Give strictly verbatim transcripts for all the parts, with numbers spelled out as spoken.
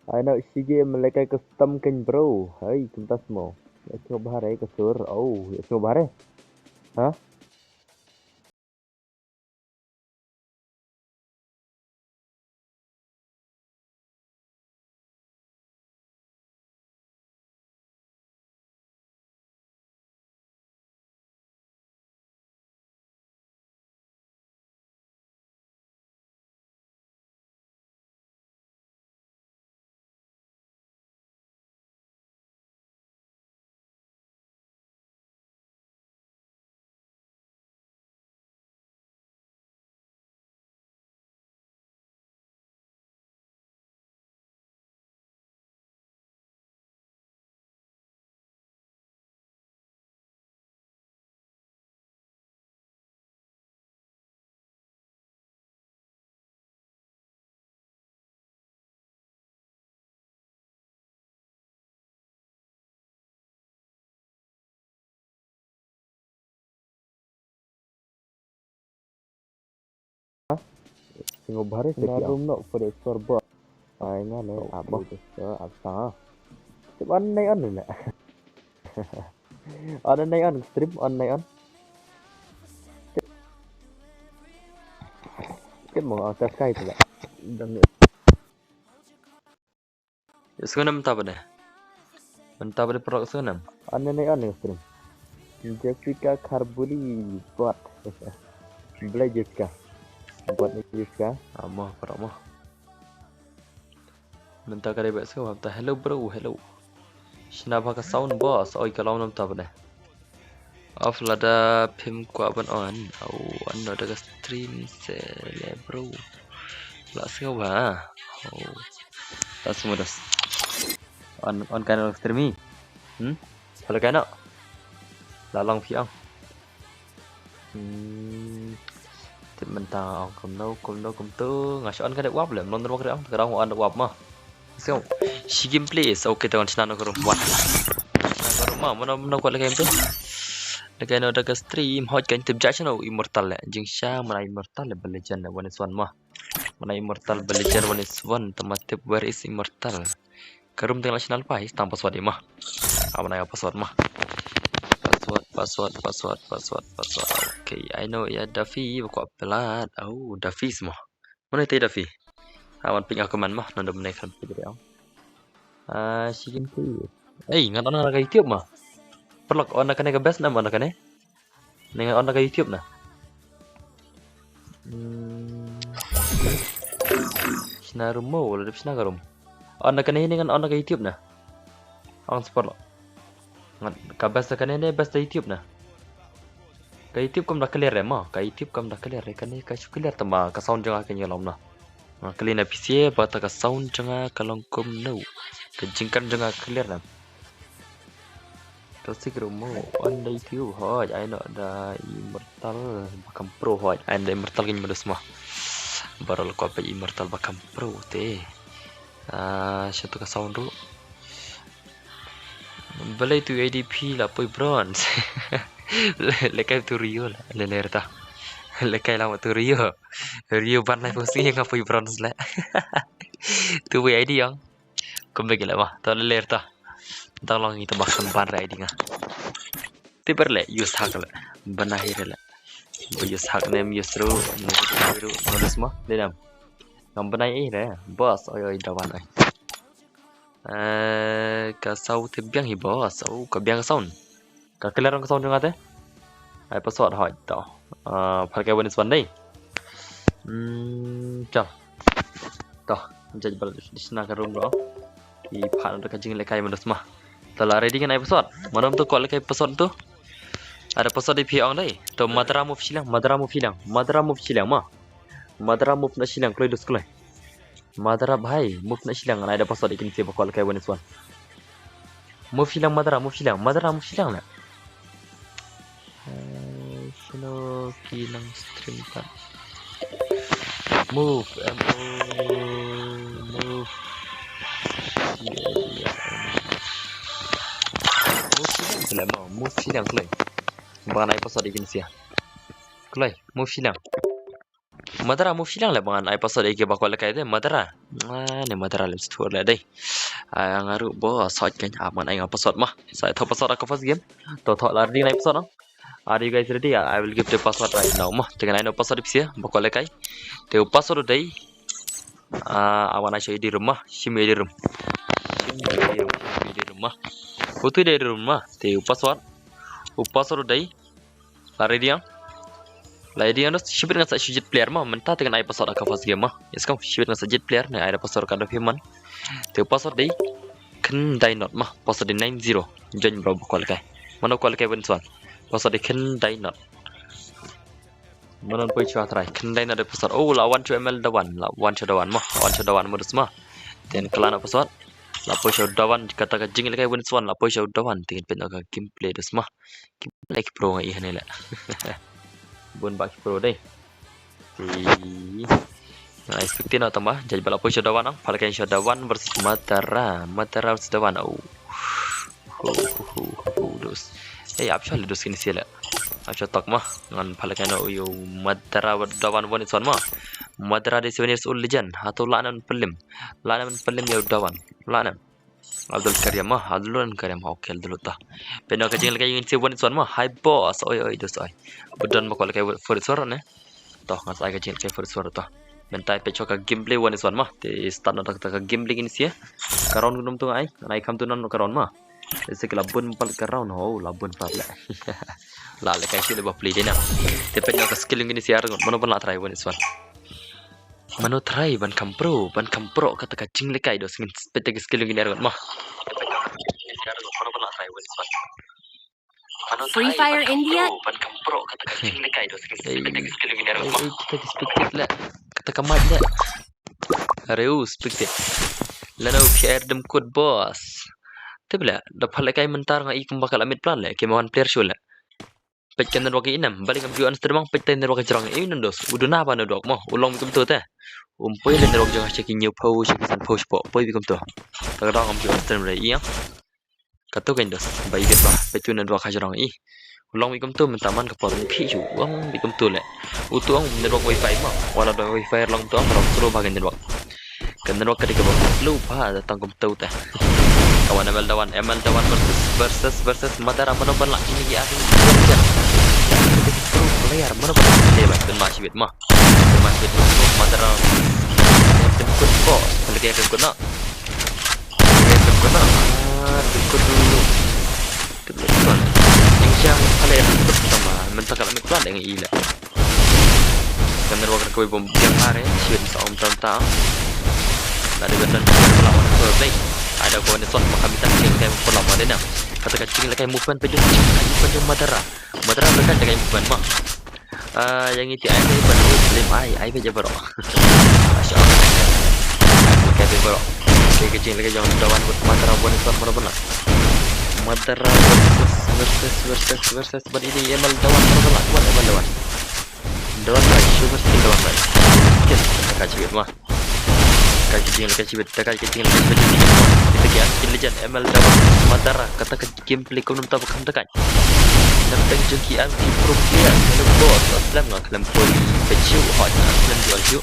Ai na shi game lekai custom kein bro. Hai kumta smoh. Ïa sngewbha re ka sur. Oh, ïa sngewbha re. Ha? Sngewbha re. Na room no for the store bot. Ai nga ne ap bot. Ap sa. Tip on ne on ne. On ne on stream on ne on. Tip mo ang tas kai tu la. Dang ne. Sngewnem ta bade. Mynta bade prok sngewnem. Ane ne ane stream. Jessica Kharbuli bot. Blai Jessica. Bot ne Jessica. Amo prok mo. Mynta ka dei ba sngewbha ta hello bro hello. Shna ba ka sound boss oi ka long nam ta bade. Off lada phim kwah ban on. Au on da ka stream se le bro. La sngewbha. Au. La sngewbha das. On on kan stream hi. Hmm? Hello kan. La long phi ong. Hmm. Tip mynta ong kumno kumno kumto nga shu on ka dei wap le mlon ruak re ong ka dang on wap ma. So, shi gameplay is okay, tang shna no ka room. What? Shna ka room ma, mano mano kwat lagay mo. Lagay no da ka stream, hot kan tip ja shano Immortal le. Jingshisha mana Immortal le ba legend le one is one ma. Mana Immortal ba legend one is one, tama tip where is Immortal. Ka room tang la shna pa, tang password ma. Ah, mana ya password ma. Password, password, password, password, password. Okay, I know ya Daffy, ba kwat pelat. Oh, Daffy semua. Mano ite Daffy? Ah, wan ping aku man mah, nonton bne kan ping dia. Ah, shi gameplay. Eh, ngan on na ka YouTube mah. Perlok on na kane ka best nam on na kane. Ngan on na ka YouTube na. Hmm. Shna room mo, wala dep shna ka room. On na kane ngan on na ka YouTube na. Ong spot lo. Ngan ka best kane ne best YouTube na. Ka YouTube kam da clear re mo. Ka YouTube kam da clear re kane ka shu clear tama ka sound jong nga ka nyalom na. Nga clear na P C ba ta ka sound jong nga ka long kumno. Ka jingkan jong nga clear na. Ka sik ru mo on da YouTube hoj ai no da Immortal ba kam pro hoj ai da Immortal ka nyalom mo. Baru lo ko apa Immortal ba kam pro te. Ah, shatu ka sound ru. Balei tu A D P la poi bronze. Lekai tu Rio la, le lerta. Lekai la tu Rio. Rio ban lai pusi nga poi bronze le. Tu poi I D yang. Kumbe gila ma, tu le lerta. Tang long itu bahkan ban rai dinga. Tiber le, use hak le. Bana hi le. Use hak nem use ru, use ru, use mo, le nam. Ngam bnai ih re, boss, oi oi dawan oi. Eh, ka sound te biang hi boss, oh, ka biang ka sound. Ka clear ka sound jong nga te. Ai password hoi to. Ah, phar ka one is one dei. Hmm, chal. To, jaj bal di sna ka room ro. I phan ka jing lekai manus ma. To la ready ngan ai password. Manam tu ko lekai password tu. Ada password di phi ong dei. To madra move shiliang, madra move shiliang, madra move shiliang ma. Madra move na shiliang kloi dus kloi. Madra bhai, move na shiliang ngan ai da password ikin si ba call kai one is one. Move shiliang madra, move shiliang, madra move shiliang na. Eh, shino ki nang stream pat. Move, M O, move. Move shiliang sila mo, move shiliang kloi. Ba ngan ai password ikin si. Kloi, move shiliang. Madara mo filang le bangan ai password ïa ki ba kwah lehkai te Madara. Ah, ne Madara lem stur le dei. Ai nga ruh bo sot kan ap man ai nga password ma. Sa tho password ka first game. To tho la ready ai password no. Are you guys ready? I will give the password right now ma. Te kan ai no password pisa ba kwah lehkai. Te password dei. Ah, awan ai sha edi room ma. Shim edi room. Shim edi room. Shim edi room ma. Utu edi room ma. Te password. U password dei. La ready ang. La ready ang dos shibit ngan sa shujit player ma. Mynta te ngan ai password ka first game ma. Yes kong shibit ngan sa jit player ne ai password ka do payment. Te password dei khyndai not ma. Password dei nine zero. Join bro ba kwah lehkai. Mano kwah lehkai wan swan. Password dei khyndai not. Mano poi shuwa trai. Khyndai not dei password. Oh la wan shuwa M L Dawan. La wan shuwa Dawan ma. Wan shuwa Dawan modus ma. Then kala na password. La poi shuwa Dawan kata ka jinglehkai wan swan. La poi shuwa Dawan. Te ngin peit noh ka gameplay dus ma. Ki lehkai pro nga ih ne le. Bun ba ki pro dei. Nga expect no tama. Jadi ba la poi shuwa Dawan ang. Pha lehkai shuwa Dawan versus Madara. Madara versus Dawan. Oh. Ho ho ho ho dos. Eh ap shuwa le dos kini sila. Ap shuwa tok ma. Ngan pha lehkai no ïa u Madara Dawan wan swan ma. Madara dei seven years old legend. Hato la nan pelim. La nan pelim ïa u Dawan. La nan. Abdul Karim ma, Abdul Karim, okay, Abdul ta. Peit noh ka jinglehkai ïa u Wan Swan ma, hi boss, oi oi dos oi. Ba don ma kwah lehkai for it sor ne. To ngan sa ai ka jinglehkai for it sor to. Mynta peit shuwa ka gameplay Wan Swan ma, te start noh ka gameplay ngin sa. Ka round ngin ym tu ai, ngan ai kham tu noh ka round ma. Te sa ki la bun pal ka round ho, la bun pal le. La lehkai shuh le ba play dei na. Te peit noh ka skill ngin sa ar ngut, mano ban lah try Wan Swan. Mano try ban kham pro, ban kham pro kata ka jinglehkai dos ngin peit ka skill ngin er ngut ma. Free Fire India. Ban kham pro kata ka jinglehkai dos ngin peit ka skill ngin er ngut ma. Ei, ei, kita ki spectate le. Kata ka mic le. Are u spectate. Lano P R dem kut boss. Te bla, da pha lehkai mynta nga i kumba ka la mid plan le, ki ma wan player shuh le. Peit ka network i inem, balei ngam ju on stream ang, peit te network jrong i nan dos. U duna ba network mo, u long bi kumto te. Um poi le network jrong sha ki hynñiew phew, sha ki san phew shapoh, poi bi kumto. Ka dang ngam ju on stream re i ang. Kato kein dos, ba i bet ba, peit tu network ha jrong i. U long bi kumto mynta man ka por phi ju, u ong bi kumto le. Utu ong network wifi mo, wala da wifi long tu ong, rong slow ba ka network. Ka network ka dei kaba slow bha da tang kumto te. Ka wan M L Dawan, M L Dawan versus, versus, versus Madara, mano ban lah kine ki ar. Pro player, mano ban lah kine ban ma shibit ma. Ban ma shibit ma, Madara. Dem kut boss, lagi dem kut na. Dem kut na. Ah, dem kut dulu. Dem kut. Yang siang kali ya, pertama, mentang kalau mid plan dengan ila. Kan network ka wei bom biang hare, shuwa sa om tam tam. Na de bendan ka pula wan ko play. Ada ko ne son maka bita jing kai pula wan dena. Kata ka jing le kai movement pe jong jing kai movement jong Madara. Madara dekat de kai movement ma. Ah, yang iti ai kai ban lim ai ai pe je bro. Masya Allah. Ai kai pe bro. Kai ka jing le kai jong Dawan buat Madara buat son mana pula. Madara versus versus versus versus ban ini M L Dawan mana pula buat M L Dawan. Dawan bai, shu mesti Dawan bai. Kes, ka jingit ma. Ka jingit, ka jingit, ka jingit, ka jingit ma. Kita ki an kin legend M L Dawan Madara, kata ka gameplay kum num ta bakam ta ka. Nam tang jong ki an ki pro player, hello boss, aslam nga khlem poi, pechu, hot, aslam jual ju.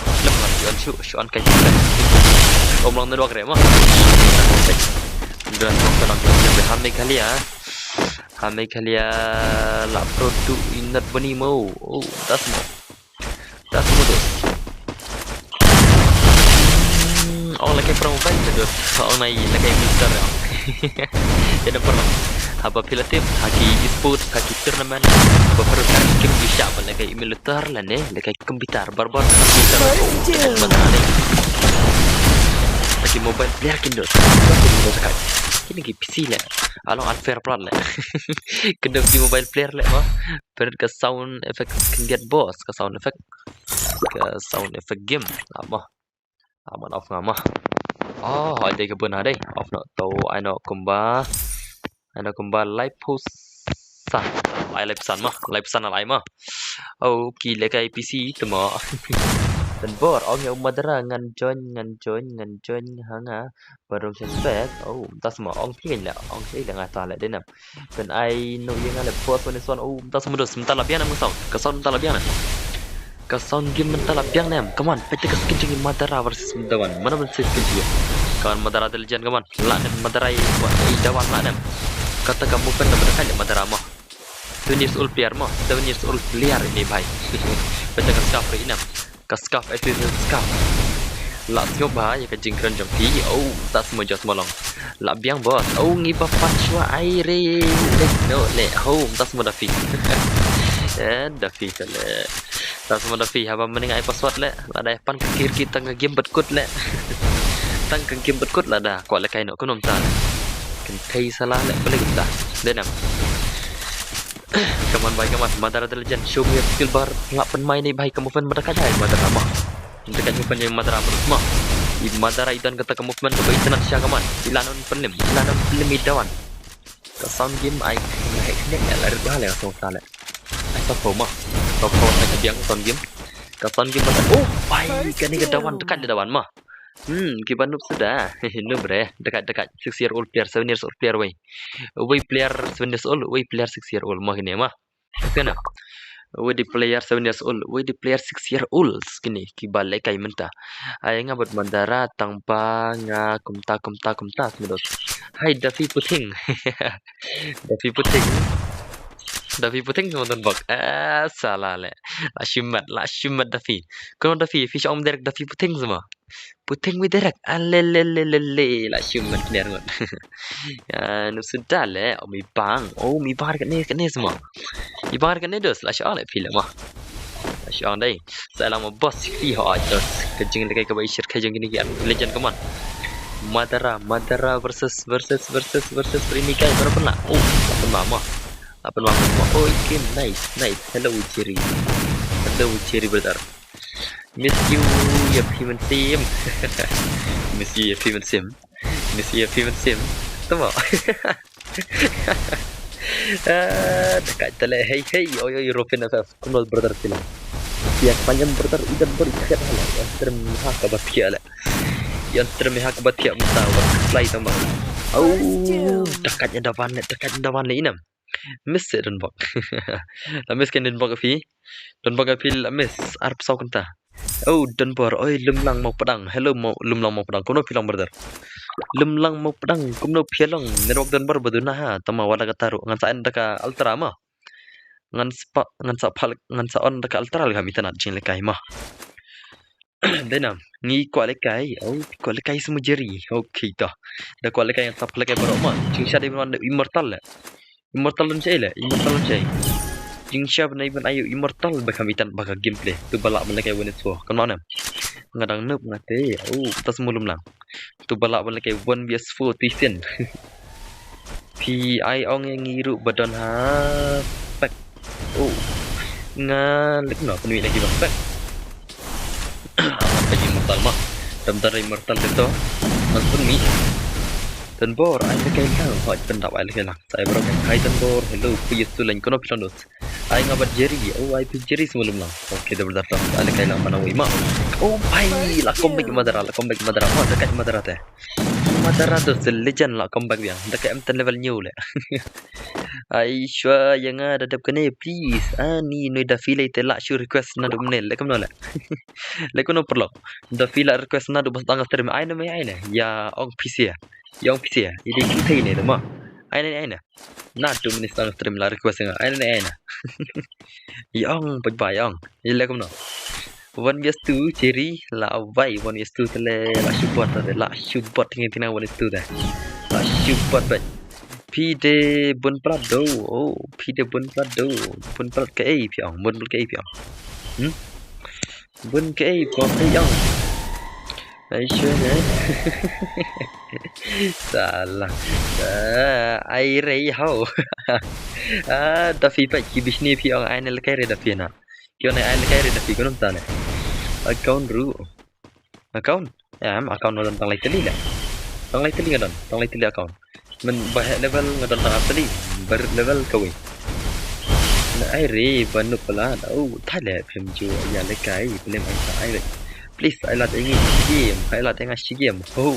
Aslam nga jual ju, shu an ka jingit. Om lang na dua kre ma. Dawan ka lang ka jingit, ha Meghalaya. Ha Meghalaya la produk inat bani mo. Oh, das mo. Das mo dos. Hmm, ong lagi promo baik tu dos. Ong nai lagi booster ya. Jadi pernah. Haba pilatif, haki e-sport, haki tournament. Haba perlu kan game bisa apa lagi emulator lah ne, lagi komputer barbar komputer. Oh, mana ni? Lagi mobile player kin dos. Kini ki P C lah. Along unfair plat lah. Kena di mobile player leh ma. Pynrem ka sound effect khyndiat boss ka sound effect. Ka sound effect game. Ama. Ama off nga ma. Oh, ai dei ka bun ha dei. Off no to ai no kumba. Ai no kumba live post san. Ai live san ma. Live san ai ma. Oh, ki lehkai P C tu ma. Dan bor ong ya Madara ngan join ngan join ngan join ha nga. Baru sespek. Oh, tas ma ong phi la ong phi la nga ta la denam. Pyn ai no ïa nga le boss Wan Swan. Oh, mynta sa mudus, mynta la biang na sound. Ka sound mynta la biang na. Ka sound game mynta la biang ne em. Come on, peit ka skin jong i Madara versus Dawan. Mano ban save skin jong i? Come on, Madara the legend, come on. Lah ne em Madara i, i Dawan lah ne em. Kata ka movement da ba da ka Madara mo. Seven years old player mo. Seven years old player ine bhai. Peit ka scarf ri ine em. Ka scarf, eh, ka scarf. Lah sngewbha ïa ka jingkren jong phi. Oh, ta sngewbha jot sngewbha long. Lah biang boss. Oh, ngi ba pan shuwa ai re. Dek no le. Oh, ta sngewbha da phi. Eh, da phi ka le. Ta sngewbha da phi haba mynning ai password le. Lada pan ka kir ki tang ka game bat kut le. Tang ka game bat kut lada. Kwah le kai no kumno mynta le. Kynthei sala le paling mynta. Dei nam. Come on bhai, come on. Madara the legend. Show me your skill bar. Lah pynmai ne bhai ka movement ba da ka jai Madara mo. Ba da ka movement ïa Madara mo. I Madara i don kata ka movement kaba itynnad shisha, come on. I la noh pynlem. I la noh pynlem i Dawan. Ka sound game ai kane kane la rit bha le ka sound sa le. Ai top four mo. Top four sa ka biang ka sound game. Ka sound game ba. Oh, bhai, kane ka Dawan, da ka Dawan mo. Hmm, kiba noob suda. Noob re, da ka, da ka, six year old player, seven years old player wei. Wei player seven years old, wei player six year old mo kine mo. Kane. Wei di player seven years old, wei di player six year old kine kiba lehkai mynta. Ai nga bad Madara tang ba nga kumta, kumta, kumta, sngewdot. Hai Daffy Puting. Daffy Puting. Daffy Puting sngewdon bok. Ah, sala le. La shimet, la shimet Daffy. Kono Daffy, phi sha ong direct Daffy Puting sma. Puting mi direct. Ah, le, le, le, le, le. La shimet kner ngot. Ya, nu suda le. Oh, mi bang. Oh, mi bang kane, kane sma. Mi bang kane dos. La sha ong le phi le ma. La sha ong dei. Sa lang ma boss phi ho dos. Ka jinglehkai kaba i shit ka jong kine ki legend, come on. Madara, Madara versus, versus, versus, versus Rini kai. Mana pernah? Oh, mana pernah ma. Apa nama? Oh, okay, nice, nice. Hello, Jerry. Hello, Jerry brother. Miss you, ya payment sim. Miss you, ya payment sim. Miss you, ya payment sim. Tama. Ah, dekat tele. Hey, hey, oi, oi, Robin F F. Kumno brother sila. Ya, panjang brother, idan ber ikat hala. Yang terem ha ka bat kia la. Yang terem ha ka bat kia mta. Wat fly tama. Oh, dekat nya Dawan le, dekat nya Dawan le inam. Miss eh Donbok. La miss kan Donbok phi. Donbok phi la miss. Arphew saw kynta. Oh, Donbor. Oi, Lumlang Mawpdang. Hello, Maw-, Lumlang Mawpdang. Kumno phi long, brother? Lumlang Mawpdang. Kumno phi long? Network Donbor ba duna ha. Tama wala kata ruh. Ngan sa en da ka ultra ma. Ngan spa, ngan sa phal, ngan sa on da ka ultra le ka mi tanat jinglehkai ma. Dei nam, ngi kwah lehkai. Oh, kwah lehkai sma Jerry. Okay, to. Da kwah lehkai ngan sa phal lehkai baroh ma. Jingshisha dei ban wan immortal le. Immortal don shai le, immortal don shai. Jingshisha ban ai ban ai immortal ba kham itynnad ba ka gameplay. Tu ba lah ban lehkai one v four. Kan ma nam. Nga dang noob nga te. Oh, ta sma Lumlang. Tu ba lah ban lehkai one v four tu isin. Phi ai ong ïa ngi ruh ba don ha spec. Oh. Nga lek no pynmih lagi ba spec. Apa immortal ma. Dam dara immortal de to. Ngan pynmih. Donbor, ai lehkai lang. Hoi, pyndap ai lehkai lang. Sa ai bro. Hai Donbor, hello. Phi ïa tu lain kono phi long dos. Ai nga bad Jerry. Oh, ai phi Jerry sma Lumlang. Okay, da brother to. Ai lehkai lang mana wei ma. Oh, bhai, la comeback Madara, la comeback Madara. Ma, dekat Madara te. Madara dos the legend la comeback biang. Da ka em ten level new le. Ai shuwa ïa nga da dep kane please. Ani noi Daffy lei te la shu request naduh mynne le kumno le. Le kumno paralok. Daffy la request naduh ba sdang stream ai na me ai na. Ïa ong P C. Ïa ong P C. Ïa dei kynthei ne ma. Ai na ai na. Naduh mynne sdang stream la request nga. Ai na ai na. Ïa ong bye bye ong. Ïa le kumno. One vs two, Jerry, la wai, one vs two te le, la shu bot te, la shu bot te ngi tina one vs two te. La shu bot bad. Phi de bun plat do, oh, phi de bun plat do, bun plat kaei phi ong, bun plat kaei phi ong. Hmm? Bun kaei phi ong, kaei ong. Ai shu ne. Salah. Ah, ai rei hau. Ah, Daffy pat ki bishni phi ong ai ne lehkai re Daffy na. Ki ong ai lehkai re Daffy kumno mynta ne. Account ruh. Account? Em, account nga don tang lai tylli le. Tang lai tylli nga don, tang lai tylli account. Mynba heh level nga don tang ar tylli. Barit level kawei. Na ai re ba noob palat. Oh, thait le phim ju ïa lehkai, phim ai sa ai le. Please, ai lad ïa ngi shi game, ai lad ïa nga shi game. Oh.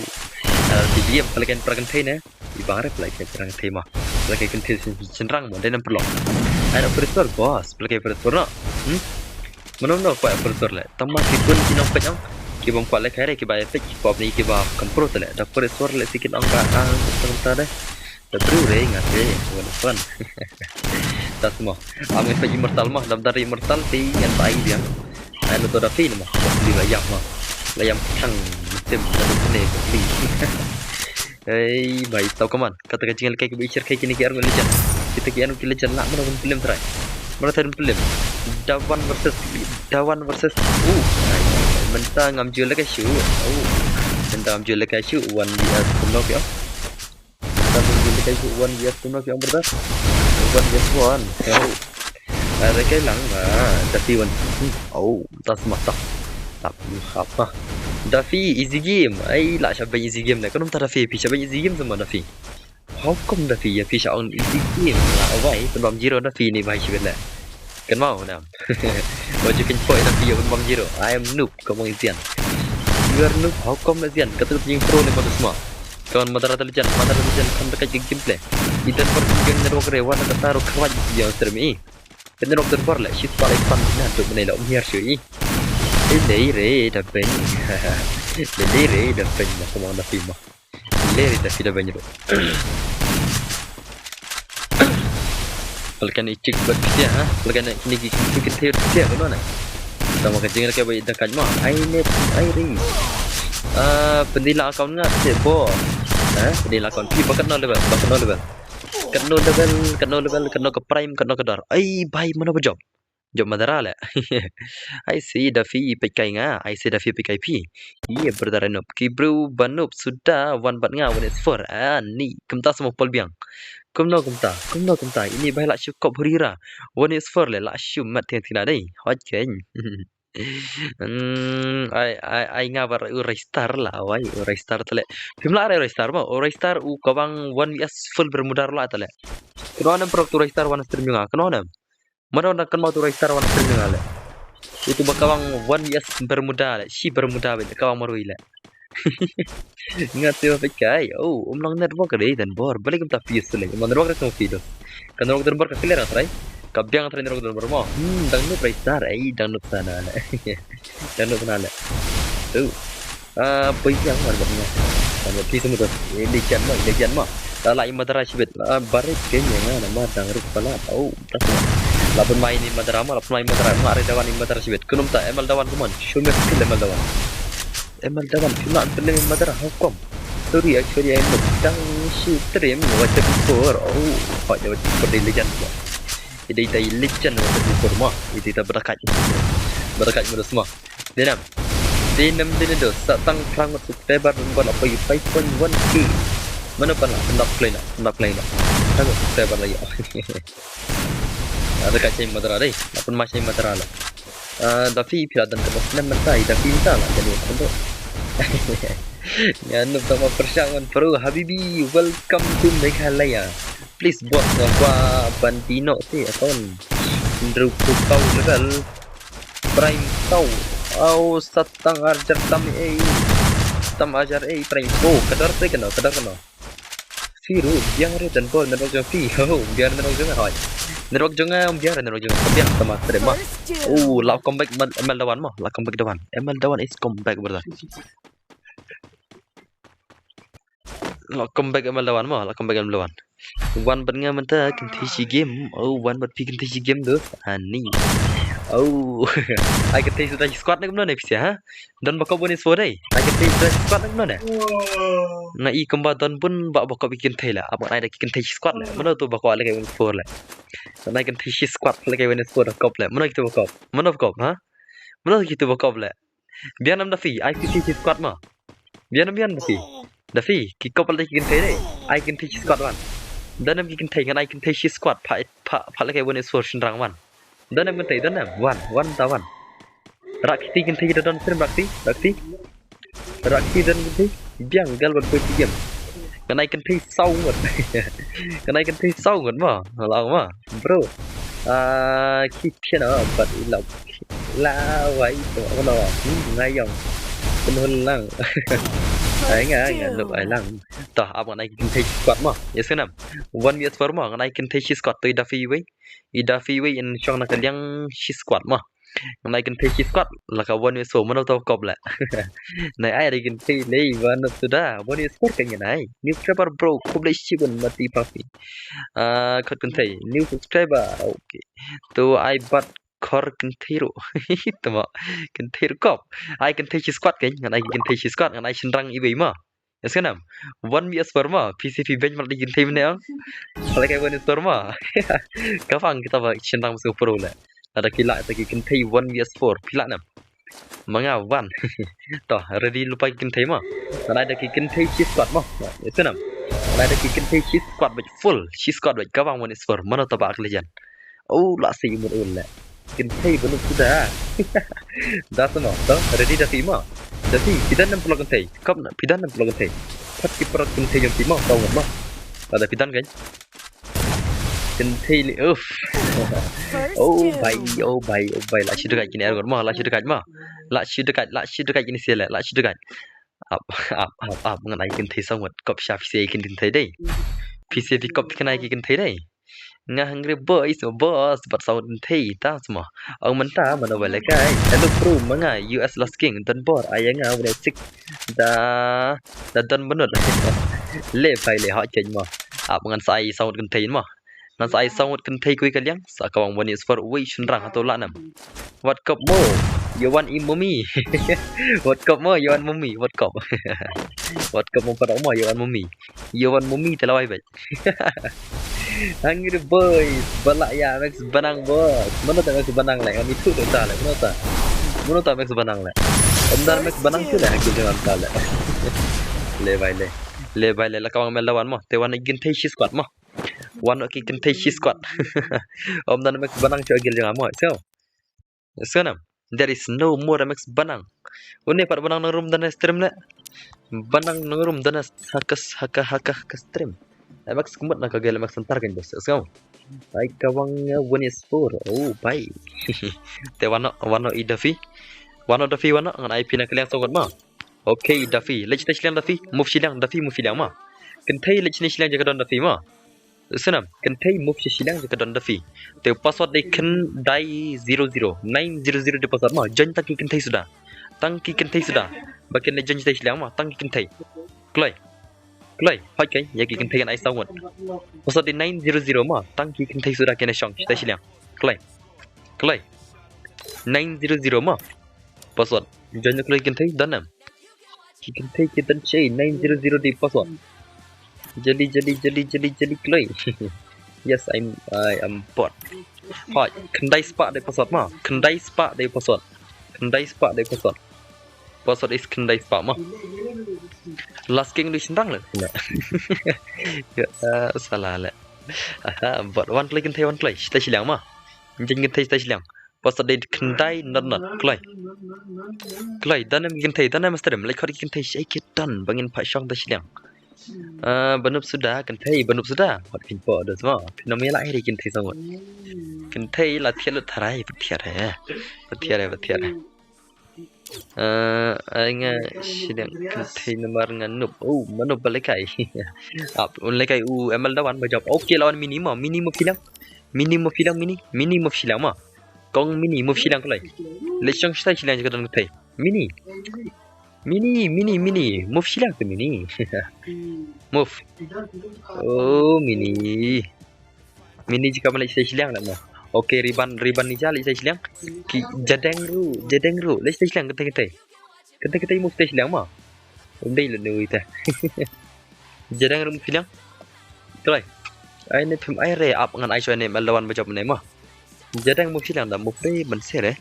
Ai lad shi game, pala ken pra kynthei ne. I bang re pala ken pra kynthei ma. Pala ken kynthei shyn-, shynrang ma, dei nam paralok. Ai na operator boss, pala ken operator no. Hmm? Mano mano kwah ïa pyrshah leh. Tang ma ki bun ki nongpeit ong ki bym kwah leh kai re, ki ba ïa peit ki pop ni ki ba kam pro te leh. Da pyrshah leh si kin ong ba ang tang ta de. Da pyrshah re nga te wan fun. Ta sma. Am ngi peit immortal ma, dam dari immortal ti ngan pai biang. Ai no to da phi ma. Di la ïam ma. La ïam thang tim da ne phi. Ei bai tau kaman. Kata ka jingleh kai ki ba i share kai kine ki arngut legend. Kita ki arngut ki legend lah, mano ban pylem trai. Mano trai ban pylem. Dawan versus Dawan versus. Uh. Mynta ngam ju leh kai shu. Uh. Mynta ngam ju leh kai shu. One V S kumno phi ong. Mynta ngam ju leh kai shu. One V S kumno phi ong brother. One V S one. Oh. Ada kai lang. Ah, tapi one. Oh, tas mata. Tap, apa? Daffy, easy game. Ai, lah sha bang easy game leh. Kan mynta Daffy, phi sha bang easy game sama Daffy. How come Daffy ïa phi sha ong easy game? La wai, pynbam zero Daffy ni bai shibit leh. Kan mau nam. Wajib pynpoi Daffy ïa pynbam zero. I am noob, ka mong isian. You are noob, how come isian? Kata ka jing pro ni mata sma. Kan mata rata lijan, mata rata lijan kan dekat jing gameplay. Itan per jing network re, wan kata ro khawaj jing stream i. Kan network der bar leh, shit pala ipan na tu menai la umhiar shu i. Lele re da peng. Lele re da peng ma, ka mong Daffy ma. Leri ta sida banyo. Pelkan i chik bat ksia ha. Pelkan ini ki kiti kiti ksia kono na. Tama ka jingar ka bai da kaj ma. Ai ne ai ri. Ah, pendila account nga se bo. Ha, pendila account pi bakat no level, bakat no level. Kat no level, kat no level, kat no ka prime, kat no ka dar. Ai bai mana ba job. Jop madara leh. Ai si Daffy peit kai nga, ai si Daffy peit kai phi. Ye brother Anup. Ki bru ba noob suda wan bad nga one is four. Ah, ni kumta semua pol biang. Kumno kumta, kumno kumta. Ini bai lah shu kop hurira. One is four leh lah shu mat tiang tina dei. Hot keng. Hmm, ai ai ai nga bar u Raystar lah, wai u Raystar tale. Phim lah re Raystar ma, u Raystar u kabang one V S full Bermuda lah tale. Keno nem pro tu Raystar one stream nga, keno nem. Mano na kan mau tu Raystar wan streaming ale. Utu ba kawang one V S Bermuda le, shi Bermuda be kawang marui le. Nga te ba kai. Oh, um long network re dan bor. Balik um ta P S le. Mon network re tong pido. Kan network dan bor ka clear trai. Ka biang trai network dan bor mo. Hmm, dang noob Raystar, ai dang noob sana le. Dang noob sana le. Tu. Ah, poi biang mar bad nga. Kan ba phi semua tu. Ini jan ma, ini jan ma. La la i madara shibit. Ah, barit kenya nga nama dang rit pala. Oh, tak ya. La pun mai ni madara ma, la pun mai madara ma, are dawan ni madara shibit. Kunum ta, M L dawan kumon. Show me skill M L dawan. M L dawan, cuma pun ni madara hukum. Sorry, actually, I know. Dang shi trim, wajib ukur. Oh, wajib ukur di legend ma. Ida ita legend, wajib ukur ma. Ida ita berakat. Berakat mula semua. Denam. Denam, denam tu. Sa tang prangut subscriber dan buat apa you five point one K. Mana pernah? Hendak play nak, hendak play nak. Prangut subscriber lagi. Ada kat cai madara deh. Nak pun macam madara lah. Ah, Daffy pila dan kena senam mentai. Daffy minta lah jadi apa tu? Nganu sama persiangan pro Habibi. Welcome to Meghalaya. Please bos ngwa bandino si account. Ndru pukau level. Prime tau. Au satang arjar tam ei. Tam ajar ei prime. Oh, kadar te kena, kadar kena. Firu, biang re dan bor network jong fi. Oh, biang network jong hoi. Network jong biang network jong biang sama terima. Oh, la comeback M L dawan mo, la comeback dawan. M L dawan is comeback brother. La comeback M L dawan mo, la comeback M L dawan. Wan bad nga mynta kynthei shi game. Oh, wan bad phi kynthei shi game tu. Ani. Oh. Ai kynthei suda shi squad ne kumno ne phi ha? Don bakop bun is four dei. Ai kynthei suda shi squad ne kumno ne? Nga i kumba don bun ba bakop i kynthei la. Ap ngan ai da ki kynthei shi squad le. Mano tu bakop le kai bun is four le. Ngan ai kynthei shi squad le kai bun is four bakop le. Mano kitu bakop? Mano bakop ha? Mano kitu bakop le? Biang nam Daffy, ai kynthei shi squad ma. Biang nam biang Daffy. Daffy, ki kop le ki kynthei dei. Ai kynthei shi squad wan. Don nam ki kynthei ngan ai kynthei shi squad pha pha pha le kai bun is four shin rang wan. Don nam kynthei don nam wan wan ta wan. Rak kiti kynthei da don srim rak ti rak ti. Rak ti don kynthei biang gal bad koi ti game. Ngan ai kynthei saw ngut. Ngan ai kynthei saw ngut ma. Lang ma. Bro. Ah, ki thian ah bad i lau. La wai to ano. Hmm, ngayong. Penuh lang. Ai nga nga nuk ai lang. Tah ap ngan ai kynthei squad ma. Yes kenam. One V S four ma ngan ai kynthei shi squad tu i Daffy wei. I Daffy wei in shong na ka liang shi squad ma. Ngan ai kynthei shi squad la ka one v four, mano to kop la. Nai ai re kynthei lei, one of suda, one v four ka ngan ai. New subscriber bro, khublei shibun mati papi. Ah, khot kynthei, new subscriber. Okay. To ai bat khor kynthei ruh. Tama kynthei ruh kop. Ai kynthei shi squad kan, ngan ai kynthei shi squad, ngan ai shynrang iwei ma. Yes kan em? One v four ma, P C P bench ma la dei kynthei mene ang. Pala kai one v four ma. Ka bang kita ba shynrang musuh pro le. Lada ki lah ta ki kynthei one v four, phi lah ne em? Ma nga one. To, ready lypa ki kynthei ma. Ngan ai da ki kynthei shi squad ma. Yes kan em? Ngan ai da ki kynthei shi squad bad full, shi squad bad ka bang one v four. Mano ta ba ak legend. Oh, la si imut ul le. Kynthei bynuk suda. Da sama, to, ready da phi ma. Da phi, phi don ne em pala kynthei. Kop na, phi don ne em pala kynthei. Pat ki pala kynthei jong phi ma, to ma. Lada phi don kan. Kynthei li, uff. Oh bai, oh bai, oh bai, la shi degaj kine arngut ma, la shi degaj ma. La shi degaj, la shi degaj kine sele, la shi degaj. Ap, ap, ap, ap, ngan ai kynthei saw ngut, kop sha phi se kynthei dei. Phi se phi kop kynthei kynthei dei. Nga hungry boys, boss, bat saw ngut kynthei, ta sma. Ong mynta, mano ba lehkai. Hello bro, ma nga, U S Lost King, don bor, ai nga, wala sik. Da, da don bynut. Le pai le, ha chen ma. Ap ngan sa ai saw ngut kynthei ma. Ngan sa ai saw ngut kynthei kui ka liang, sa ka bang one v four, wei shynrang hato lah ne em. Wat kop mo, you want i mummy. Wat kop mo, you want mummy, wat kop. Wat kop mo padok mo, you want mummy. You want mummy te lawai bej. Hungry boys, ba lah ya Max Banang boss. Mano ta Max Banang le, ngam ithuh ta le, mano ta. Mano ta Max Banang le. Ym don Max Banang tu le, ha kill jong nga ta le. Le bai le. Le bai le, la ka bang mel da wan mo. Te wan ki kynthei shi squad mo. Wan ki kynthei shi squad. Ym don Max Banang shu ha kill jong nga mo. So. Yes kan em? There is no more Max Banang. Une pat Banang nongrum da ne stream le. Banang nongrum da ne ha ka, ha ka, ha ka, ha ka stream. Max kmut na ka gel Max antar kan bos. Yes kan em? Ai ka bang, uh, one v four. Oh bai. Te wano, wano i Duffy. Wano Duffy wano, ngan ai phi na ka liang saw ngut ma. Okay Duffy, leit shane shi liang Duffy. Move shi liang Duffy, move shi liang ma. Kynthei leit shane shi liang jaka don Duffy ma. Snam, kynthei move sha shiliang jaka don Duffy. Te u password dei khyndai zero zero, nine zero zero dei password ma, join tang ki kynthei suda. Tang ki kynthei suda. Ba kin leit join sha shiliang ma, tang ki kynthei. Kloi. Kloi, hoi kai, ïa ki kynthei ngan ai saw ngut. Password dei nine zero zero ma, tang ki kynthei suda kin shong sha shiliang. Kloi. Kloi. Nine zero zero ma. Password. Join kloi kynthei, don em. Ki kynthei ki don shei, nine zero zero dei password. Jali, jali, jali, jali, jali kloi. Yes, I'm, I am bot. Hoi, khyndai spah dei password ma. Khyndai spah dei password. Khyndai spah dei password. Password is khyndai spah ma. Lost King dei shynrang le. Ya, eh, salah le. Aha, bot wan kloi kynthei wan kloi. Sha shiliang ma. Join kynthei sha shiliang. Password dei khyndai not not. Kloi. Kloi, don em kynthei, don em stream. Leit khot kynthei shei ki don ba ngin phah shong da shiliang. Ah, ba nup suda kynthei, ba nup suda. Wat phin pok da sma. Phin ym ïaleh ri kynthei saw ngut. Kynthei la thiah lut tharai, ba thiah re. Ba thiah re, ba thiah re. Ah, ai nga shiliang kynthei namar nga nup. Oh, ma nup ba lehkai. Ap, un lehkai u M L da wan ba jop. Okay, la wan mini ma, mini ma shiliang. Mini move shiliang mini. Mini move shiliang ma. Kong mini move shiliang kloi. Leit shong shatai shiliang jaka don kynthei. Mini. Mini, mini, mini. Move shiliang te mini. Move. Oh, mini. Mini jaka ma leit shatai shiliang la ma. Okay, riban, riban ni ja leit shatai shiliang. Ki jadeng ru, jadeng ru. Leit shatai shiliang kynthei kynthei. Kynthei kynthei move shatai shiliang ma. Ym dei lut ne ui te. Jadeng rum shiliang. Kloi. Ai ne phim ai re ap ngan ai shuwa ne ma lawan ba jop ne ma. Jadeng move shiliang da move re ban se re.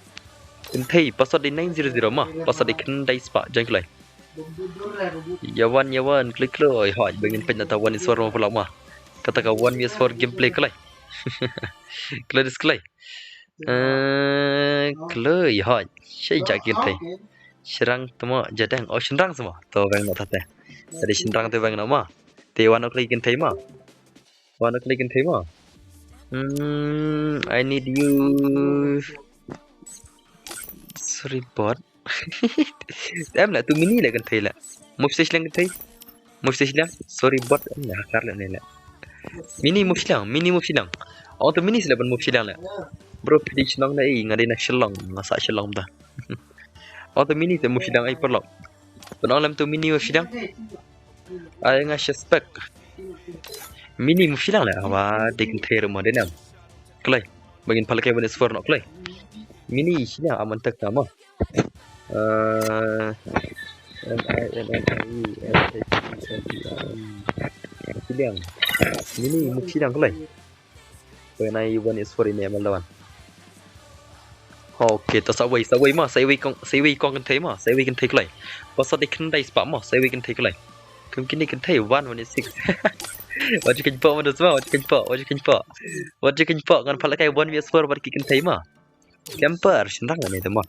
Kynthei password dei nine zero zero ma. Password dei khyndai spah join kloi. Yawan yawan kloi kloi hoi ba ngin peit na ta one is four ma pulak ma. Kata ka one is four gameplay kloi. Kloi dis kloi. Eh, kloi hoi. Shei ja kynthei. Shynrang te ma jadeng. Oh, shynrang se ma. To weng noh tate. Tadi shynrang te weng noh ma. Te wan ok lei kynthei ma. Wan ok lei kynthei ma. Hmm, I need you. Sorry bot. Em la tu mini la kynthei la. Move shatai shiliang kynthei. Move shatai shiliang. Sorry bot, em la hakar la ne la. Mini move shiliang, mini move shiliang. Oh tu mini sila ban move shiliang la. Bro, phi dei shnong na ei? Nga dei na Shillong, nga sah Shillong ta. O, to Mini te mut shidang ei paralok. Pynong lem to Mini mut shidang. Ai nga suspect. Mini mut shidang le, awa dei kynthei ruh mo dei nam. Kloi. Ba ngin pynlehkai one is four noh kloi. Mini shidang aman tak nama. Eh, M I N N I E S H I L D I N. Shidang. Mini mut shidang kloi. Pynai one is four ine, M L Dawan. Okay, to sa wei, sa wei mo, sa wei kong, sa wei kong kynthei mo, sa wei kynthei kloi. Pass dei khyndai spah mo, sa wei kynthei kloi. Kum kine kynthei one, one is six. Wat ju kynpoh mo, dus mo, wat ju kynpoh, wat ju kynpoh. Wat ju kynpoh, ngan pynlehkai one V S four bad ki kynthei mo. Camper, shynrang ne te mo.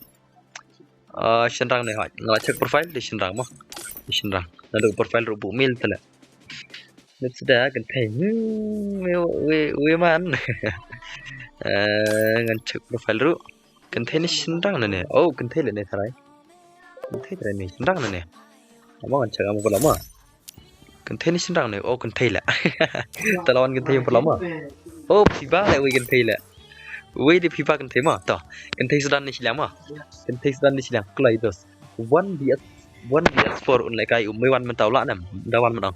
Ah, shynrang ne hoi. Nga la check profile, dei shynrang mo. Dei shynrang. Naduh profile ruh buh male te le. Lep sda kynthei. Hmm, wei, wei, wei man. Eh, ngan check profile ruh. Kynthei ne shynrang ne ne. Oh, kynthei le ne tharai. Kynthei tharai ne shynrang ne ne. Ama ngan check ama pala ma. Kynthei ne shynrang ne. Oh, kynthei le. Talawan kynthei pala ma. Oh, phi ba le wei kynthei le. Wei de phi ba kynthei ma. To. Kynthei Sudan ne shiliang ma. Kynthei Sudan ne shiliang. Kloi dos. One V S, one V S four un lehkai u mei wan mynta u lah nem, da wan mynta.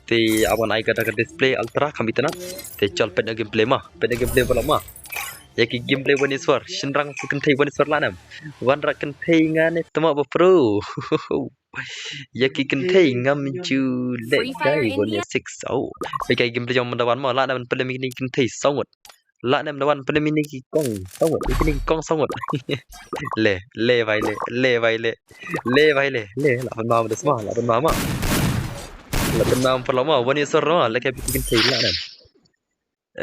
Te awan ai kata ka display ultra kham itynnad. Te chol pet na gameplay ma, pet na gameplay pala ma. Ya ki gameplay one is four, shynrang ki kynthei one is four lah nem. Wan rak kynthei nga ne tama ba pro. Ya ki kynthei ngam ju lehkai one is six. Oh, lehkai gameplay jong mynta wan ma, lah nem pynlem kine kynthei saw ngut. Lah nem Dawan pynmini ki kong saw ngut, kini ki kong saw ngut. Le, le bai le, le bai le. Le bai le, le, lah pynmam da sma, lah pynmam ma. Lah pynmam pynlong ma, wan ïa sor ma, lah ka phi kynthei lah nem.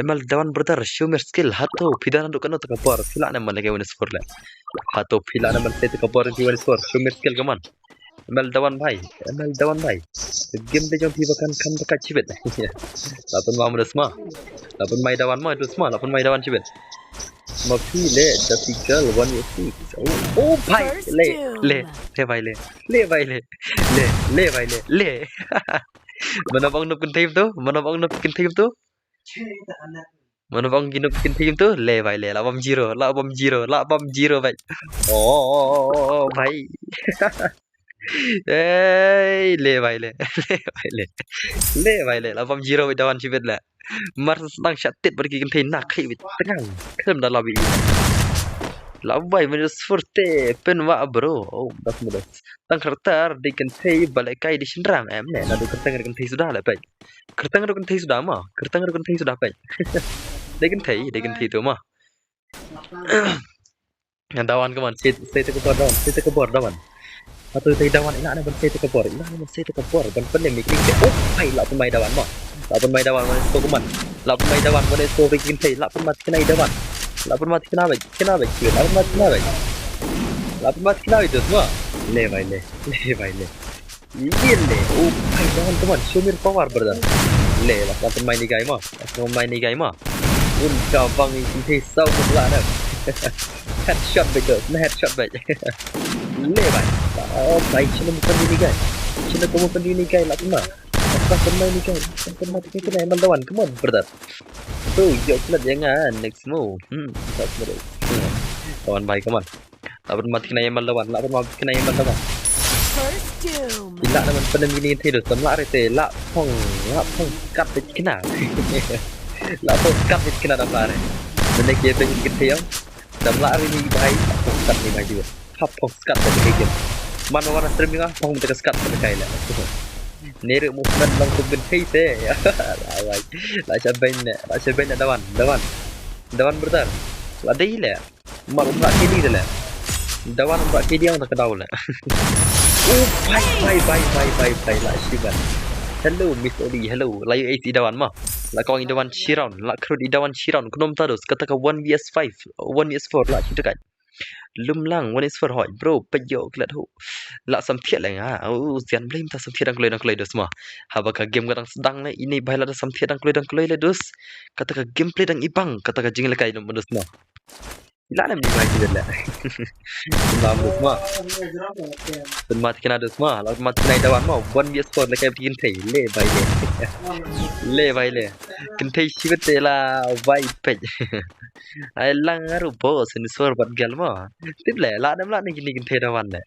Emal Dawan brother, show me skill, hato, phi da naduh kano ta ka por, phi lah nem man lehkai wan ïa sor le. Hato, phi lah nem man lehkai ta ka por, phi wan ïa sor, show me skill, come on. Emal Dawan bhai, Emal Dawan bhai. Game de jong phi ba kan kham da ka chibit. Lah pynmam da sma. Lah pynmai Dawan ma, da sma, lah pynmai Dawan chibit. Ma phi le, da phi girl, wan ïa phi. Oh, oh, bhai, le, le, le bhai le. Le bhai le. Le, le bhai le, le. Mano bang nup kynthei to, mano bang nup kynthei to. Mano bang ki nup kynthei to, le bhai le, lah bam zero, lah bam zero, lah bam zero bhai. Oh, bhai. Ei, le bhai le, le bhai le. Le bhai le, lah bam zero bhai Dawan chibit le. Mar sdang sha tit bad ki kynthei na khri bhai tngang. Khlem da lobby. Lah bhai mane sfurte, pynwah bro. Oh, das mudas. Tang kyrtar, dei kynthei, ba lehkai dei shynrang, em ne, naduh kyrteng dei kynthei suda le bhai. Kyrteng ruh kynthei suda ma, kyrteng ruh kynthei suda peit. Dei kynthei, dei kynthei to ma. Dawan, come on, sei, sei ta ka bor Dawan, sei ta ka bor Dawan. Hato tei Dawan, ila ne ban sei ta ka bor, ila ne ban sei ta ka bor, ban pynlem ïa ki kynthei. Oh, hai, lah pynmai Dawan ma. Lah pynmai Dawan, wan ïa sor, come on. Lah pynmai Dawan, wan ïa sor ïa ki kynthei, lah pynmai thikna Dawan. Lah pynmai thikna beit, thikna beit, lah pynmai thikna beit. Lah pynmai thikna beit, dos ma. Le bhai le, le bhai le. Ïa le, oh, bhai, Dawan, come on, show me your power, brother. Le, lah pynmai ni guy ma, lah pynmai ni guy ma. Un ka bang i kynthei saw ngut lah na. Headshot beit, na headshot beit. Le bhai. Oh bhai, shano mo pynmai ni guy. Shano mo pynmai ni guy, lah pynmai. Lah pynmai ni guy. Lah pynmai ni guy, Emal Dawan, come on, brother. Tu, yo, plat ïa nga, next move. Hmm, next move. Dawan bhai, come on. Lah pynmai thikna ïa Emal Dawan, lah pynmai thikna ïa Emal Dawan. First doom. Ila na man pynmini thei do, tam lah re te, lah phong, lah phong skat beit kina. Lah phong skat beit kina dam lah re. Nane ki beit ki thei ong. Dam lah re ni bhai, lah phong skat ni bhai juga. Hap phong skat beit ni game. Man wan stream juga, phong beit skat beit kai le. Nere movement lang tu beit thei te. Lah bhai. Lah cha beit ne, lah cha beit ne Dawan, Dawan. Dawan brother. Lah dei le. Mar um lah K D de le. Dawan um lah K D ang da ka daw le. Oh, bye, bye, bye, bye, bye, bye, lah shiban. Hello, Miss Oli, hello. Lah ïa i Dawan ma. Lah kong i Dawan shi round, lah khrut i Dawan shi round. Knom ta dos, kata ka one V S five, one V S four, lah shi tekai. Lum lang, one V S four hoi, bro, peit ïoh klet ho. Lah samthiah le nga. Oh, sian blame ta samthiah dang kloi, dang kloi dos ma. Haba ka game ka dang sdang le, ini bhai lah da samthiah dang kloi, dang kloi le dos. Kata ka gameplay dang ibang, kata ka jinglehkai dos ma. Ila nam ni mai kibet le. Pynma dos ma. Pynma tikna dos ma. La pynma tikna i Dawan ma. One V S four le kai bad ki kynthei. Le bai le. Le bai le. Kynthei shibit te la bai pej. Ai lang aru bo sensor bad gal ma. Tip le la nam la ni kini kynthei Dawan le.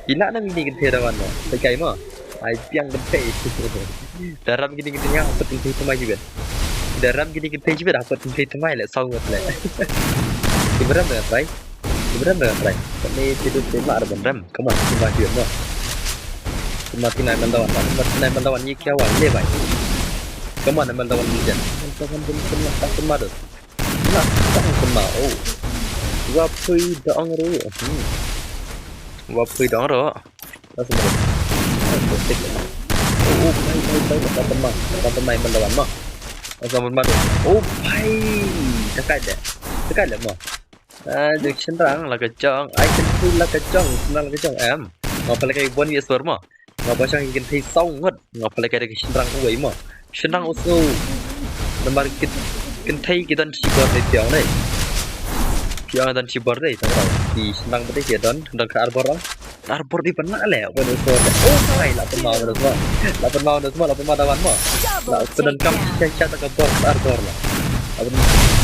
Ila nam kini kynthei Dawan le. Te kai ma. Ai piang kynthei. Daram kini kynthei ha pet kynthei tmai shibit. Daram kini kynthei shibit ha pet kynthei tmai le song le. Ibrahim da trai. Ibrahim da trai. Ni tidur tema ada Ibrahim. Come on, tmai shibit ma. Tmai tinai Maldawan. Tmai tinai Maldawan ni kya wan le bai. Come on, Maldawan ni jan. Maldawan ni jan. Tmai dos. Nak tang kena. Oh. Wa pui dong ro. Hmm. Wa pui dong ro. That's about it. Oh, oh, bai, bai, bai, bai, bai, bai, bai, bai, bai, bai. Oh, bai. Dekat deh. Dekat deh, ma. Ah, duk shynrang la ka jong. Ai, shynrang la ka jong. Shynrang la ka jong, em. Ma pala kai one V S four, ma. Nga ba shang kynthei saw ngut. Nga pala kai da ka shynrang uwei ma. Shynrang u sngew. Namar kynthei ki don shibor dei tiang dei. Tiang don shibor dei tang rau. Ki shynrang ba dei ki don, don ka arbor rau. Arbor dei ban la le, wan u sngew le. Oh, hai, la pynma wan u sngew. La pynma wan u sngew, la pynma Dawan ma. La pyndonkam shisha shisha ta ka bor ka arbor la. La pyn,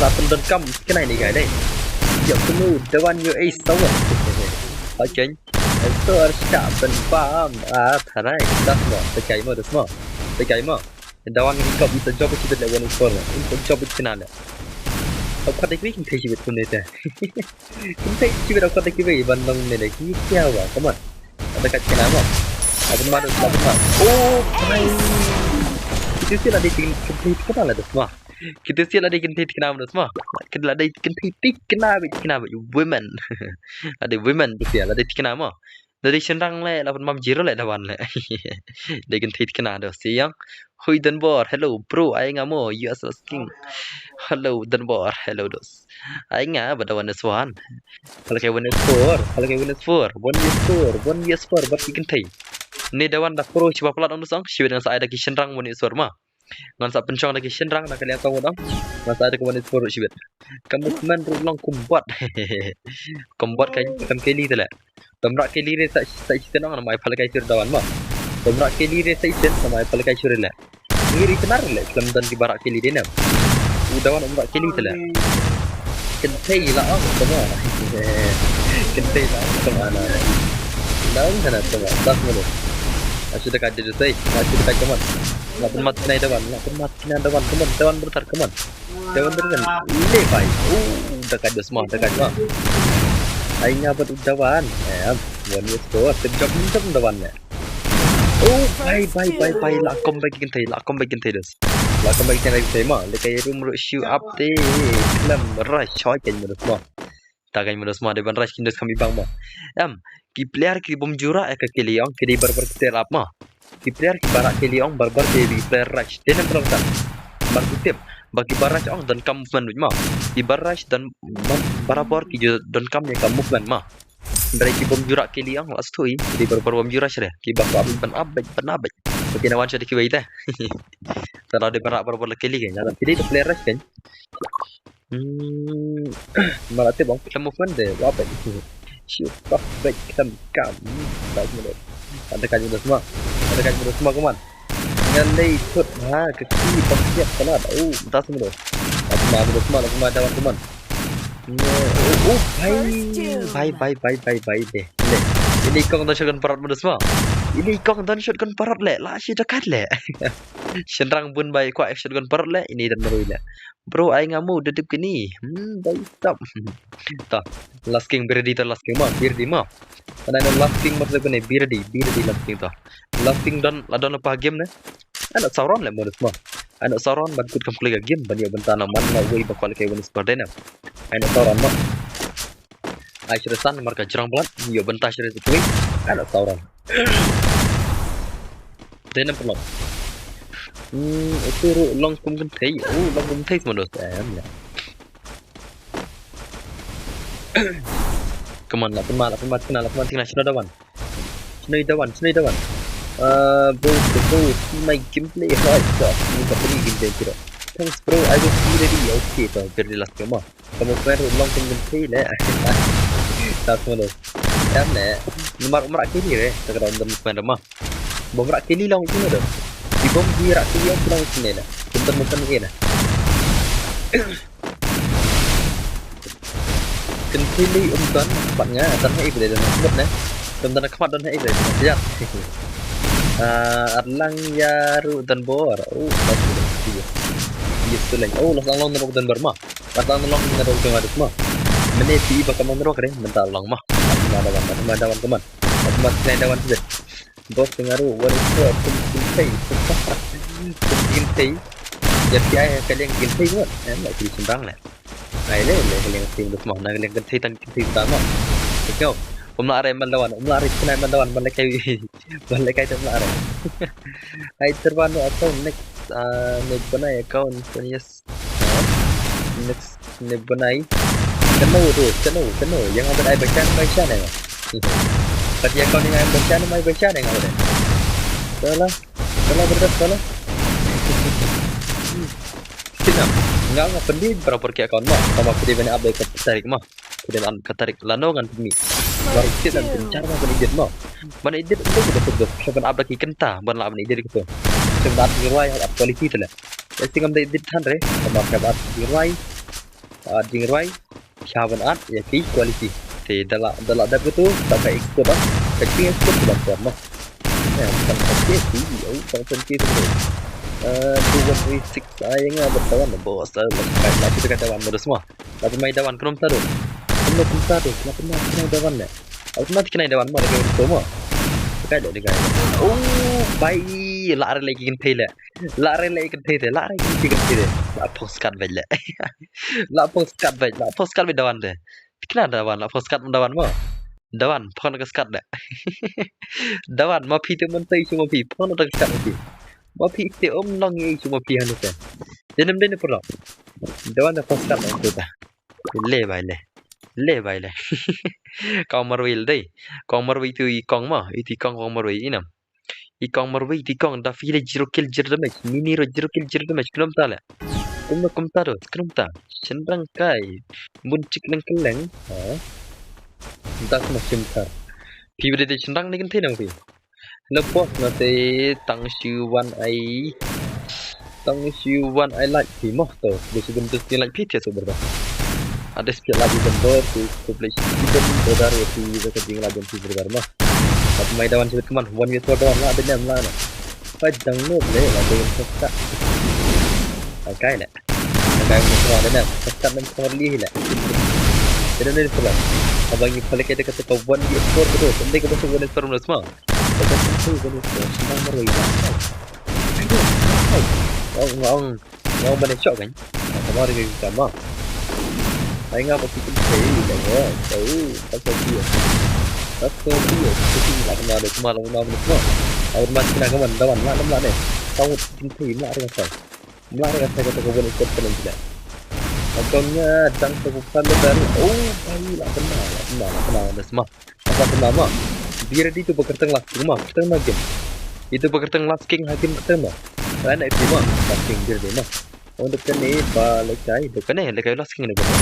la pyndonkam kynai ni kai dei. Ïa pynmu Dawan ïa ei saw. Okay. Ensor shah ban bam. Ah, tharai. Das mo. Tekai mo, das mo. Tekai mo. Dawan ngi kop ita job ita le wan ensor. Ita job ita kena le. Kop kata kwi kin thai shibit kumne te. Kin thai shibit kop kata kwi ban nong ne le. Ki kya wa. Come on. Ada kat kena mo. Abun ma, abun ma. Oh, hai. Kita sila di kin thai kena le das mo. Kita sila di kin thai kena mo das mo. Kita la di kin thai kena bit kena bit women. Ada women tu sila di kena mo. Dei shynrang le, la pynmam zero le Dawan le. Dei kynthei kena do siang. Hui Donbor, hello bro, ai nga mo, you are so king. Hello Donbor, hello dos. Ai nga ba Dawan is one. Pala kai one is four, pala kai one is four, one is four, one is four, bad ki kynthei. Ni Dawan da pro shiba palat ong dos ong, shiba ngan sa ai da ki shynrang one is four ma. Ngan sa pynshong da ki shynrang da ka liang tong dang. Ngan sa da ka one is four shibit. Ka movement ruh long kum bot. Kum bot ka kam keli te le. Tam rak keli re sa sa isen ong namai phalkai sur Dawan ma. Tam rak keli re sa isen namai phalkai sur le. Ngiri tenar le klem don ki barak keli de nam. U Dawan um rak keli te le. Kynthei la ong tama. Kynthei la ong tama na. La ong kana tama. Tas mulu. Asu dekat dia tu sei. Asu dekat kaman. La pynmat nai Dawan. La pynmat nai Dawan. Kaman. Dawan bertar kaman. Dawan bertar. Le bai. Oh, dekat dia semua. Dekat semua. Ai nga bat u Dawan. Eh, am. Wan ni score. Tip jop ni jop Dawan ne. Oh, bai, bai, bai, bai. La kom bai kynthei. La kom bai kynthei dos. La kom bai kynthei ma. Le kai rum ru shu up te. Klam rush. Choi kan mulu semua. Ta kan mulu semua. Deban rush kin dos kami bang ma. Em, ki player ki bom jura eh ka keli ong. Ki di bar bar kynthei up ma. Ki player ki barak keli ong bar bar ki player rush. Te nam pelong ta. Bar ki tip. Ba ki bar rush ong don kam movement ma. Ki bar rush don barabor ki ju don kam ne kam movement ma. Dari ki bom jura keli ong la stui. Ki di bar bar bom jura shere. Ki bar bar ban abek ban abek. Ba ki na wan shere ki wei te. Tara di barak barabor la keli kan. Ki di player rush kan. Hmm, malah tip bang, klem movement de, wa pet. Shoot, fuck, back, klem, kam. Hmm, baik, menurut. Ada kan menurut semua. Ada kan menurut semua, kuman. Ngan lei kut, ha, ke kiri, bang, siap, salat. Oh, entah semua tu. Aku mah, menurut semua, aku mah, dawan, kuman. Oh, oh, bai. Bai, bai, bai, bai, bai, deh. Deh. Ini kong don shotgun parat, menurut semua. Ini kong don shotgun parat, le. Lah, shi dekat, le. Shynrang bun bai, kwah shotgun parat, le. Ini don marui, le. Bro, ai nga mu da dip kini. Hmm, bai stop. Ta, last king, be ready ta last king ma, be ready ma. Ana no last king ma, kene be ready, be ready last king ta. Last king don, la don pa game ne. Ana sauron le modus ma. Ana sauron ban kut kam klik game, ban yo benta na man na wei ba kwal ke wen spar dena. Ana sauron ma. Ai shresan marka jrang blat, yo benta shresan kui. Ana sauron. Dena pelong. Hmm, itu ru long kum kynthei. Oh, long kum kynthei sama dos em ya. Come on, la pynma, la pynma, tikna, la pynma, tikna, shino dawan. Shino dawan, shino dawan. Uh, bro, bro, bro, see my gameplay. Hoi, so, ni ka puni gameplay kira. Thanks bro, I will see you ready. Okay, to, very last game mo. Ka movement ruh long kum kynthei le. Last mo lo. Em le. Namar um rah kili re, ta ka dang movement mo. Bym rah kili long kum do. Ki bym ji rah kili long kum ne le. Kum movement ne le. Kynthei li um don khmat nga, don ha i bre don khmat ne. Don don khmat don ha i bre don siat. Ah, Arlang ïa ruh don bor. Oh, pas bre. Yes, tu leng. Oh, las lang long na ruh don bor ma. Las lang long na ruh don bor ma. Mene ti ba kaman ruh kre, mynta long ma. Ma dawan, ma dawan kaman. Ma kne dawan sibit. Bos nga ruh, what is up? Kum kynthei. Kum kynthei. Ïa ki ai ka liang kynthei wat. Em, la ki sembang le. Ai le, le ka liang kynthei bos ma, na ka liang kynthei tang kynthei ta ma. Kau. Um la re man dawan, um la re kynai man dawan, man le kai. Man le kai te um la re. Ai terban no account next, ah, ne banai account, yes. Next ne banai. Kano tu, kano, kano. Yang apa ai baca, baca ne. Tadi account ni ai baca, ai baca ne ngau de. Salah, salah berkat salah. Sina, nga nga pendi berapa ki account ma. Sama pendi bani update ka tarik ma. Pendi an ka tarik lano ngan pemi. Baru kita dan pencar ma bani edit ma. Bani edit tu kita tu. Siapa update ki kenta, ban la bani edit tu. Siapa update ki ruai, update quality tu lah. Ïa singam da edit than re, kama ka ba at jingrwai, at jingrwai, sha ban at ïa ki quality. Te da la, da la dep kito, da ka export ah, ka jing export ka ban por ma. Eh, tang tang ke ti, oh, tang tang ke ti. Eh, two one three six, ah, ïa nga ba dawan, bos, ah, la ka, la kita ka dawan modus ma. La pynmai dawan, khlem ta do. Khlem ta do, la pynmai, pynmai dawan ne. Au, pynmai khnai dawan ma, da ka info ma. Ka da, da ka. Oh, bai, la re le ki kynthei le. La re le kynthei te, la re kynthei kynthei te. La post card bej le. La post card bej, la post card bej dawan te. Kna dawan, la post card dawan mo. Dawan, phone ka skat de. Dawan, ma phi te mon te shu ma phi, phone ka skat ma phi. Ma phi te om nong i shu ma phi han te. Denem dene pura. Dawan da post card ma te. Le bai le. Le bai le. Kong marwei le dei. Kong marwei tu i kong ma, i tu i kong kong marwei i nam. I kong marwei, i tu i kong da phi le zero kill zero damage. Mini ro zero kill zero damage. Khlem ta le. Kum na kum ta ro, khlem ta. Shenrang kai. Bun chik leng keleng. Ha. Da kuma sim kar. Phi bede de shenrang ne kynthei nang phi. Hello boss, na te tang shu wan ai. Tang shu wan ai like phi mo to. Besi bun besi like phi tiap so berda. Ada spiak lagi bendor tu, tu boleh si bendor dari tu, tu kejing lagi tu berda mo. Tapi mai dawan sebut keman, one meter dawan lah, ada nem lah na. Pai dang no boleh lah, ada yang sesak. Angkai lah. Angkai mo semua ada nem. Sesak nem semua lih lah. Ada nem semua. Abang ni paling kita kata kau one meter betul. Sampai ke pasal one meter semua. Kau kan tu one meter. Senang meroi lah. Ong, ong. Nga ban ïa shoh kan. Nga ban ïa shoh kan. Ai nga ba ki kynthei la nga. Tau, tau tau ki. Tau tau ki. Ki la kena de, kena la kena de, kena. Au ma kena ka man dawan la, la ne. Tau kynthei la de ka sai. La de ka sai ka ta ka ban ikut kena jila. Akon nga dang ta bukan lebar. Oh, bai la kena, la kena, la kena de semua. Apa kena ma? Be ready tu ba kyrteng last king ma, kyrteng ma game. Itu ba kyrteng last king ha game kyrteng ma. Ran ip ma, last king be ready ma. Oh, dok kane ba lekai, dok kane lekai last king ne kane.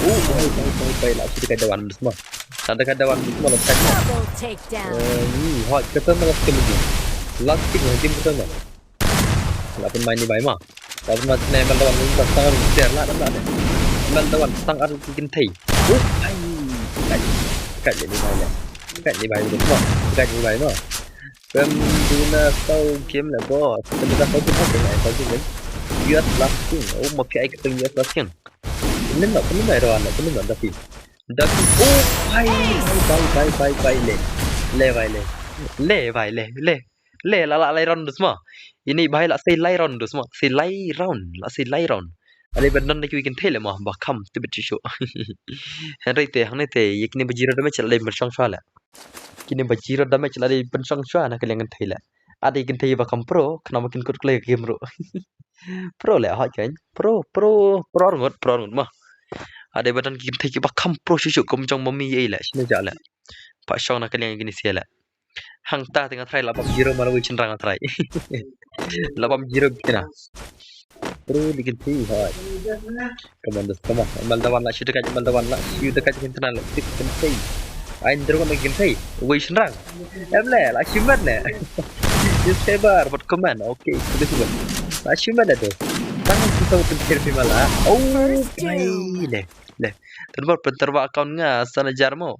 Oh, bai, bai, bai, bai, la shu dekat dawan bes ma. La dekat dawan bes ma, lekai ma. Double takedown. Eh, ni, ha, kyrteng ma last king ni. Last king ha game kyrteng ma. La pynmai ni bai ma. La pynmai ni bai ma, la pynmai ni bai ma. Mal dawan tang ar ki kynthei. Oh, ai. Kai. Kai ni bai le. Kai ni bai ma. Kai ni bai ma. Pem duna tau game le boss. Pem duna tau game, okay, tau game. U S last king. Oh, ma phi ai ka U S last king. Pynlem na, pynlem na dawan, pynlem na dapi. Dapi. Oh, bai, bai, bai, bai, bai, le. Le bai le. Le bai le. Le. Le la la lai round dus ma. Ini bai la sei lai round dus ma. Sei lai round. La sei lai round. Ale ba non na ki weekend thele ma. Ba kham tibit shu. Henry te, hangne te. Ye kini ba zero damage la dei ban shong shwa le. Kini ba zero damage la dei ban shong shwa na ka liang kynthei le. Ade kynthei ba kham pro, khnang ba kin kut klei game ro. Pro le hot kan. Pro, pro, pro ngut, pro ngut ma. Ade ba don ki kynthei ki ba kham pro shu shu kum jong mami ei le. Shine ja le. Pa shong na ka liang kini sia le. Hangta te nga try la bam zero ma la wi chin rang nga try. La bam zero kina. Bro, di kynthei, hoi. Come on, just come on. Maldawan la shu dekat, Maldawan la shu dekat kynthei, la shu kynthei. Ai, ndrong na kynthei. Wei shynrang. Em le, la shu met le. Just sabar, but come on. Okay, sudah sudah. La shu met le tu. Tang kita tu kir phi mala. Oh, bai le. Le. Tun bor pynter ba account nga, sana jarmo.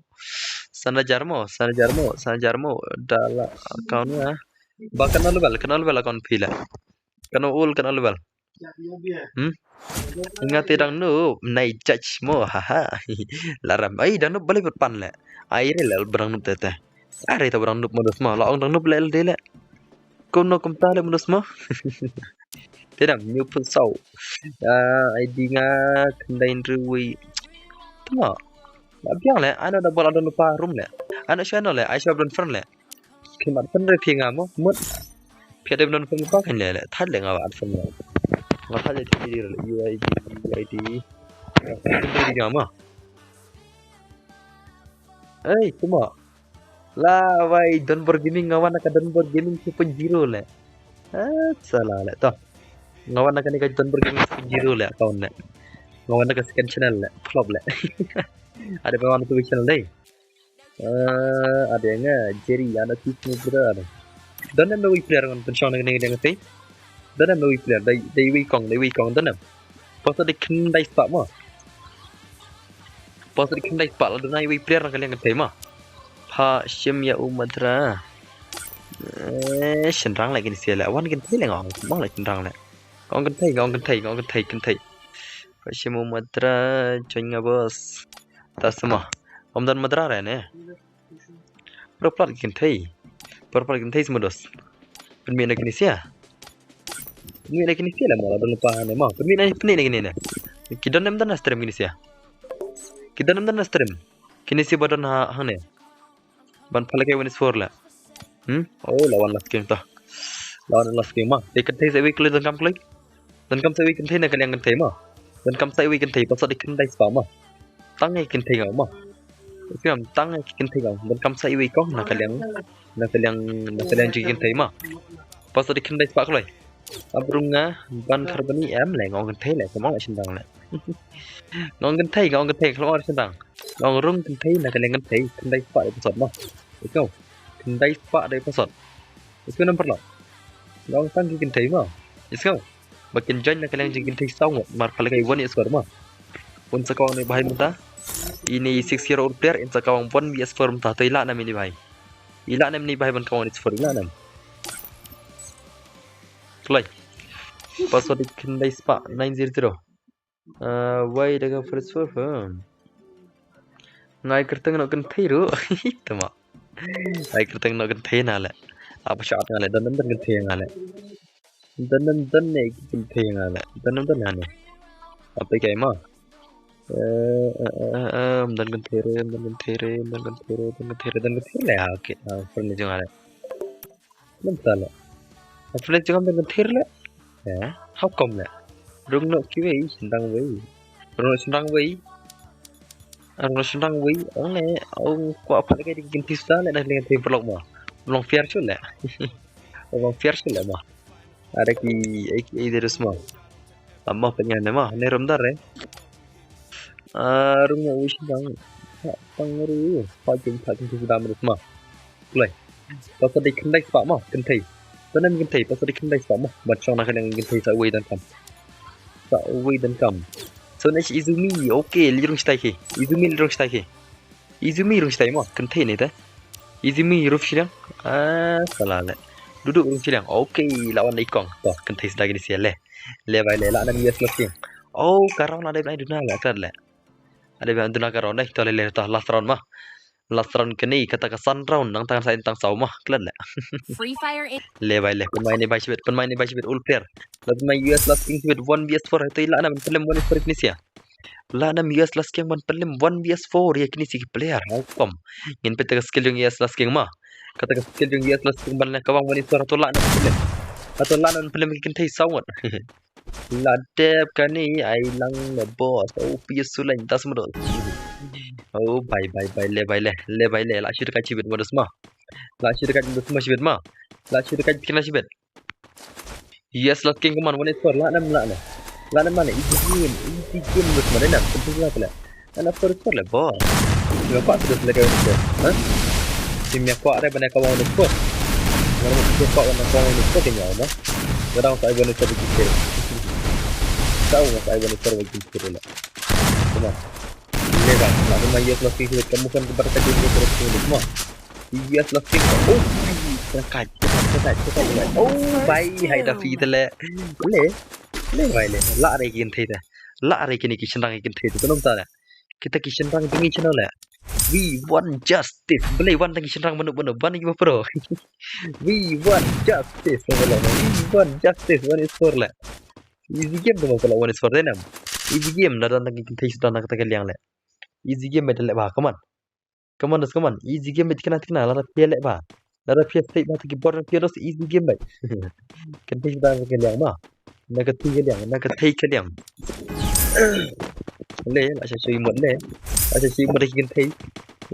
Sana jarmo, sana jarmo, sana jarmo. Da la account nga. Ba kano level, kano level account phi le. Kano ul, kano level. Hmm? Nga te dang noob, nai judge mo, haha. Laram, ai dang noob balei bad pan le. Ai re le ba dang noob te te. Are ta ba dang noob mo dos mo, la ong dang noob le de le. Kumno kumta le mo dos mo. Te dang new pun sau. Ah, I D nga khyndai hynriew wei. Tama. Ba biang le, ano da bol adon pa room le. Ano sha no le, ai sha don friend le. Ki mat friend re phi nga mo, mut. Phi dei don friend pa kan le le. Thad le nga ba friend le. Nga thad le ti di le U I D, U I D. Friend re phi nga mo. Ei, tuma. La wai Donbor Gaming, nga wan ka Donbor Gaming two point zero le. Ah, salah le to. Nga wan ka ni ka Donbor Gaming two point zero le account le. Nga wan ka second channel le, flop le. Ada ba wan tu channel dei. Eh, ada nga Jerry, ada tu semua brother. Don em da wei player ngan pynshong na kane ka dang te. Don em da wei player, dei, dei wei kong, dei wei kong, don em. Pas dei khyndai spah mo. Pas dei khyndai spah la don ai wei player na ka liang kynthei mo. Pha shim ïa u Madra. Eh, shynrang le kine sia le. Wan kynthei le nga ong, ong le shynrang le. Nga ong kynthei, nga ong kynthei, nga ong kynthei, kynthei. Pha shim u Madra, join nga boss. Ta sama. Om don Madra re ne. Pyrplat ki kynthei. Pyrplat ki kynthei sma dos. Pynmih na kine sia. Pynmih na kine sia la mo la don pa ne mo. Pynmih na, pynmih na kine ne. Ki don em don na stream kine sia. Ki don em don na stream. Kine sia ba don ha, hangne. Ban pha lehkai one is four la. Hmm? Oh, la wan last game ta. La wan last game ma. Te kynthei sa iwei kloi donkam kloi. Donkam sa iwei kynthei na ka liang kynthei ma. Donkam sa iwei kynthei, pas dei khyndai spah ma. Tang ïa kynthei nga ma. Ïa tang ïa kynthei nga. Donkam sa iwei kong na ka liang, na ka liang, na ka liang jong kynthei ma. Pas dei khyndai spah kloi. Ap rung nga ban thar bani em le, nga ong kynthei le, kumno la shynrang le. Nga ong kynthei, nga ong kynthei, kumno la shynrang. Nga ong rung kynthei na ka liang kynthei, khyndai spah dei pasot ma. Ïa kau. Khyndai spah dei pasot. Ïa kau namar la. Nga ong tang ki kynthei ma. Ïa kau. Ba kin join na ka liang jong ki kynthei saw ngut, mar pha lehkai one V S four ma. Un sa kong ne bhai mynta. Ini six year old player, in sa kong one V S four mynta, to i lah nam ini bhai. I lah nam ini bhai ban kong one V S four, i lah nam. Kloi. Pas dei khyndai spah, nine zero zero. Ah, wai da ka first four, hmm. Ngai kyrteng noh kynthei ruh. Tama. Ngai kyrteng noh kynthei na le. Apa syarat nga le, don don kynthei nga le. Don don don ne kynthei nga le. Don don don ne. Apa kai ma? Eh, eh, eh, eh, eh, don kynthei re, don kynthei re, don kynthei re, don kynthei re, don kynthei le. Ah, okay. Ah, friend jong nga le. Mynta le. Friend jong nga don kynthei le. Eh, how come le? Rung noh kiwei, shynrang wei. Rung noh shynrang wei. Rung noh shynrang wei. Ong le, ong kwah pha lehkai da ki kynthei suda le, na kynthei paralok ma. Long fair shu le. Long fair shu le ma. Ada ki, ei, ei, derus ma. Lama pynïa ne ma, ne rum dar re. Ah, rung noh wei shynrang. Ha, pang ru. Pha jing pha kynthei suda ma. Kloi. Pas dei khyndai spah ma, kynthei. Don em kynthei, pas dei khyndai spah ma. Ban shong na ka liang kynthei sa wei donkam. Sa wei donkam. So next Izumi, okay, li rung shatai ki. Izumi li rung shatai ki. Izumi rung shatai ma, kynthei ne te. Izumi ruh shiliang. Ah, salah le. Dudu rung shiliang. Okay, la wan dei kong. To, kynthei suda kine sia le. Le bhai le, la nam U S last game. Oh, ka round la dei bhai duna le, ka le. La dei bhai duna ka round dei, to le le, to last round ma. Last round kane, kata ka san round, nangta kan sa in tang saw ma, klet le. Free Fire in. Le bhai le, pynmai ne bhai shibit, pynmai ne bhai shibit, ul player. La pynmai U S last game shibit, one V S four, to i lah nam pynlem one V S four kine sia. Lah nam U S last game ban pynlem one V S four ïa kine sia ki player. How come? Ngin peit ka skill jong U S last game ma. Kata ka skill jong U S last game ban leh kawang one V S four, hato lah nam pynlem. Hato lah nam pynlem ki kynthei saw ngut. La dep kane ai lang na boss. Oh, P S Sulaiñ das mado. Oh, bye bye bye le bye le. Le bye le. La shu dekat shibit modus ma. La shu dekat modus ma shibit ma. La shu dekat kena shibit. U S last game kumno, one V S four, lah nam, lah nam. Lane mane, easy game, easy game bas mane na, betul lah kala. Ana score score le bos. Sima kwah sudah selesai kan score. Ha? Sima kwah re bane kawan score. Mana sima kwah bane kawan score kenyau ma. Kadang saya bane score bikin score. Tahu nggak saya bane score bikin score le. Come on. Le bang, lah cuma yes lah sih kamu kan kebar tadi dia terus sini semua. Yes lah sih. Oh, ai, terangkat, terangkat, terangkat. Oh, bai, hai dah fi le. Le. Le bai le. La re kin thei da. La re kin ki shenrang kin thei da. Konom ta le. Kita ki shenrang jong ngi channel le. We want justice. Bele wan tang ki shenrang manu manu ban ki pro. We want justice. We want justice. One is for le. Easy game tu kalau one is for them. Easy game dah datang ki thei sudah nak kata kaliang le. Easy game betul le bah, come on. Come on, come on. Easy game bait kena kena la pia le ba. La pia state ba ki bor pia dos easy game bait. Kan thei ba ka liang ma. Na ka thei ka liang, na ka thei ka liang. Le, la sha shui mot le. La sha shui mot ki thei.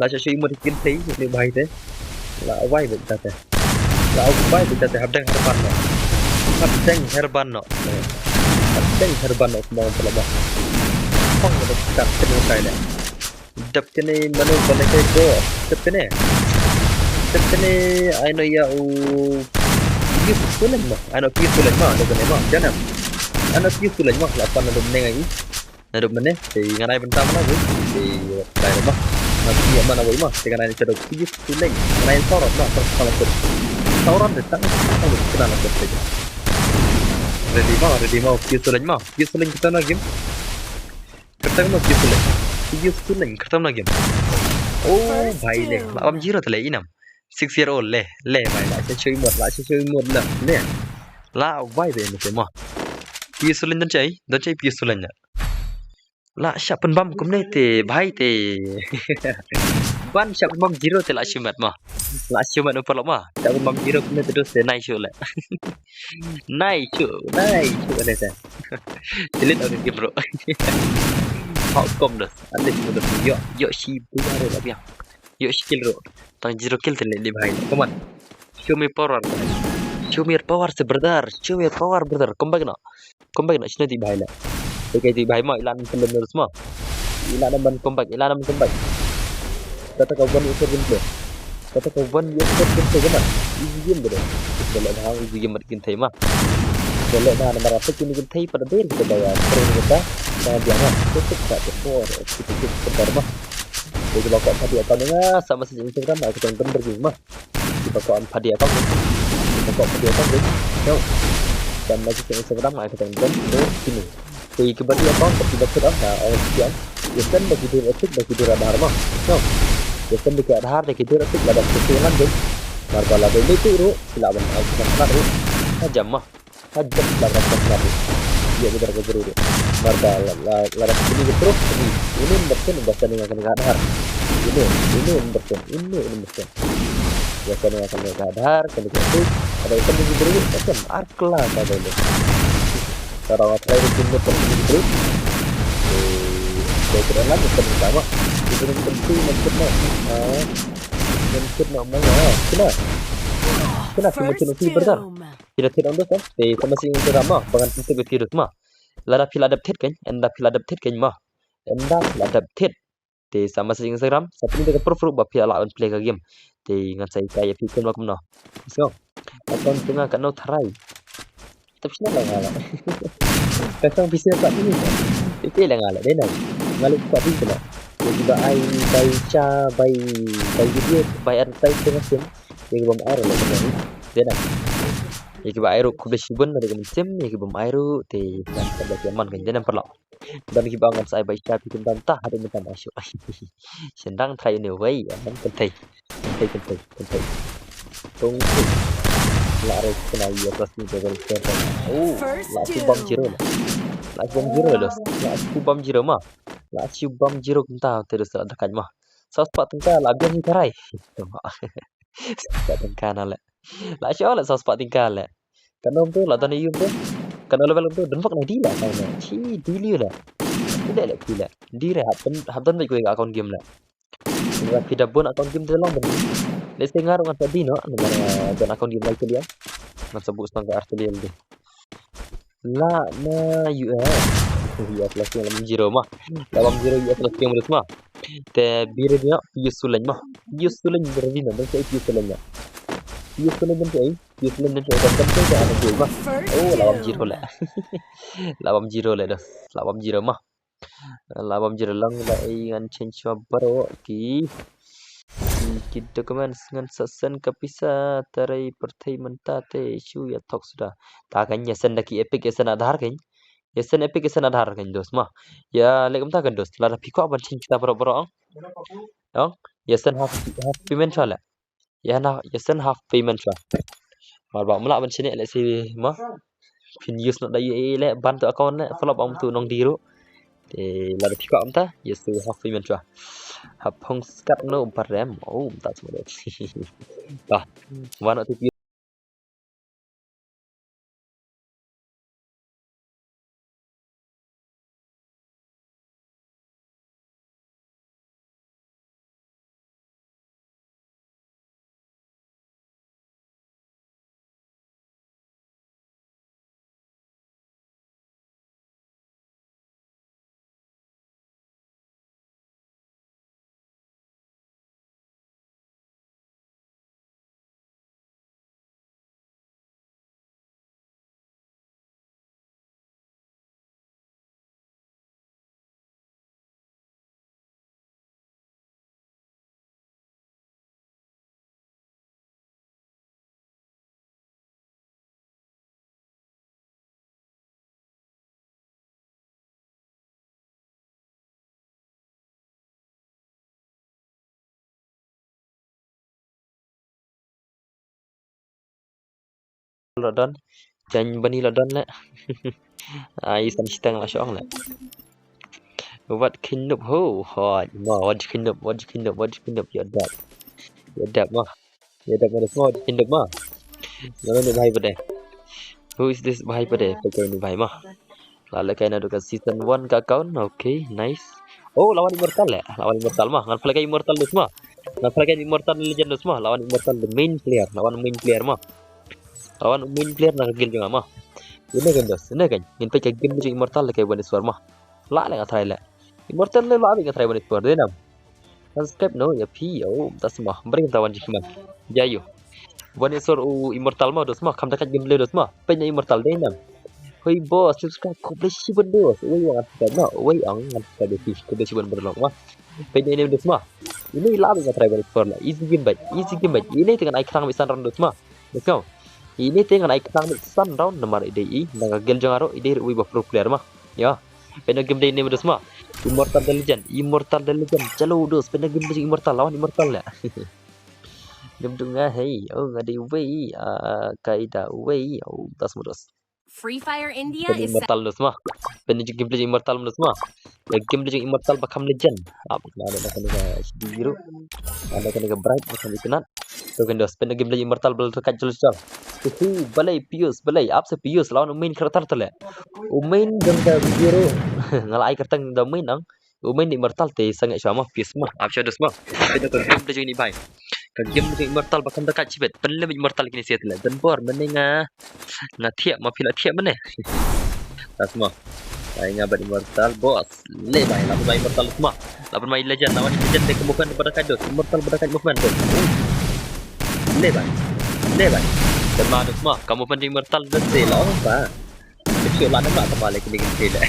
La sha shui mot ki thei. Le bai te. La wai bait ta te. La wai bait ta te hap dang herban no. Hap dang herban no. Hap dang herban no semua pala ba. Pang da ka kena kai le. Dep kene mano bane kai bos. Dep kene. Dep kene ai no ya u. Pius Sulen ma. Ai no Pius Sulen ma. Dep kene ma. Janam. Ai no Pius Sulen ma. Lapan na dep neng ai. Na dep mene. Te ngan ai benta mana wi. Te bai ma. Na pi mana wi ma. Te ngan ai chado Pius Sulen. Ngan ai Sauron ma. Terus sama terus. Sauron de tang. Tang de kena na terus. Ready ma. Ready ma. Pius Sulen ma. Pius Sulen kita na game. Kyrteng ma Pius Sulen. Pius Sulen kyrteng na game. Oh, bai le. La bam zero tale inam. Six year old le. Le bai la sha shui mot, la sha shui mot la. Le. La bai be ni ma. Pius Sulen don chai, don chai Pius Sulen na. La sha pynbam kumne te bai te. Ban sha pynbam zero te la shu mat ma. La shu mat upar la ma. Sha pynbam zero kumne te dos te nai shu le. Nai shu, nai shu ne te. Delete out of game bro. Hok kom dos. Ande shu dos. Yo, yo shi buya ro la biang. Yo shi kill ro. Tang zero kill te le di bai. Come on. Show me power, guys. Show me your power, say, brother. Show me your power, brother. Come back now. Come back now. Shino di bai la. Okay, di bai ma. Ilan film terus ma. Ilan man come back. Ilan man come back. Kata ka one user gameplay. Kata ka one user gameplay, come on. Easy game, bro. Bele na easy game mat kin thei ma. Bele na na mara tek ni kin thei pada der kita bayar. Terus kita. Sama dia ma. Kita tak support. Kita kita support ma. Jadi bakal tadi akan dengar sama si Instagram aku tang bener gitu ma. Kiba kwah padi account. Kiba kwah padi account. Yo. Dan lagi teng Instagram ai ka teng don ko kini. Te kiba di account kiba kut am na ong kian. Ye send da ki dur etik da ki dur Aadhaar ma. Yo. Ye send da ki Aadhaar da ki dur etik lada ki tu lan dei. Mar ba lada le tu ru ki la ban ai ka tang ru. Ha jam ma. Hajat la rasa satu. Dia kita ke beru. Marba la la la rasa ini ke terus ini. Ini bersin bahasa dengan kena Aadhaar. Ini ini bersin. Ini ini bersin. Bahasa dengan kena Aadhaar kena itu. Ada ikan di beru. Macam arkla pada ini. Kalau apa itu pun bersin di beru. Eh, saya kira lagi sama. Itu yang penting maksudnya. Ah, maksudnya mana? Kena. Kena sih mungkin lebih bertar. Phi la thied ong dos, eh? Te sa ma sha ïing Instagram ma, ba ngan pyntip ïa phi dos ma. Lada phi la dep thied kein, ynda phi la dep thied kein ma. Ynda phi la dep thied. Te sa ma sha ïing Instagram, sa pyni da ka proof ruh ba phi la lah ban play ka game. Te ngan sa hikai ïa phi kumno kumno. Let's go. Account jong nga katno tharai. Tep shna la nga la. Ka song phi sngewthuh phi. Te te la nga la dei na. Nga la kwah phi kena. Ïa kiba ai bai sha bai bai video bai advertise te nga sim. Ïa ki bym ai ruh leh kumne. Dei na. Ïa kiba ai ruh khublei shibun na dei ka mynsiem, ïa ki bym ai ruh te ngan sa da ki man kan dei na paralok. Don kiba ngan sa ai bai sha phi kynta mynta haduh mynta ma shu. Shen dang try anyway, man kynthei. Kynthei kynthei kynthei. Kynthei. La re kena ïa plus ni jaga ni kynthei. Oh, la shu bam zero la. La shu bam zero la dos. La shu bam zero ma. La shu bam zero kynta te dos la da kan ma. Saw spah tyngka la biang hi tharai. Saw spah tyngka na le. La shu la saw spah tyngka le. Kan ym tu la don ïum tu. Kan level tu don vak na di la kan na. Chi di li la. Di le le di le. Di re hap don hap don bad ku account game le. Nga phi da bun account game te long ban. Le se nga ruh ngan sa di no. Ngan don account game lai te liang. Ngan sa bu song ka ar te liang di. La na U S. U S la sting la bam zero ma. La bam zero U S la sting ma. Te biri dia Pius Sulen ma. Pius Sulen biri na bang Pius Sulen ya. Pius Sulen bang Pius Sulen bang Pius Sulen bang Pius ma. Oh, la bam zero le. La bam zero le dah. La bam zero ma. La bam zero lang la i ngan change ma baroh ki. Ki documents ngan sa send ka pisa tare pyrthei mynta te shu ïa thok suda. Ta kan ïa send da ki Epic, ïa send Aadhaar kan. Ïa send Epic, ïa send Aadhaar kan dos ma. Ïa leh kumta kan dos. Lada phi kwah ban change kita baroh baroh ong. Ong. Ïa send half, half payment sha leh. Ïa na, ïa send half payment sha. Mar ba mla ban change leh si ma. Phin use noh da ïa leh ban tu account leh follow up ong tu nong diru. Te lada phi kwah kumta, ïa send half payment sha. Hap hong skat no barem. Oh, that's what it. Bah. Wan tu London. Jan bani London le. Ai san sitang la shong le. Wat khin nup ho. Ho. Ma, wat khin nup, wat khin nup, wat khin nup. You're dead. You're dead ma. You're dead ma, wat khin nup ma. Mana ni bhai pade? Who is this bhai pade? Pade ni bhai ma. La lehkai na duka season one ka account. Okay, nice. Oh, la wan Immortal le. La wan Immortal ma. Ngan pynlehkai Immortal dos ma. Ngan pynlehkai Immortal Legend dos ma. La wan Immortal the main player. La wan main player ma. La wan main player na ka guild jong nga ma. Ine kan dos. Ine kan. Ngin peit ka game jong Immortal lehkai wan Iswar ma. La leh nga try le. Immortal le la leh nga try wan Iswar. Dei nam. Subscribe no ïa phi, oh, ta sma. Bring ta wan jingman. Jayo. Wan Iswar u Immortal ma dos ma, kham da kat gameplay dos ma. Peit na Immortal dei nam. Hoi boss, subscribe, khublei shibun dos. Wei wan subscribe na, wei ang ngan subscribe phi. Khublei shibun bun long ma. Peit na ine dos ma. Ine la bad nga try Wan Iswar la. Easy game bad, easy game bad. Ine te ngan ai khrang bad san round dos ma. Let's go. Ine te ngan ai khrang bad san round namar i dei i na ka guild jong nga ruh, i dei ruh uwei ba pro player ma. Ïa. Peit na game dei ine dos ma. Immortal the Legend, Immortal the Legend. Chalo dos, peit na game dei Immortal, la wan Immortal le. Game dei nga hei, oh nga dei uwei, ah, kaida uwei, oh das mo dos. Free Fire India. Peit na is Immortal dos ma. Peit na game dei Immortal dos ma. Ïa game dei Immortal ba kham Legend. Ah, ba kane ka, kane ka hero. Kane ka Bright ba kham Ignat. To kan dos, peit na game dei Immortal ba la kat jol jol. Uhu, balei Pius, balei, ap se Pius, la wan u main character te le. U main jong ka hero. Nga la ai kyrteng da main ang. U main Immortal te sangeh shuwa ma, Pius ma, ap shuwa dos ma. Peit na ka game dei jong ini bhai. Ka game dei Immortal ba kham da kat shibit. Pynlem Immortal kine siat le. Don bor mynne nga, nga thiah ma, phi la thiah mynne. Das ma. Ai nga bad Immortal boss. Le bhai, la pynmai Immortal dos ma. La pynmai Legend, la wan Legend dei ka movement ba da kat dos. Immortal ba da kat movement dos. Le bhai. Le bhai. Pynmai dos ma. Ka movement Immortal dos te la ong ba. Te shu la ne ma, tama le kine kynthei le.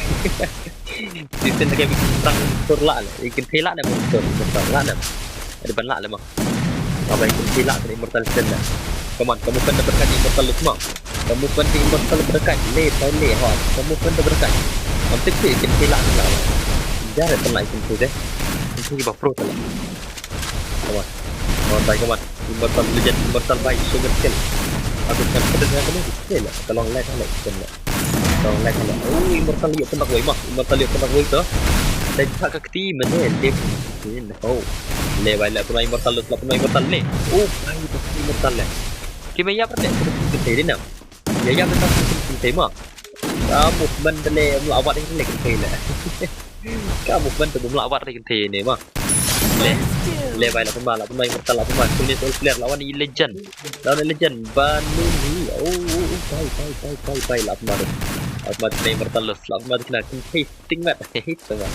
Season ne ka bi tang tur la le. I kynthei la ne ma tur, tur la ne. Ade ban la le ma. Aba i kynthei la ne Immortal season le. Come on, ka movement da berkat Immortal le ma. Ka movement Immortal berkat le, pai le ho. Ka movement da berkat. Am tip i kynthei la ne la. Jare pynlai kynthei de. Kynthei ba pro te le. Come on. Come on, bhai, come on. Immortal Legend, Immortal bhai, show me skill. Aku kan pedih dengan kena skill. Tolong like, like, skill. Tolong like, like. Oh, Immortal ïoh kena wei mah. Immortal ïoh kena wei tu. Dan tak ka kti mana dia. Oh. Le bhai, le pernah Immortal, le pernah Immortal ni. Oh, bhai, pernah Immortal le. Kima ya pernah kena kti dia nam. Ya, ya, pernah kena kti mah. Ka movement le mlawat ni kena kti le. Ka movement tu mlawat ni kena ni mah. Le. Le bhai, la pernah, la pernah Immortal, la pernah. Kuni tu player lawan i Legend. Lawan i Legend. Banu ni. Oh, oh, oh, bhai, bhai, bhai, bhai, bhai, la pernah. Ap mat kine Immortal los, la ap mat kine kynthei Sting mat. Sting mat.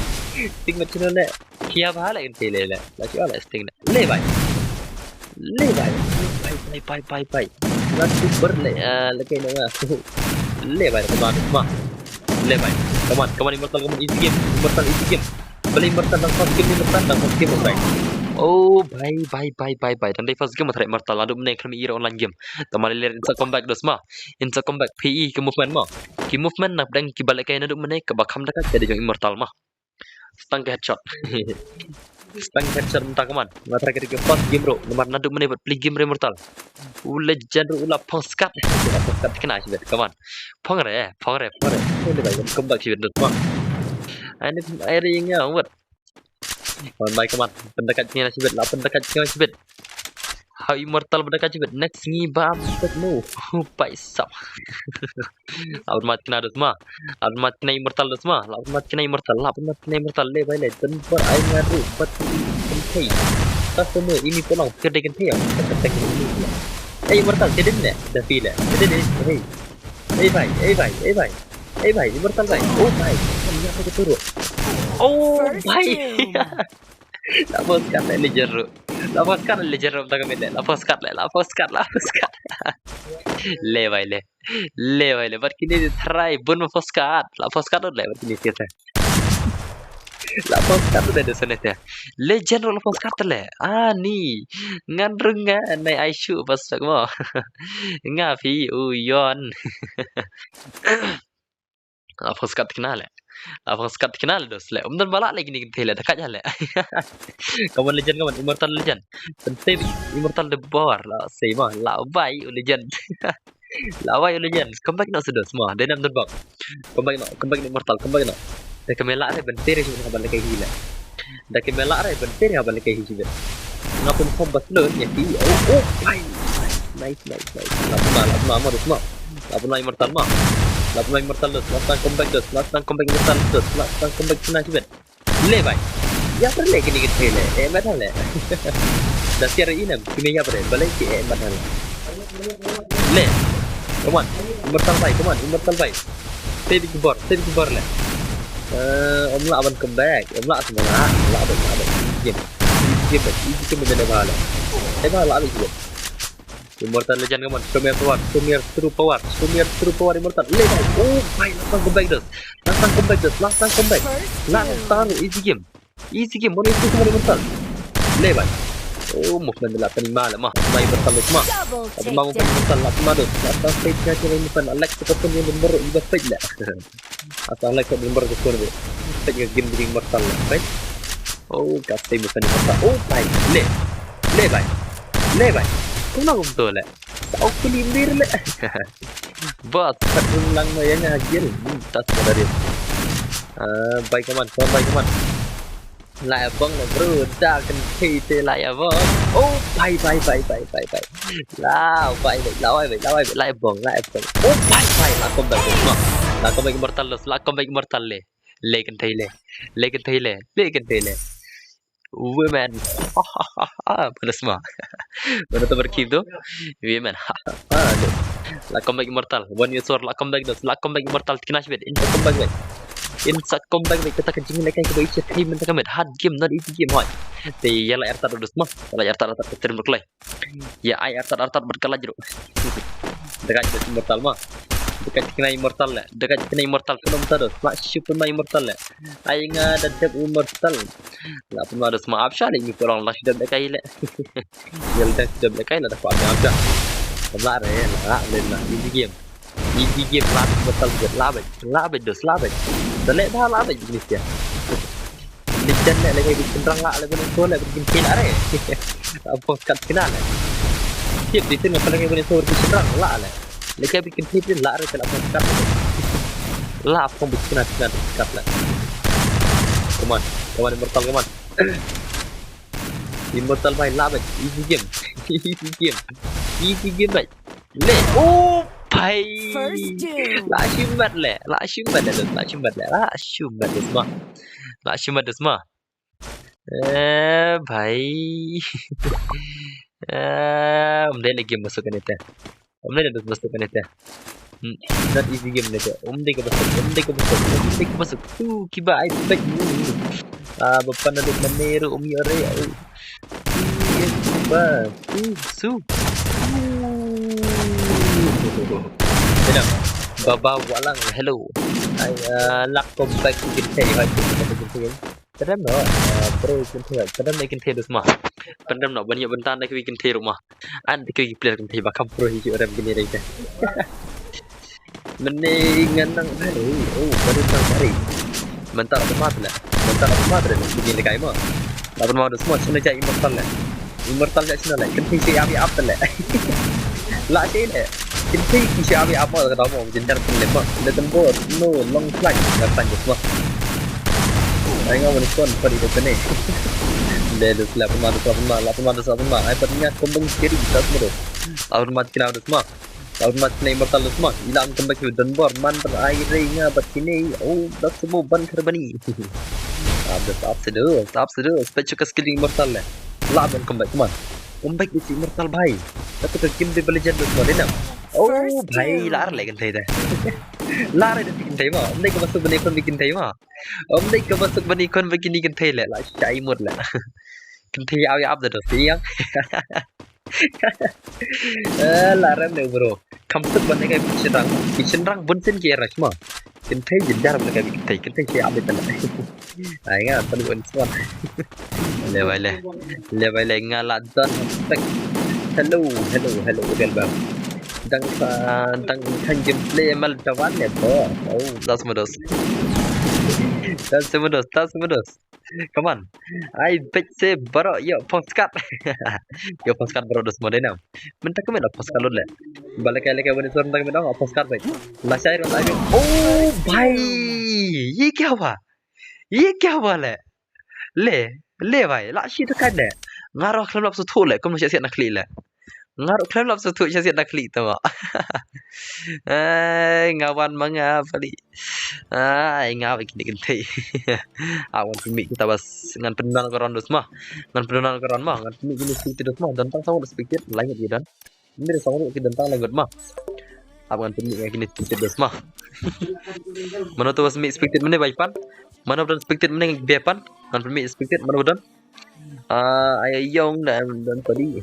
Sting mat kine le. Kia ba le kynthei le le. La shu le Sting le. Le bai. Le bai. Bai, bai, bai, bai, bai. La super le, ah, le kai na. Le bai, come on, come on. Le bai. Come on, come on, Immortal, come on, easy game. Immortal, easy game. Bale Immortal dang first game, Immortal dang first game, bai. Oh, bai, bai, bai, bai, bai. Dang dei first game, thrai Immortal. Aduh, mene khlem ira online game. Tama le ler insta comeback dos ma. Insta comeback P E ki movement ma. Ki movement na dang ki bale kai naduh mene kaba kham da ka dei jong Immortal ma. Stang ka headshot. Stang ka headshot mynta ka man. Nga try ka dei ka first game ruh. Namar naduh mene bad pli game re Immortal. U legend ruh u la phong skat. U la phong skat kena shibit ka man. Phong re, phong re, phong re. Phong re bai, comeback shibit dut phong. Ai ni ai re nga wat. Wan bai ka man. Pyndakat kena shibit, la pyndakat kena shibit. Hau Immortal pyndakat shibit. Next ngi ba am shibit mo. Pai sap. La pynmat kena dut ma. La pynmat kena Immortal dut ma. La pynmat kena Immortal. La pynmat kena Immortal. Le bai le. Tun por ai nga ruh. Bat kena. Ta semua ini pulang. Kena kena. Kena kena. Eh, Immortal, kena ne? Dah pilih. Kena ne? Hei. Eh, bai. Eh, bai. Eh, bai. Eh, bai. Immortal, bai. Oh, bai. Kan dia pakai turun. Oh, bai. La phong skat le, le jeru. La phong skat le, le jeru, tak kami le. La phong skat le, la phong skat, la phong skat. Le, bai, le. Le, bai, le. Bat kini di try. Bun ma phong skat. La phong skat le, bat kini kita. La phong skat le, de sana te. Legend la phong skat le. Ani. Ngan runga, nai ai shu, pas tak mo. Nga phi, u yon. La phong skat kena le. La phong skat kena le dos le. Um don bala le kini kini le, dekat ya le. Kawan legend, kawan Immortal legend. Penting Immortal de bor la, sei ma, la bai u legend. La bai u legend. Comeback no sedos ma. Denam don bak. Comeback no, comeback no Immortal, comeback no. Dah kemela re bentir sini haban lekai hila. Dah kemela re bentir haban lekai hila. Ngapun kom baslon ya ki. Oh, oh, bai. Nice, nice, nice. La pun la, la pun ma, dos ma. La pun Immortal ma. La pun Immortal dos. La sang comeback dos. La sang comeback Immortal dos. La sang comeback kena shibit. Le bai. Ya per le kini kini le. Eh, mat le. Dah siar inem. Kini ya per. Balik ki, eh, mat le. Le. Come on. Immortal bai. Come on. Immortal bai. Save ki bor. Save ki bor le. Eh, om la aban comeback. Om la semua la. La aban, la aban. Easy game. Easy game. Easy game. Benda bala. Eh, bala aban game. Immortal legend, come on, show me your power, show me your true power, show me your true power, Immortal. Le bai. Oh bai, la sang comeback dos. La sang comeback dos. La sang comeback. La sang, easy game. Easy game, one easy game, Immortal. Le bai. Oh, movement la pani ma la ma. Ma Immortal dos ma. Double takedown. Ma movement Immortal la ma dos. La sang stage nya kini Immortal. Alex ko pun yang nomor iba stage la. Asal like kat number ke score be. Take a game ding Immortal lah, right? Oh, kat time bukan Immortal. Oh, bai. Le. Le, bai. Le, bai. Kau nak betul le. Tau kulimir le. Bas, kat lang no yang agil. Hmm, tas pada dia. Ah, bai kaman, kaman, bai kaman. La bong le bro, da kan te te la bong. Oh, bai, bai, bai, bai, bai, bai. La bai, bai, la bai, bai, la bai, bai, la bong, la bong. Oh, bai, bai, la comeback dos ma. La comeback Immortal dos, la comeback Immortal le. Le kan te le. Le kan te le. Le kan te le. Women. Balas ma. Mana tu berkip tu? Women. Ah, le. La comeback Immortal. One year sword, la comeback dos, la comeback Immortal. Kena shibit. Insta comeback, bai. Insta comeback, bai. Kita kan jingin lekai ke bai chat. Hey, mentang kamet. Hard game, not easy game, hoi. Te ya la artat dos ma. Ya la artat, artat, terus berkelai. Ya ai artat, artat, berkelai jeruk. Dekat je Immortal ma. Dekat kena Immortal le. Dekat kena Immortal, kena Immortal dos. Mak syukur ma Immortal le. Ai nga da dep Immortal. La pun ma dos ma apsha le, ni pelong la sudah lekai le. Ya la sudah lekai la da pa apsha. Pemla re, la, la, la, easy game. Easy game, la Immortal, la bai, la bai dos, la bai. Dah le dah la bai ni sia. Ni jan le lekai bit kenrang la le bun so le bit kin la re. Apa kat kena le. Tip di sini kalau lekai bun so bit kenrang la le. Lekai bit kin la re kalau apa kat le. La apa bit kena kena kat le. Come on, come on Immortal, come on. Immortal bai, la bai, easy game. Easy game. Easy game bai. Le, oh bai. First doom. La shimat le, la shimat le, la shimat le, la shimat le ma. La shimat le ma. Eh, bai. Eh, um dei le game masuk kan ite. Um dei le masuk kan ite. Hmm, not easy game ne te. Um dei kaba suk, um dei kaba suk, um dei kaba suk. Tu kiba ai pek ni. Ah, ba pan na duk mane ru um ïoh re. Oh. Yes, ba. Tu su. Hello. Baba Walang, hello. Ai, ah, lak ko back to kynthei, hai, kynthei, kynthei. Tadam no, ah, pro kynthei, tadam no kynthei dus ma. Tadam no, ban ïoh bynta na ki kynthei ruh ma. An ki player kynthei ba kham pro hi ju rem kine dei te. Mane ngan nang hari, oh, baru nang hari. Mynta la mat le, mynta la mat le, begini kai ma. La mat dus ma, sini jai immortal le. Immortal le sini le, kynthei shi abi ap le. La shi le. Kynthei ki shi abi ap ma ka damo, jynjar pun le ma. Le tembor, no, long flight, ngan tan dus ma. Ai nga wan kon pari de tene. Le dus la pun ma, dus la pun ma, la pun ma, dus la pun ma. Ai pat nga kombang kiri, tas ma dus. La pun ma kina dus ma. Laut mat kine immortal dus ma. Ila am comeback with Dunbar. Man ban ai rei nga bat kine. Oh, that's mo ban karbani. Abs, abs do, abs do. Special ka skill immortal le. La ban comeback, come on. Comeback with immortal bhai. That's ka game de legend dus ma dena. Oh, bhai, lar le kynthei de. Lar le kynthei ma. Ndai ka masuk bani kon kynthei ma. Ndai ka masuk bani kon bikini kynthei le. La shai mut le. Kynthei au ya abs do siang. Eh, la rem ne bro. Kam suk ban ne kai bi shynrang. Bi shynrang bun sien ki era shma. Kynthei jynjar ban ne kai bi kynthei. Kynthei ki abit tala. Ai nga ban bun swan. Le bai le. Le bai le nga la don spek. Hello, hello, hello, real bam. Dang sa, dang kan gameplay mal tawan ne bro. Oh, das mudos. Das mudos, das mudos. Come on. Ai, pek se baroh ïoh postcard. Ïoh postcard baroh dos model nam. Mynta kami la postcard lut le. Balik kali kali bani suruh mynta kami dong postcard baik. La shai ro la. Oh, bhai. Ye kya hua? Ye kya hua le? Le, le bhai. La shi dekat le. Nga roh khlem lap suthu le. Kum sha siat na khlieh le. Nga ruh khlem lap suthu sha siat na khlieh tu ma. Ai, nga wan ma nga pali. Ai, nga ba kine kynthei. Ah, ngan pynmih kita bas, ngan pyndownload ka ron dus ma. Ngan pyndownload ka ron ma, ngan pynmih kine suthu dus ma. Don tang saw ngut spectate, lai ngut ki don. Mira saw ngut ki don tang lai ngut ma. Ah, ngan pynmih nga kine suthu dus ma. Mano tu bas mih spectate mane bai pan. Mano don spectate mane bai pan. Ngan pynmih spectate mano don. Ah, ai yong dan dan padi.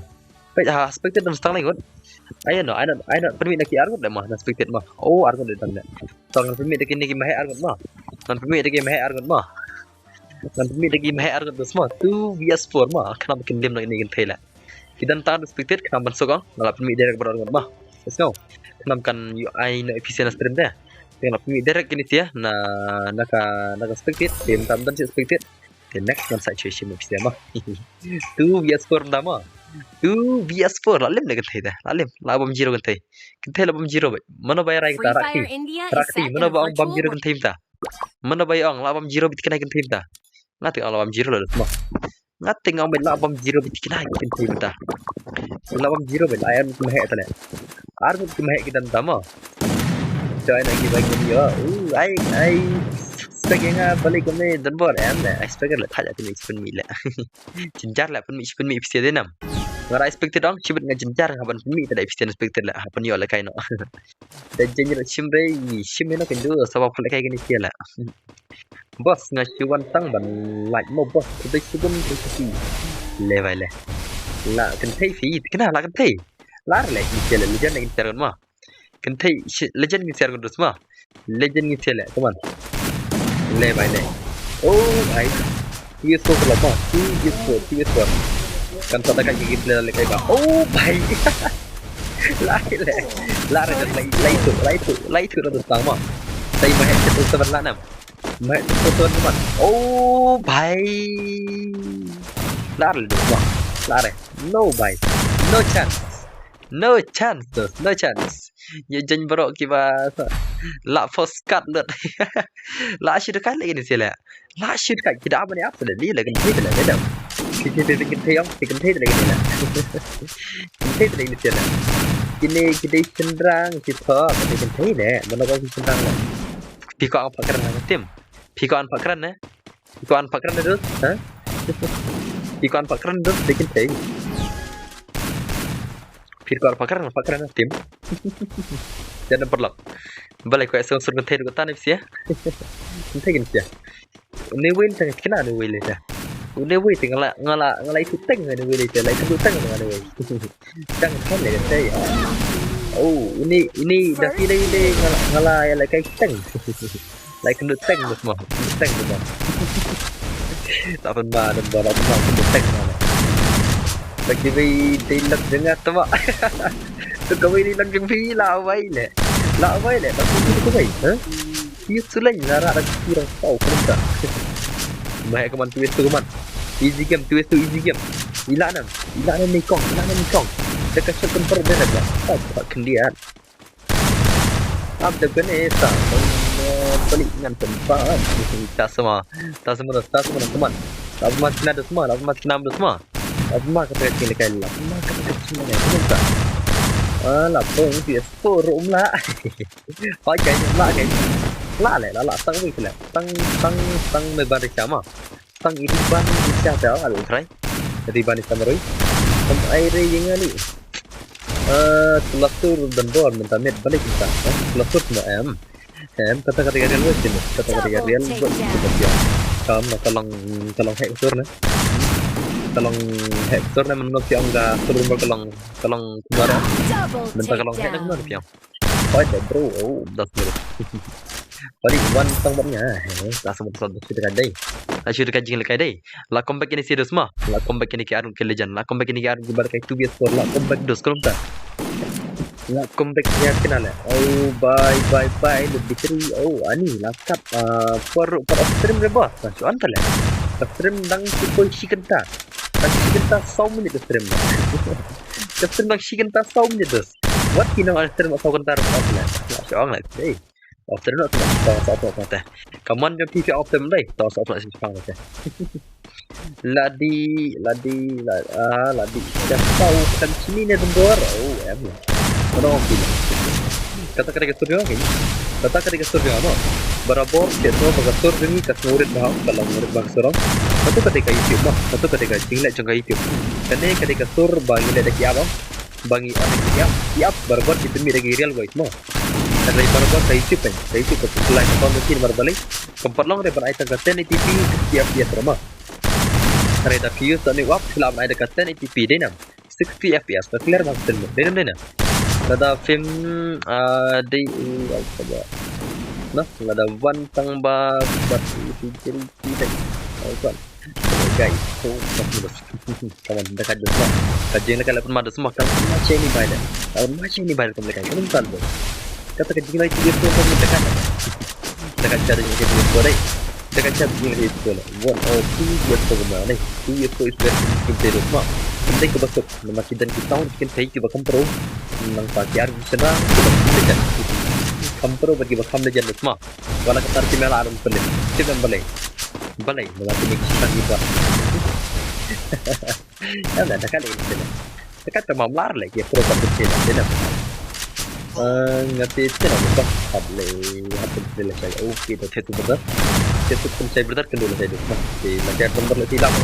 Pek ha spectate dan stang lengot. Ai no, ai no, ai no pynmih na ki arngut de ma, na spectate ma. Oh, arngut de dan de. Tang pynmih de kini ki mahe arngut ma. Ngan pynmih de ki mahe arngut ma. Ngan pynmih de ki mahe arngut dus ma. Two V S four ma. Khnam kin dim na kini kynthei la. Ki dan tang spectate khnam ban sokong. Nga la pynmih direct bar arngut ma. Let's go. Khnam kan ïoh ai no efficient stream de. Nga la pynmih direct kini tia na, na ka, na ka spectate. Tim tam dan spectate. Te next ngan sa choi shim pisa ma. Two V S four da ma. Two V S four la lim ne kynthei da. La lim. La bam zero kynthei. Kynthei la bam zero bai. Mano bai rai kita rakti. Rakti. Mano ba ong bam zero kynthei ta. Mano bai ong la bam zero bit kena kynthei ta. Nga te ong la bam zero la ma. Nga te ong bai la bam zero bit kena kynthei ta. La bam zero bai la ayam kynthei ta le. Ar bit kynthei kita ta ma. Join lagi bagi dia. Uh, ai, ai. Spek nga balik kami dan bor em le. Ai spek le thaj aku ni pynmih le. Jynjar le pynmih pynmih pisa de nam. Nga rai spek te dong, chibit nga jynjar nga ban pynmih te dai pisa spek te le. Ha pynmih le kai no. Da jynjar shim rei, shim no kan du sabab le kai kini sia le. Boss nga shiwan tang ban like mo boss. Te shiwan recipe. Le bai le. La kynthei fi, kena la kynthei. La le kini sia le, legend kini sia ma. Kynthei legend ngi share kudus ma. Legend ngi share le, come on. Le bai le. Oh, ai. T S four kelama. T S four, T S four. Kan sa dekat gigi player le kai ba. Oh, bai. Lai le. Lai le lai lai tu, lai tu, lai tu dah datang ma. Sai ma head tu seven lah nam. Ma head tu seven, come on. Oh, bai. Lai le tu ma. Lai le. No, bai. No chance. No chance, dos. No chance. Ye jen bro kiba la postcard lut. La shi dekat lagi ni sila. La shi dekat kita apa ni apa dah ni lagi ni dah dah. Kita kita kita yang kita kita lagi ni lah. Kita lagi ni sila. Kini kita cenderang kita kita ni mana kau cenderang lah. Piko apa kerana tim? Piko apa kerana? Piko apa kerana tu? Ha? Piko apa kerana tu? Bikin tim. Piko apa kerana apa kerana tim? Jan na paralok. Balei ko ïa song sur kynthei ruh kata ne psia. Kynthei kan psia. Une wei te kena une wei le te. Une wei te nga la, nga la, nga la itu teng une wei le te. La itu teng une wei. Tang kan le te. Oh, une, une da pi le le nga la, nga la ïa la kai teng. Lai kynduh teng bos mo, kynduh teng bos mo. La pynban, la pynban, la pynban kynduh teng mo. Lagi wei dei lok jong nga tama. Tu kawei dei lok jong phi la wei le. La wei le, la tu kawei, ha? Phi suleng la ra da phi rang tau kynduh. Mai kaman tu tu kaman. Easy game, tu tu easy game. Ila nam, ila nam ni kong, ila nam ni kong. Dekat shot confirm dia dah. Tak, tak kendiat. Ab de gane sa, eh, balik ngan tempat. Ta sama, ta sama, ta sama, teman. Ta sama, kena ta sama, ta sama, kena ta sama. Ta sama, kata kata ni kai la. Ta sama, kata kata ni kai la. Ah, la pun dia sepur um la. Hai kai la kai. La le, la la tang wi la. Tang tang tang me ban sama. Tang i riban i sha ta al trai. Riban i samaroi. Tam ai re yang ali. Eh, telasur dan bor minta met balik kita. Eh, telasur semua em. Em, kata kata kata lu sini. Kata kata kata lu buat kita dia. Kam na kalong kalong hek sur na. Kalong hek sur na menurut si angga sur kalong kalong kumara. Minta kalong hek na kumara piang. Oi, deh, bro. Oh, das bro. Pari wan tang ban nga. Eh, la sama sama shu dekat dei. La shu dekat jing dekat dei. La comeback ini serius ma. La comeback ini ki arung ki legend. La comeback ini ki arung ki bar kai two V S four. La comeback dos kolom ta. La comeback ya kena le. Oh, bye bye bye le bitri. Oh, ani la kat. Ah, por por stream re boss. Nah, cuan ta le. Stream dang ki poi shi kenta. Dang shi kenta saw minit stream. Ka stream dang shi kynta saw minit dus. Wat ki nong stream saw kynta ruh off la. La shong la. Ei. Off stream no saw saw saw saw te. Kaman jong phi off stream dei. Saw saw saw saw te. Ladi ladi la ah ladi. Ka saw kan sini ne dembor. Oh em. Kono phi. Kata kata ka sur jong ngi. Kata kata ka sur jong ngi. Barabor ke to ba ka sur jong ngi ka sngewrit ba ka long rit ba ka sur. Kata kata ka YouTube ma. Kata kata ka jingleh jong ka YouTube. Kane kata ka sur ba ngi leh da ki ap. Ba ngi on da ki ap. Ki ap barabor kita mih da ki real voice ma. Kata barabor ka YouTube kan. Ka YouTube ka supply ka ton da kin barabor. Kam pat long re ban ai tang ka ten eighty p sixty F P S ra ma. Kata da views da ni wap sila ban ai da ka ten eighty p dei nam. Sixty F P S, ka clear bha ka film. Dei ne, dei ne. Lada film, ah, dei, uh, apa ba. Nah, lada wan tang ba, ba, dei, dei, dei. Oh, kan. Guys, so, tak terus. Kawan, dekat dus ma. Ka jing dekat lapan ma dus ma. Kan ma ceni bai deh. Kan ma ceni bai deh, kan dekat. Kan kan dus. Kata ka jing lai tu dia tu kan dekat. Dekat cara jing dia tu dei. Dekat cara jing dia tu lah. One or two years ago ma dei. Two years ago is very good day dus ma. Kan dei ka basuk. Namar ki don ki sound ki kynthei kiba kham pro. Nangta ki ar ki shnong kiba kham legend. Kham pro bad kiba kham legend sma. Wala kata ki mela aram pynlip. Tip em balei. Balei namar kine ki shnong kiba. Em da dekat lagi sini. Dekat ta mamlar lagi pro bad kine sini. Eh, ngati sini bukan. Hap le hap pynlip lagi. Okay, dah satu brother. Satu pun saya brother kendul saya dulu. Okey, lagi akan berlatih lama.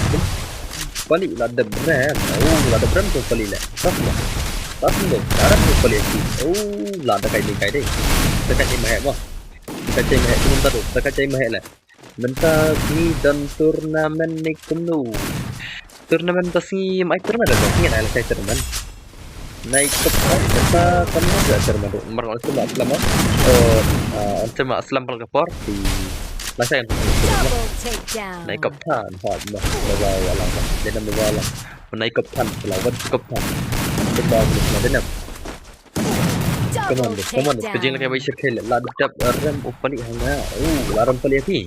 Pali la dep rem. Oh, la dep rem tu pali le. Tas mo. Tas mo. Arap tu pali aki. Oh, la da kai ni kai dei. Da kai ni mahek mo. Da kai ni mahek tu mynta tu. Da kai ni mahek le. Mynta sngi don tournament ni kumno. Tournament ta sngi mai tournament da sngi na le kai tournament. Nai kop ai ta kam na ja ter madu. Mar on sema selama. Oh, ah, on sema selam pal kapor di. Lasa yang Double takedown. Nai kop tan hot ma. Lewa wala. Dena lewa wala. Nai kop tan, lawan kop tan. Lewa wala dena. Come on, come on. Kejing lagi bai shirkai la dap rem upali hanga. Oh, la rem pali api.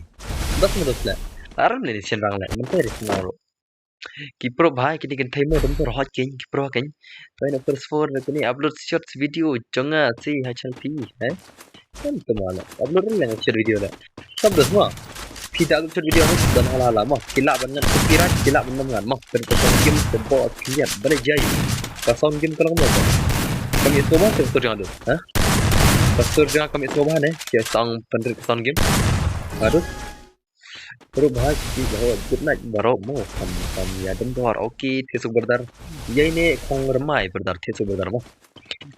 Das menurut la. La rem ni sien rang la. Menteri semua. Ki pro bha kini kynthei mo dum por hot kin ki pro kin. Pai na first four na kini upload short video jong nga si ha channel pi, eh. Kan tu ma la upload ri lang short video la. Sab dos ma. Phi da upload short video ni dan hala hala ma. Ki lah ban ngan copyright, ki lah ban ngan ma. Pen ko song kim ko bo ki ya bale jai. Ka sound game ka long mo. Kam ïa soba ka sur jong adu, ha? Ka sur jong kam ïa soba ne. Ki sound pen ka sound game. Aduh. Ruh bha ki baroh good night baroh mo kam kam ïa dem dor. Okay, thied suk brother. Ïa ine khong remai brother thied suk brother mo.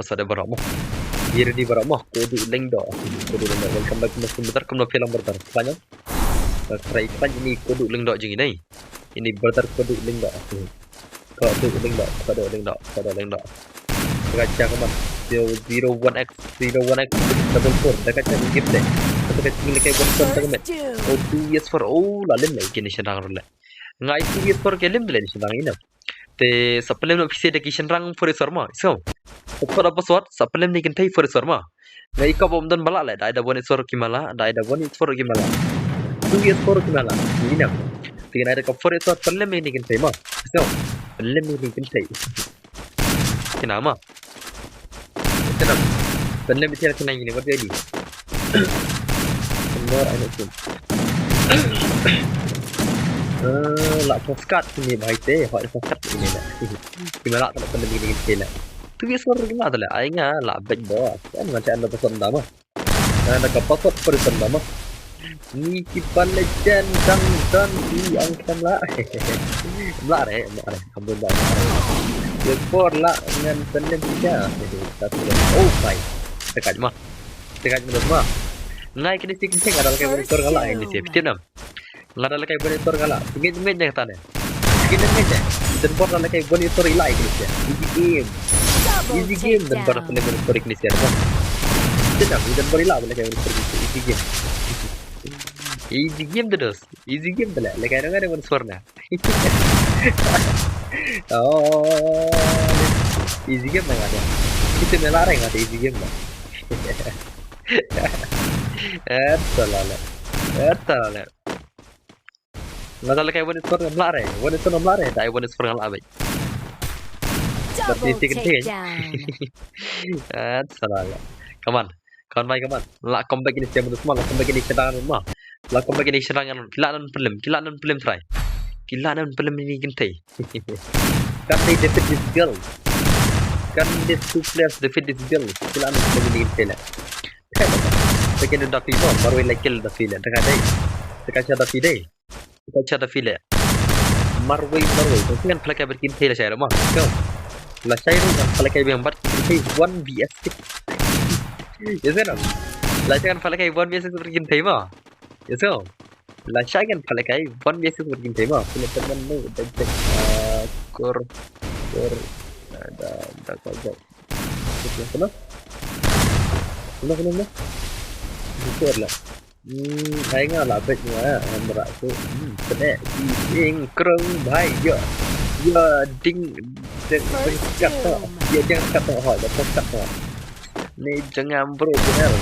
episode baroh mo. Ye ready baroh mo. Koduh Lyngdoh. Koduh Lyngdoh. Welcome back to my brother. Kumno phi long brother? Khlaiñ? Try khlaiñ ini Koduh Lyngdoh jong ngi ne. Ini brother Koduh Lyngdoh. Koduh Lyngdoh, Koduh Lyngdoh, Koduh Lyngdoh. Dekat jaka man. Zero, zero one X, zero one X, double four. Dekat jaka game deh. Dekat jaka game deh. Oh, two V S four. Oh, la lem leh kine shynrang ruh leh. Nga i two V S four ke lem leh shynrang ina. Te sa pynlem noh phi sa da ki shynrang four V S four mo. So. Sa pynlem noh phi sa da ki shynrang four V S four mo. Nga i ka bom don ba lah leh, dei da one V S four ki ma lah, dei da one V S four ki ma lah. Two V S four ki ma lah. Ina. Te nga i da ka four V S four pynlem noh kine ki ma. So. Pynlem noh kine ki ma. Kine ma. Kine. Pynlem noh kine ki ma. What do I do? Pynlem noh kine. Eh, lah postcard sini bhai te, hot postcard sini lah. Ki ma lah tak pynlem noh kine ki ma. Two V S four ki ma lah. Ai nga lah bad bos. Kan macam anda pesan dah mah. Anda ka password four V S four dah mah. Ni ki pale jen dang dan di ang kan lah. Mlah re, mlah re. Ambun dah mlah re. Ye por lah ngan pynlem dah. Tapi oh bhai. Dekat mah. Dekat mah mah. Ngai kini si kini sing ada lagi monitor ngalah ini si. Betul nam. Nga da lehkai one V S four ngalah. Ngeit ngeit ne kata ne. Ngeit ngeit ne. Dan por da lehkai one V S four ila kine ki. Easy game. Easy game dan por da lehkai one V S four kine ki. Dan por ila lehkai one V S four kine ki. Easy game. Easy game tu dos. Easy game tu leh. Lehkai dong ada one V S four na. Oh. Easy game na ada. Kita mela reng ada easy game na. Eh, salah leh. Eh, salah leh. Nga da lehkai one V S four ngam lah re. One V S four ngam lah re. Dei one V S four ngam lah bad. Double takedown. Eh, salah leh. Come on. Come on, bhai, come on. Lah comeback ini siapa tu semua. Lah comeback ini sedang ma. Lah comeback ini sedang yang. Ki lah nan pynlem. Ki lah nan pynlem try. Ki lah ban pynlem ïa kine ki kynthei. Can they defeat this girl? Can these two players defeat this girl? Ki lah ban pynlem ïa kine ki kynthei leh. Te ka, te ka Duffy mo, marwei la kill Duffy leh. Te ka dei. Te ka sha Duffy dei. Te ka sha Duffy leh. Marwei, marwei. Te ngan pynlehkai bad ki kynthei lashai ruh mo. Go. Lashai ruh ngan pynlehkai biang bad ki kynthei one V S six. Yes or no? Lashai ngan pynlehkai one V S six bad ki kynthei mo. Yes or no? Lashai ngan pynlehkai one V S six bad ki kynthei mo. Pynlehkai man no da jek, ah, kur, kur, ah, da, da, da, da. Kena, kena, kena, kena. Kur lah. Hmm, hai nga lah bet nga, eh, mera tu. Hmm, kena, ki ing krong bhai, yo. Yo, ding, ding, ding, kat tu. Yo, jangan kat tu, ho, dah kat tu. Ni jangan bro, jangan.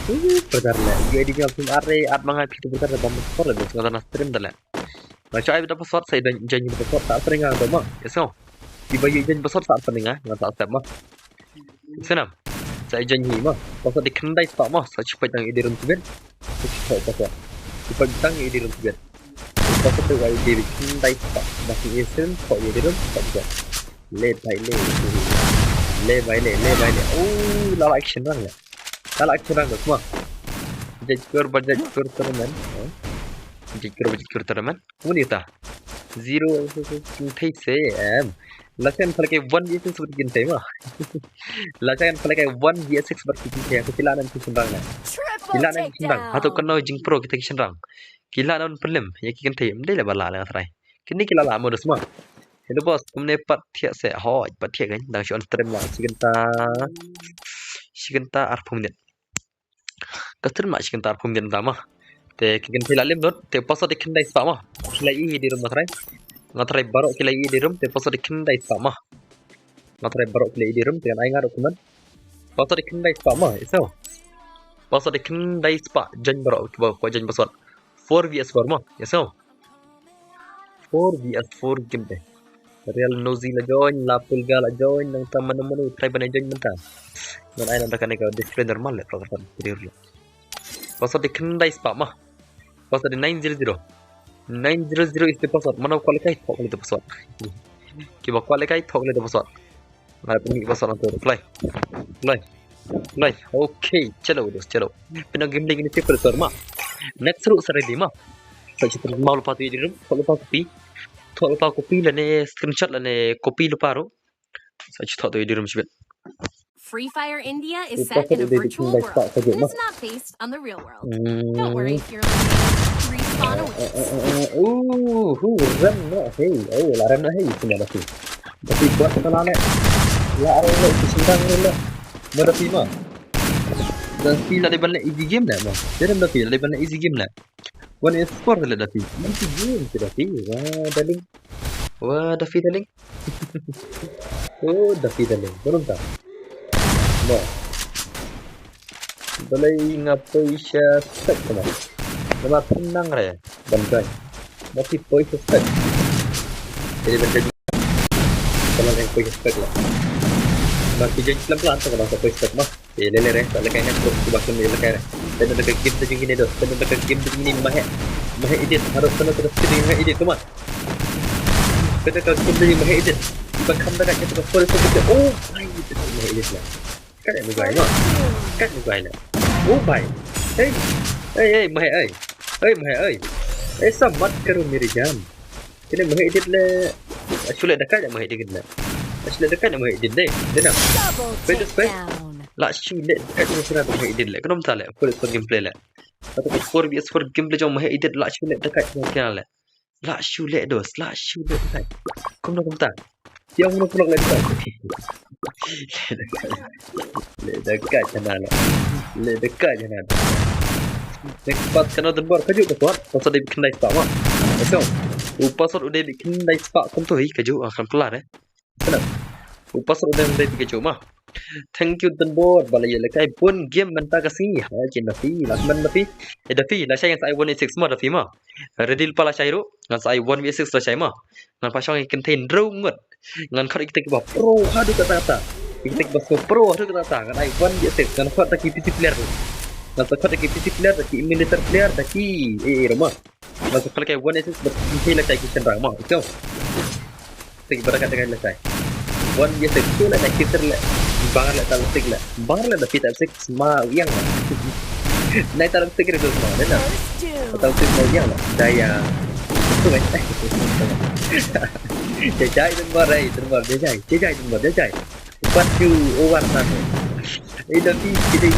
Uh, perkara lah. Yo, ding, ngam pun are, at mangai, kita perkara, bam, perkara, dah, tengah tanah stream dah lah. Nga shah ai da password, sa i join da password, sa sering nga da ma. Yes, no. Iba i join password, sa sering nga, nga sa accept ma. Yes, no. Sa i join hi ma. Password dei khyndai spah ma, sa chipai tang i di rum tibet. Sa chipai password. Chipai tang i di rum tibet. Password dei wa i di khyndai spah. Ma ki isen, ko i di rum, sa chipai. Le bhai le. Le bhai le, le bhai le. Oh, la la action rang ya. La la action rang da, ma. Jait kur ba jait kur tournament. Jait kur ba jait kur tournament. Kumne ta. Zero, thei se, em. Lashai ngan pynlehkai one V S six bad ki kynthei ma. Lashai ngan pynlehkai one V S six bad ki kynthei. Ki lah ban ki shynrang na. Ki lah ban ki shynrang. Hato kano jingpro kita ki shynrang. Ki lah ban pynlem ïa ki kynthei. Ym dei la ba la la trai. Kine ki la la modus ma. Hello boss, kumne pat thiah se. Hooid, pat thiah kan. Dang shu on stream la. Shi kynta. Shi kynta arphew minit. Ka stream ma shi kynta arphew minit mynta ma. Te ki kynthei la lem lut, te password dei khyndai spah ma. Ki la i di rum nga trai. Nga trai baroh ki la i di rum, te password dei khyndai spah ma. Nga trai baroh ki la i di rum, te ngan ai nga ruh kumne. Password dei khyndai spah ma, i so. Password dei khyndai spah, join baroh, kiba kwah join password. Four V S four ma, i so. Four V S four game te. Real Nozi la join, la Pulga la join, nangta mano mano, try ban join mynta. Ngan ai nangta kane ka display normal le, proper kan clear le. Password dei khyndai spah ma. Password dei nine zero zero. Nine zero zero is the password. Mano kwah lehkai, thok lehkai password. Kiba kwah lehkai, thok lehkai password. Nga pynmih password nangta. Play. Play. Play. Okay, chalo, dos, chalo. Pyndonkam link ini sih per ma. Next ruh sa ready ma. Sa shu pyndonkam lypa tu ïa di rum, thok lypa copy. Thok lypa copy lane screenshot lane copy lypa ruh. Sa shu thok tu ïa di rum shibit. Free Fire India is set in a virtual world. It is not based on the real world. Don't worry if you're limited. Respawn awaits. Uh, uh, rem na hei. Oh, la rem na hei. Sini ada sini. Tapi buat kena le. La ada le, sini dah le. Mana sini ma? Dah sini la dei ban leh easy game leh ma. Dah dah Duffy la dei ban leh easy game leh. One is four leh Duffy. Easy game si Duffy. Wah, darling. Wah, Duffy, darling. Oh, Duffy, darling. Belum tak? No. Balei nga poi sha spec kumne. Namar pynang re ban join. Nga phi poi sha spec. Jadi ban join. Kana nga poi sha spec la. Nga phi join pelan pelan, kana nga poi sha spec ma. Te lele re, sa lehkai ne, terus kiba khlem lehkai re. Pynda ka game te jong kine do. Pynda ka game te jong kine ma he. Ma he edit. Harus pynda ka skin ma he edit, come on. Pynda ka game te jong ma he edit. Iba kham da ka jong ka forest edit. Oh, bhai, edit ma he edit la. Kat ïa mobile ma. Kat mobile la. Oh, bhai. Hey. Hey, hey, ma he, hey. Hey, ma he, hey. Aisa mat karo mere jaan. Kine ma he edit le. Actually da ka ma he edit le. Actually da ka ma he edit de. De na. Double takedown. La shu le da ka ma he edit le. Kano mta le. Full squad gameplay le. Atau four V S four gameplay jong ma he edit la shu le da ka ma kina le. La shu le dos. La shu le da ka. Kumno kumta. Yang no pulak le da ka. Le da ka jana le. Le da ka jana le. Next part kano dun bor kaju ka tuan. Password dei khyndai spah ma. Eso. U password u dei khyndai spah kum tu hi kaju, ah, kan kelar eh. Sana. U password u dei kaju ma. Thank you dun bor. Ba la ïalehkai bun game mynta ka sngi. Ha, chin Duffy. Last man Duffy. Eh, Duffy, lashai ngan sa ai one v six ma Duffy ma. Ready lypa lashai ruh. Ngan sa ai one v six lashai ma. Ngan pynshong ïa ki kynthei hynriew ngut. Ngan khot ïa kita kiba pro haduh katta katta. Ïa kita kiba sngewpro haduh katta katta. Ngan ai one v six. Ngan khot da ki P C player ruh. Ngan sa khot da ki P C player, da ki emulator player, da ki A A ruh ma. Ba sa pynlehkai one assist bad kynthei lehkai ki shynrang mo. Ito. Tik ba da ka da ka lehkai. One assist tu leh na ki ter leh. Bang leh ta leh tik leh. Bang leh da phi ta sik sma u ïang leh. Nai ta leh tik re tu sma. Dei na. First doom. Ta leh tik sma u ïang leh. Da ïa. Tu eh. Jai jai Dunbar eh. Dunbar jai jai. Jai jai Dunbar jai jai. Pat ju over na. Eh, da phi ki dei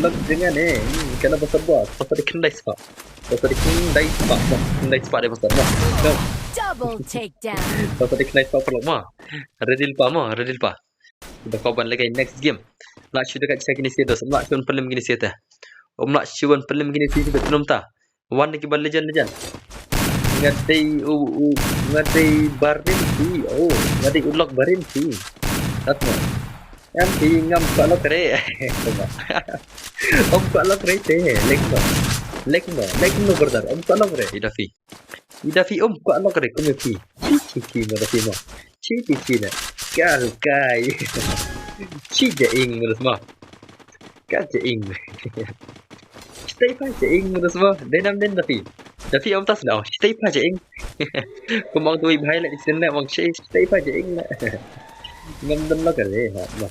lok jong nga ne. Hmm, kane ba sa ba. Ba sa dei khyndai spah. Ba sa dei khyndai spah mo. Khyndai spah dei ba sa mo. No. Double takedown. Ba sa dei khyndai spah paralok mo. Ready lypa mo, ready lypa. Ba ko ban lehkai next game. Lah shu da ka cha kine se dos. Lah shu pynlem kine se te. Om lah shu pynlem kine se te. Wan da kiba legend, legend. Nga dei u, u, nga dei barim phi, oh, nga dei u lok barim phi. That's not. Em phi ngam kwah lok re. Om kwah lok re te, lek mo. Lek mo, lek mo brother, om kwah lok re, ida phi. Ida phi om kwah lok re, kum phi. Chi chi chi mo da phi mo. Chi chi chi na. Kal kai. Chi ja ing mo da mo. Ka jing. Stay pa jing mo da sma. Dei nam den da phi. Da phi om tas na. Stay pa jing. Kum ong tu i bhai leh di sien leh ong stay, stay pa jing leh. Ngam den lok re ha. Mo.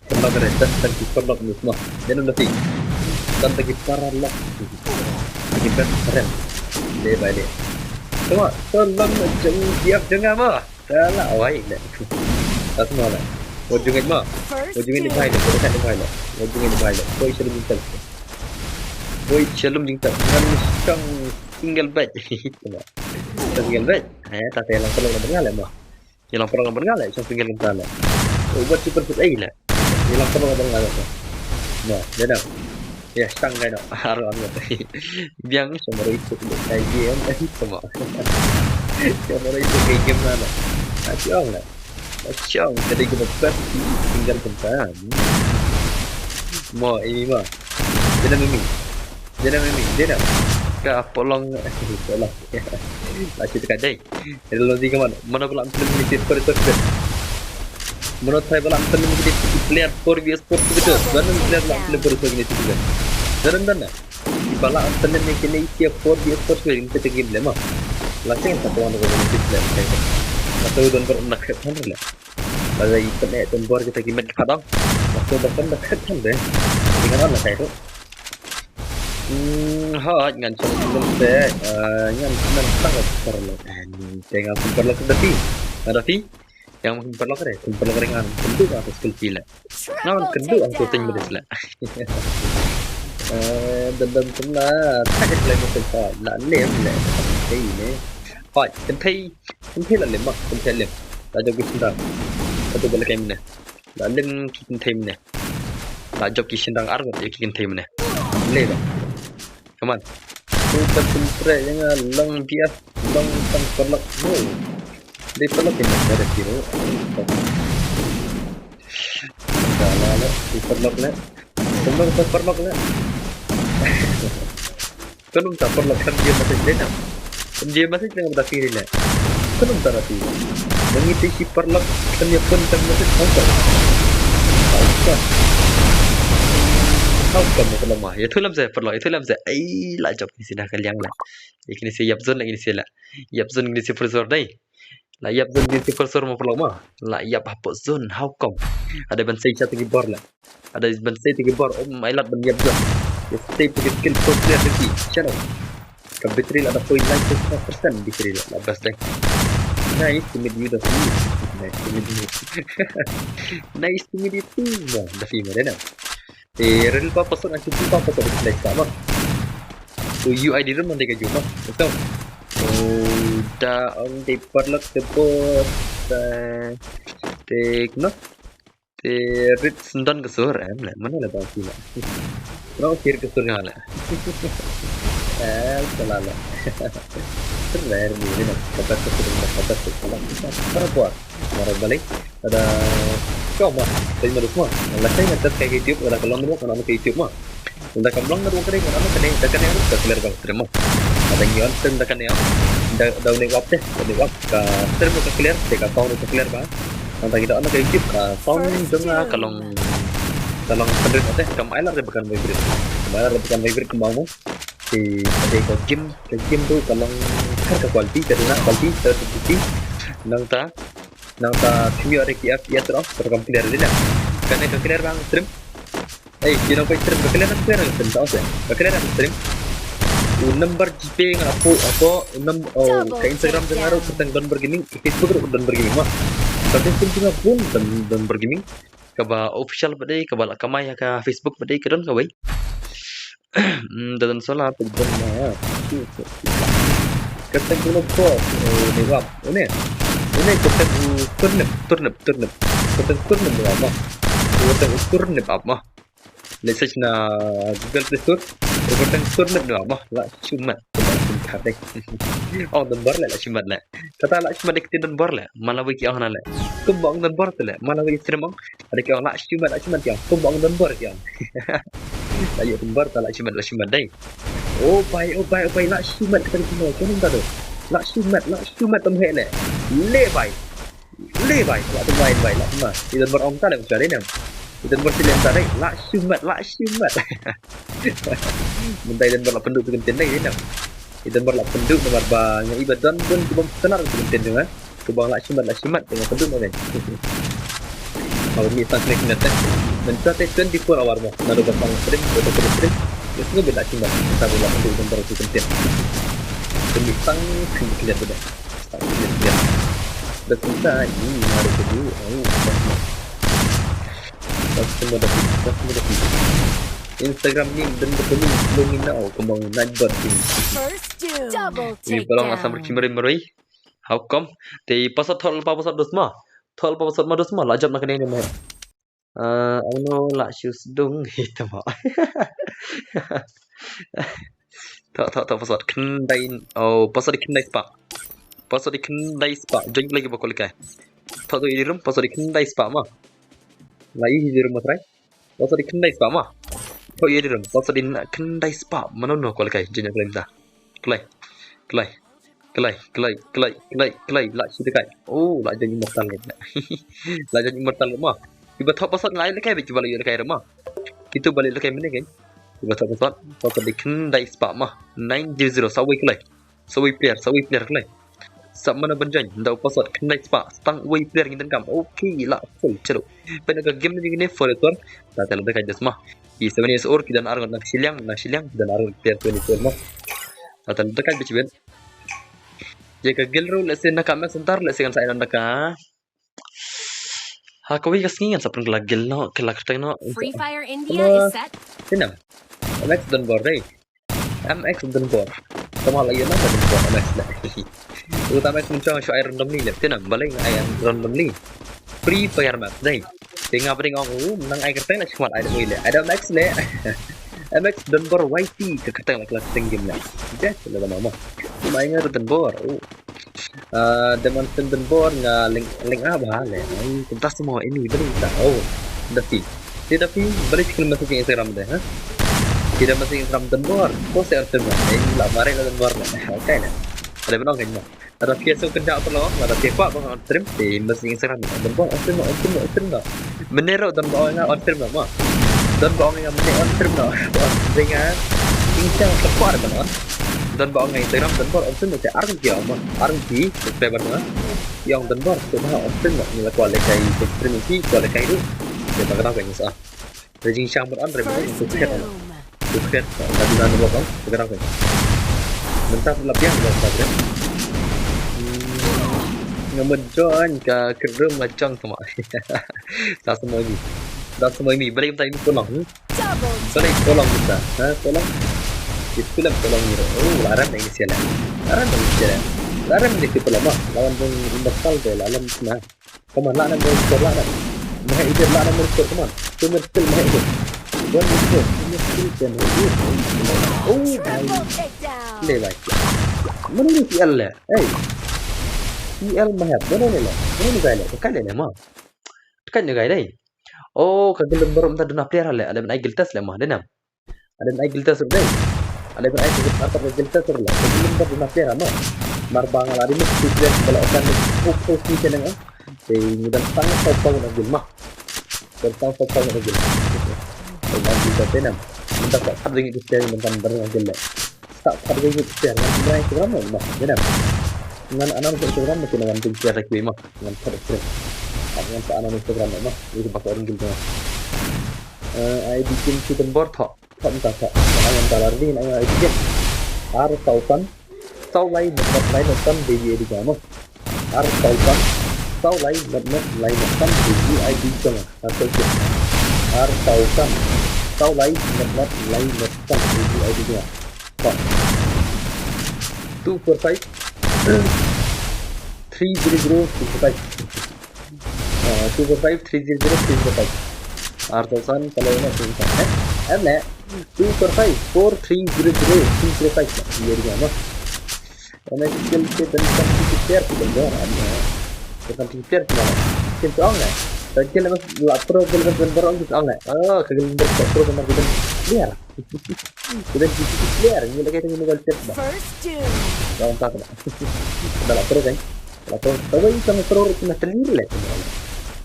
Paralok re, dan dan ki paralok ni sma. Dei nam da phi. Dan dan ki paralok. Ki best friend. Dei bai dei. Sma, tolong jong biar jong ama. Salah, wai le. Tak semua le. Wajung aja mah. Wajung aja bahai le. Wajung aja bahai le. Wajung aja bahai le. Boy shalom jingtak. Boy shalom jingtak. Ngan shong single bed. Single bed. Eh, tak payah lang perlu nak dengar le mah. Yang lang perlu nak dengar le. Shong single bed le. Oh, buat super fit ai le. Ilang perlu ngadang ngadang. Nah, dia dah. Ya, sang kai no. Aru aru. Biang sama rai suk le kai game eh sama. Sama rai suk kai game na no. Asyong lah. Asyong tadi kita best tinggal bentar. Mo ini mah. Dia dah mimi. Dia dah mimi. Dia dah. Ka polong. Polong. Lah kita kadai. Ila lok di ka man. Mano ba lah pynlem kine ki player sport bit. Mano trai ba lah pynlem kine ki player four v four bit. Don player ba lah pynlem four v four kine ki bit. Don don na. Ba lah pynlem kine ki four v four bit kine ki game le ma. La cheng sa tuan ko kine ki player. Ka tu don ber na khet han le. Ba la i pynlem don ber kita ki met ka dong. Ba tu ba kan da khet han de. Dengan on la kai tu. Hmm, hot ngan chong lum te, eh, ngan ngan tang paralok. Ani, te ngan paralok da phi. Ada phi? Yang paralok re, paralok re ngan kendu aku skill phi le. Ngan kendu aku ting medis le. Eh, dan dan pun la, tak ada lagi tempat. La lem le. Hei ne. Hot, kynthei, kynthei la lem mak, kynthei lem. La jop ki shynrang. Katu balik kami ne. La lem ki kynthei ne. La jop ki shynrang ar ngut ïa ki kynthei mynne. Le ba. Come on. Tu ta kum tre ïa nga long bias, long tang paralok. No. Dei paralok ïa nga, dei kiro. La la la, dei paralok le. Paralok, paralok le. Kan um ta paralok kan dia message dei na. Kan dia message dei na bada phi dei na. Kan um ta rati. Mangi te shi paralok kan dia pun kan message hauka. Hauka. Hauka mo paralok ma. Ïa thu lam se paralok, ïa thu lam se. Ai la jop ni sina ka liang la. Ïa kini se ïap zone la kini se la. Ïap zone kini se professor dei. La ïap zone kini se professor mo paralok ma. La ïap hapoh zone hauka. Ada ban sei cha tegi bor la. Ada ban save tegi bor, um, ai lat ban ïap jot. Ïa save tegi skill pro player tegi. Chano. Ka battery la da point nine five percent battery la, la best deh. Nice to meet you, Dafi. Nice to meet you. Nice to meet you too, mo, Dafi mo dena. Eh, real pa pasok, anti pa pasok, di select sama. So, U I D rum nanti ka jumpa. Betul. Oh, da, ang di paralok tebor. Da, tek, no? Te rit sendon ka sur, em, le, mana le bang sila. Terus kir ka sur nga le. Eh, salah le. Terus ni, ni, ni, kata ka sur, kata ka sur, kata ka sur, kata ka sur. Para buat. Mara balik. Ada kau mah, tadi mara semua. Lah saya ngetes kayak YouTube, ada kalau nemu, kalau ke YouTube mah. Ynda kam long na ruh ka dei, ka long ka dei, da ka dei ruh ka clear ba ka stream mo. Ynda ngi on stream da ka dei, da, da u network te, da network ka stream ruh ka clear, te ka sound ruh ka clear ba. Ynda ngi da on ka YouTube ka sound jong nga ka long, ka long pynrit te, kam ai lad re ba kan vibrate. Kam ai lad re ba kan vibrate kumba mo. Te ka dei ka game, ka game ruh ka long kar ka quality, ka dei na quality, third quality. Nangta, nangta, thimi ore ki F P S ruh, ka kam clear dei na. Kane ka clear bang stream. Ei, ki nong peit stream, ka clear bang stream, ta ose. Ka clear bang stream. U number GPay nga pu, apo, u num-, oh, ka Instagram jong nga ruh, kyrteng Don Bar Gaming, Facebook ruh Don Bar Gaming, ma. Ka Facebook jong nga pun Don, Don Bar Gaming. Kaba official pat dei, kaba la kamai ha ka Facebook pat dei, ka don kawei. Hmm, da don sola, pat don na, ya. Kyrteng u nong pho, eh, ne wap, une. Une kyrteng u turnip, turnip, turnip. Kyrteng turnip ne wap, ma. Kyrteng u turnip ap, ma. Leh search na Google Play Store. Kyrteng turnip ne wap, ma. La shu mat. Ong Don Bar leh, la shu mat leh. Kata la shu mat dei ktien Don Bar leh. Mala wei ki ong hana leh. Kumba ong Don Bar te leh. Mala wei stream ong. Ada ki ong la shu mat, la shu mat ki ong. Kumba ong Don Bar ki ong. La ïoh Don Bar ta la shu mat, la shu mat dei. Oh bai, oh bai, oh bai, la shu mat kata ki ong. Kane ta do. La shu mat, la shu mat tam he leh. Le bai. Le bai, la tu bai, bai, la tu ma. I Don Bar ong ta leh, dei nam. I Don Bar shu leh ta dei. La shu mat, la shu mat. Mynta i Don Bar la pynduh tu kynten dei, dei nam. I Don Bar la pynduh namar ba nga i ba don bun ki bym snar tu kynten dei nga. Ku bang la shu mat, la shu mat, te nga pynduh na dei. Ba mih sang kne kne te. Mynta te twenty-four hour mo. Naduh ba sang stream, ba stream. Te sngewbha la shu mat. Mynta ba la pynduh Don Bar tu kynten. Te mih sang kne kne te dei. Sang kne kne. Bas mynta ni naduh ba du. Au, bas mat. Bas semua dah fit, bas semua dah fit. Instagram ni benda penuh belum minau kembang naik bot ni. First doom. Double takedown. Ni tolong asam bercimari-mari. How come? Te password thol pa password dos ma. Thol pa password ma dos ma. La jap na kane ni ma. Eh, ano la shu sdung. Ita ma. Thok, thok, thok, password khyndai. Oh, password khyndai spah. Password khyndai spah. Join lagi bakal kai. Thok tu iri rum, password khyndai spah ma. Lai iri rum ma trai. Password khyndai spah ma. Thok iri rum, password khyndai spah. Mano no kol kai. Join lagi ta. Klai. Klai. Klai, klai, klai, klai, klai, la shu kai. Oh, la jan immortal leh. La jan immortal ma. Iba thok password ngai leh kai, ba kiba la ïoh leh kai ma. Kitu ba la ïoh leh kai mene kai. Iba thok password, password dei khyndai spah ma. Nine zero zero, sa wei klai. Sa wei player, sa wei player klai. Sa mana ban join, da u password khyndai spah, stang wei player ngin donkam. Okay, la full, chalo. Pynka game ni ni for the tour. Ta ta la kai des ma. Ki seven years old, ki don ar ngut na shiliang, na shiliang, ki don ar ngut player twenty-four ma. Ta ta la kai bit bit. Ïa ka guild ruh lehse na ka Max Center lehse ngan sa ai na ka. Ha kawei ka sngi ngan sa pynkylla guild noh, kylla kyrteng noh. Free Fire India is set. Sinem. M X Don Bor dei. M X Don Bor. Tama la ïa na Don Bor M X leh. Uta M X mynchong shu ai randomly leh. Sinem balei nga ai randomly. Free Fire Max dei. Te nga ba dei nga ong u nang ai kyrteng leh shumat ai da wei leh. Ai da M X leh. M X Don Bor Y T ka kyrteng leh ka kyrteng game leh. Best leh da mama. Mai nga Don Bor. Oh. Ah, Don Bor nga link link ah ba leh. Ai kumta semua ini beri ta. Oh. Dapi. Ti dapi beri chikil message Instagram deh ha. Ti da message Instagram Don Bor. Ko se artem. Ai la mare la Don Bor leh. Okay leh. Ada benong kan. Ada pia so kynjah telo, ada pia kwah ba on stream, te message Instagram, Don Bor on stream, on stream, on stream. Mynne ruh Don Bor nga on stream ma. Don Bor nga mynne on stream no. On stream nga. Ing chang support ba on. Don Bor nga Instagram, Don Bor on stream te ar ki ma. Ar ki subscriber ma. Yang Don Bor tu ma on stream no. Ni la kwah leh kai stream ki, kwah leh kai ruh. Te ba ka dang ka ni sa. Raging shang ban on re ban on. Ku khet. Ku khet. Ka duna ni bok on. Ka duna khet. Mynta la biang ba ka khet. Nga mut join ka khet room la chang sama. Da semua ni. Da semua ni. Balik mynta ini pulang. Balik pulang mynta. Ha, pulang. Itu lah pulang ni. Oh, laram ni sial. Laram ni sial. Laram ni ke pulang mah. Lawan dong imbakal deh lalam sana. Come on, la number four, la number. Mahek ide, la number four, come on. Two minutes still, mahek ide. One minute still, two minutes still, ten minutes. Oh, bhai. Triple takedown. Le bhai. Mano ni T L le? Hey. T L mahek. Mano ni le? Mano ni guy le? Tekan le ma. Tekan ni guy dai. Oh, ka guild baru mynta duna player le. Ada main guild test le ma. Dai nam. Ada main guild test dai. Ada main guild test, ada guild test le. Ka guild baru duna player ma. Mar ba nga la remove tu player ba la open ni. Oh, oh, ni channel ah. Te ni dan sang sau sau na guild ma. Dan sang sau sau na guild. Dai nam guild test dai nam. Mynta ka sab ding itu player mynta duna guild le. Pat wei ngut share ngan pynbna Instagram mo ma. Ngan anon Instagram mo, kine ngan pynshare da kiwei mo. Ngan pat share. Ngan pat anon Instagram mo. Ïa kiba ka ong guild mo. Eh, ai bikin si tembor tho. Tho mynta tho. Ngan ai mynta la ri ngan ai bikin. Ar saw san. Saw lai met met lai met san baby ID jong mo. Ar saw san. Saw lai met met lai met san baby ID jong. Ar saw san. Ar saw san. Saw lai met met lai met san baby ID jong. Two four five three zero zero two four five. Uh, two four five three zero zero three zero five. Ar saw san, saw lai met met san. Eh, em ne? Two four five four three zero zero three zero five. Ïa, di ngam. Em ne, skill ke dan kan ki share ki dan. Kan ki share ki dan. Kin tong ne. Dan kin la pro, kin la pro, kin tong ne. Oh, kin la pro, kin la pro. Kin la pro. Kita di sisi player ni lagi tengok ni gol chat dah. First doom. Dah empat dah. Dah lah terus kan. Dah terus. Kawai sama terus kena telir leh.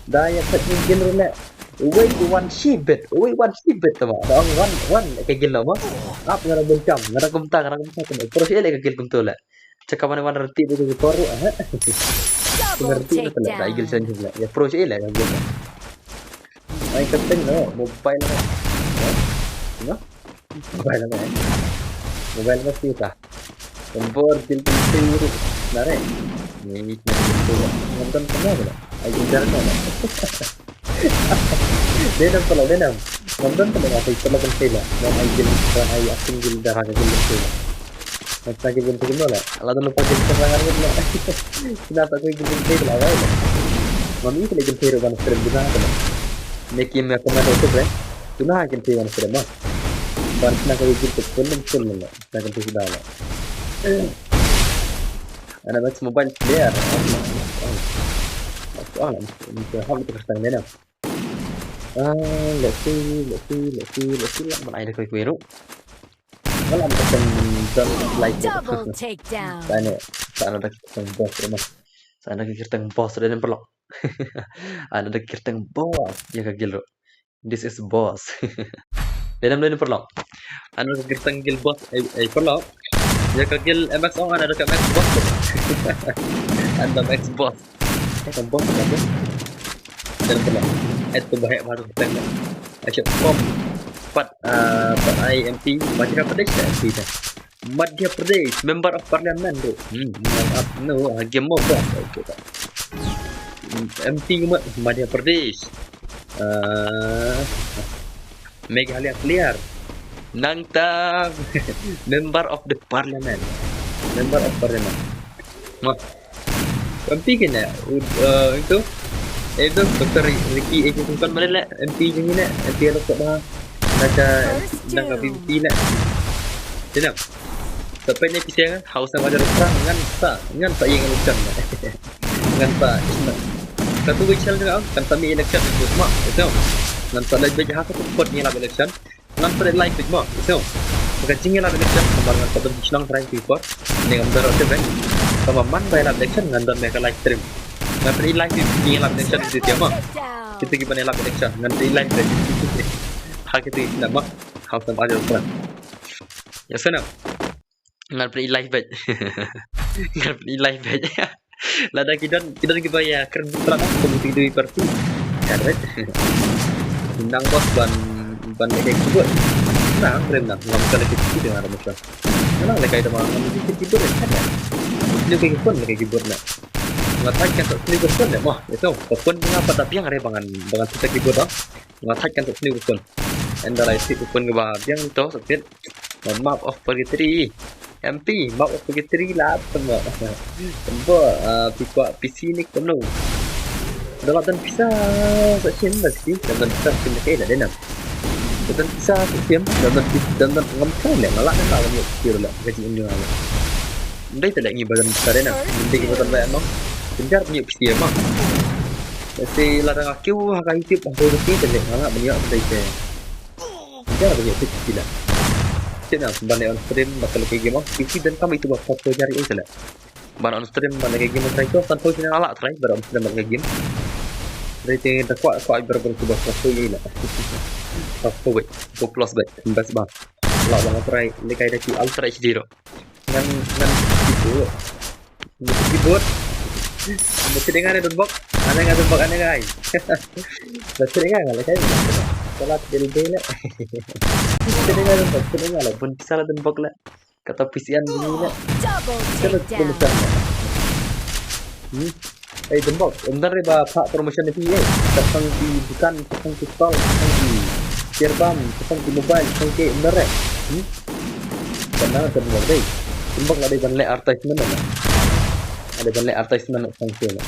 Dah ya kat ni game roulette. Wei wan shibet. Wei wan shibet tu bah. Dah wan wan ke gil nama. Ap ngara bencam, ngara kumta, ngara kumta tu. Terus eleh ke gil kumtu leh. Cakap mana wan reti tu tu koru eh. Double takedown. Dah igil sen leh. Ya terus eleh ke gil. Ai kenteng no, mobile no. No? Mobile no, eh. Mobile no sih ta. Tembor jil penting ni. Nare. Ni ni ni tu. Nonton semua tu. Ai jil jalan no. Dia nam kalau dia nam. Nonton tu mati kalau penting lah. Dan ai jil, dan ai asing jil dah ada jil penting lah. Nasa game tu lah. Ala tu lupa game tu sangat ni lah. Kenapa aku game tu lah, wai lah. Mami tu game tu ban stream guna tu lah. Neki me aku mana tu, eh. Guna game tu ban stream ah. Ban kena kau game tu pun pun lah. Kena game tu sudah lah. Ana best mobile player. Ah, ni tu hal tu kertang dia dah. Ah, let's see, let's see, let's see, let's see. Lah, mana ada kau kue ru. Malam kau pun don't like it. Double takedown. Sana, sana ada kau boss rumah. Sana ada kau boss dan perlu. Ana da kyrteng boss ïa ka guild ruh. This is boss. Dei nam dei nam paralok. Ana da kyrteng guild boss, eh, eh, paralok. Ïa ka guild M X ong ana da ka M X boss. Ana da M X boss. Eh, ka boss ka boss. Dei nam paralok. Eh, tu bahaya baru kyrteng. Asyik pom. Pat, ah, pat ai M P, Madhya Pradesh ka M P dah. Madhya Pradesh, Member of Parliament tu. Hmm, Member of, no, ah, game mo boss. Okay, tak. M P mo Madhya Pradesh. Ah, Meghalaya clear. Nangta Member of the Parliament. Member of Parliament. Mo. M P kine, ud-, eh, itu. Eh, itu, Doktor Ri-, Ricky, eh, itu kan mana le? M P jong ine, M P ada kok dah. Naga, naga P V P le. Sini. Sampai ni pisang, haus sama ada perang, ngan sa, ngan sa yang election. Ngan sa, ngan. Satu week challenge ngan, kan sa mi election itu semua, itu. Ngan sa lagi baik hak tu pot ni lah election. Ngan sa live beit mo, so. Maka jingïalap election, namar ngan sa don shnong trai tu por. Ni ngam don rote beit. Kama man ba ïalap election, ngan don me ka live stream. Ngan sa live beit, jingïalap election tu tiap mo. Kita ki ban ïalap election, ngan sa live beit. Ha kita ki sna mo. Hau sam ajo pran. Ya sana. Ngan pynlait beit. Ngan pynlait beit. Lada ki don, ki don kiba ïa kren beit, lada kum ki dui parti. Kan beit. Nang bos ban, ban lehkai keyboard. Nang, rem nang, ngam sa lehkai keyboard dengan rem nang. Nang lehkai da ma ngam lehkai keyboard kan. Lehkai keyboard, lehkai keyboard na. Nga thait kan sa sni ko phone mo. Ito, ko phone nga pat da biang re ba ngan, ba ngan sa keyboard ah. Nga thait kan sa sni ko phone. Ynda lai sni ko phone kaba biang to sa pit. Map of Purgatory. M P, Map of Purgatory la temo. Temo, ah, pi kwah P C ni kumno. Da la don pisa sa sien da ski, da don pisa sa sien da kai da denam. Da don pisa sa sien, da don pis-, da don ngam kai le, nga la ngam kai le, kira le, gaji uni ngam. Ndai te le ngi ba don pisa denam, ndai ngi ba don ba emang. Kejar ni pisa emang. Te la da nga kiew ha ka YouTube, ha ka YouTube te le, nga la ban ïoh ndai te. Jar ba ïa phi phi la. Sien na ban on stream ba ka lehkai game. Phi phi don kam itu ba photo jar ïa ita la. Ban on stream ba lehkai game try to, san photo na la try ba on stream ba lehkai game. Try te da kwah kwah ba ba ba photo ïa la. Photo wait, go plus bet, best ba. Lah ba nga try lehkai da ki Ultra H D ruh. Ngan, ngan keyboard. Ngan keyboard. Ngan keyboard. Ane nga donbok. Ane nga donbok, ane nga ai. Ba sdang nga lehkai. Salat del del. Sdang nga donbok, sdang nga la. Bun salat donbok la. Kata pisian bungi la. Double takedown. Hmm. Eh, donbok. Ym don re ba phah promotion na phi eh. Ka song ki dukan, ka song ki stall, ka song ki tiar bam, ka song ki mobile, ka song ki ym don re. Hmm. Kan na donbok dei. Donbok la dei ban leh advertisement la. La dei ban leh advertisement la song ki la.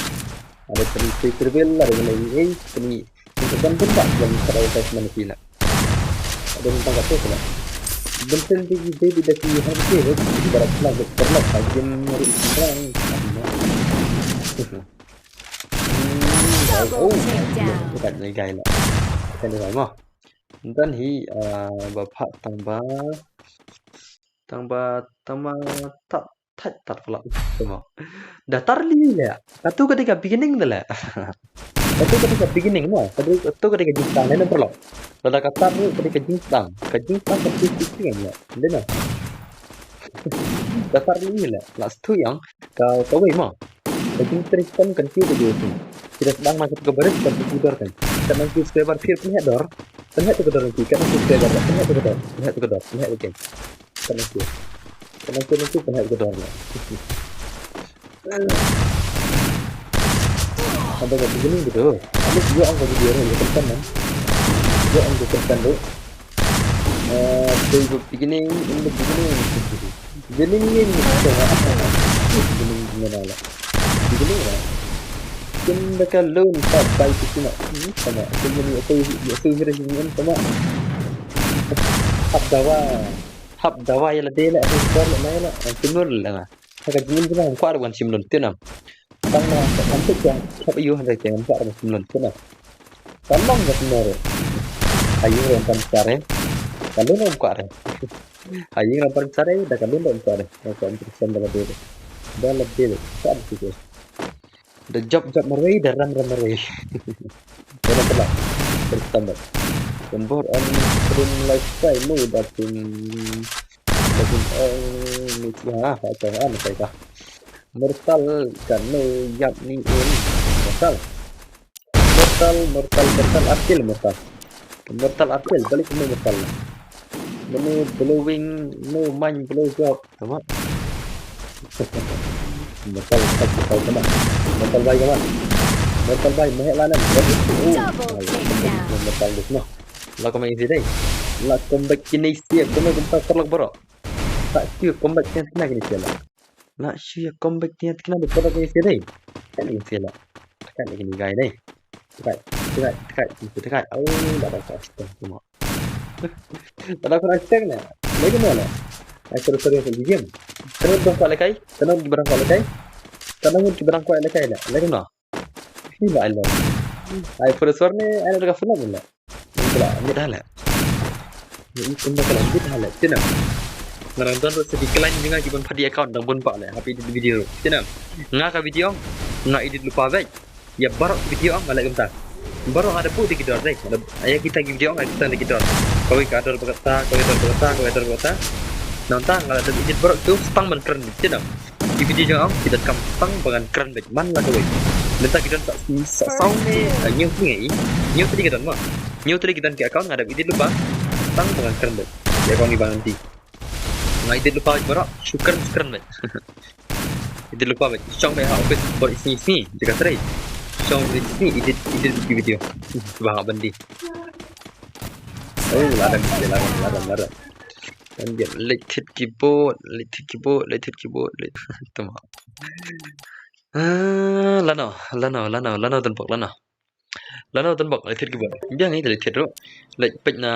La dei ban leh free trial, la dei ban leh eh, ban leh Ban ban ba ban kata utai sman ki la. Ada tentang kata tu la. Ban sen di di di di har ke di bara pula di pernah kajian mari orang. Oh, bukan ni gai la. Bukan ni gai mo. Dan hi ba phah tang ba tang ba tang ba tap Thait tat pala. Tama. Da tar li le. Katu ka dei ka beginning da le. Katu ka dei ka beginning mo. Katu, katu ka dei ka jingstang le na pala. Lada ka tar ruh ka dei ka jingstang. Ka jingstang ka tu tu tu le. Dei na. Da tar li le. La stu yang ka kawei mo. Ka jingstang kan tu ka dei tu. Kita sedang makan tu ka baris kan tu dor kan. Kan tu subscriber pir pun dor. Pynheh tu ka dor nanti, kan tu subscriber, pynheh tu ka dor, pynheh tu ka dor, pynheh tu ka dor. Kan tu. Kan tu nanti pynheh tu ka dor. Ada ka beginning gitu. Ada juga ang ka video ni, kan kan. Juga ang ka kan tu. Eh, the beginning, in the beginning. Beginning ni ni. Beginning ni lah. Beginning lah. Kin da ka lun ka bai tu sina. Hmm, sama. Kin ni aku aku hira ni sama. Hap dawa. Hap dawa ya la de la. Aku kor la mai la. Aku nur la. Haka jingin jingin kwar wan sim lun tinam. Tang na ka kan tu ya. Hap yu handa jingin kwar wan sim lun tinam. Ka long ka sumar. Ayu ram pan sare. Ka long ram kware. Ayu ram pan sare da ka long ram kware. Da ka interesan da la dede. Da la dede. Ka da sike. Da jop jop marwei da ram ram marwei. Da la pala. Interesan da. Kembor on stream lifestyle mu da pun da pun on ni ha ha ka an ka ka. Mortal ka no yap ni un. Mortal. Mortal, mortal, mortal, arkil, mortal. Mortal, arkil, balik ke mortal. Menu blowing, no mind blow job. Tama. Mortal, mortal, mortal, tama. Mortal bai, tama. Mortal bai, mehek lanan. Double takedown. Mortal dus noh. La ko main isi dai. La comeback kini sia, kena gempa terlak borok. Tak sia comeback kini sia la. La shu ïa comeback nia, tekna dei, comeback nia sih dei. Kan ïa sih la. Tekan ïa kini guy dei. Tekan, tekan, tekan, tekan. Oh, la da ka step kuma. La da ka step ne. Lagi mana la? Ai, sorry, sorry, sorry, game. Tenor dong kuat lekai. Tenor di barang kuat lekai. Tenor di barang kuat lekai la. Lagi mana? Hi la, ai la. Ai, for sure ne, ai la ka film la. Ni pula, ni dah la. Ni pun dah kalau ni dah la. Sini. Ngarang don rasa di kelain dengan kiban padi account dang bun pak la. Happy edit video. Sini. Nga ka video nga edit lupa baik. Ya baru video nga lagi entah. Baru ada pun di kidor deh. Ada ayah kita video nga kita di kidor. Kawei ka dor berkata, kawei dor berkata, kawei dor berkata. Nonta nga ada edit baru tu stang ban keren. Sini. Ki video jong nga ki donkam tang ba ngan kren beit man la kawei. Mynta ki don sa sa saw ne, ah, ñiew tylli ngi. Ñiew tylli ki don ma. Ñiew tylli ki don ki account nga dep edit lypa. Tang ba ngan kren beit. Ki account ngi ba ngan ti. Nga edit lypa beit baroh, shu kren shu kren beit. Edit lypa beit. Shong beit ha office bor isni isni, jaka trei. Shong beit isni edit edit ki video. Ba nga bandi. Oh, ladan, ladan, ladan, ladan. Kan dia late hit keyboard, late hit keyboard, late hit keyboard, late. Tama. Ah, lano, lano, lano, lano tembok, lano. Lano tembok, late hit keyboard. Biang ni late hit ro. Late page na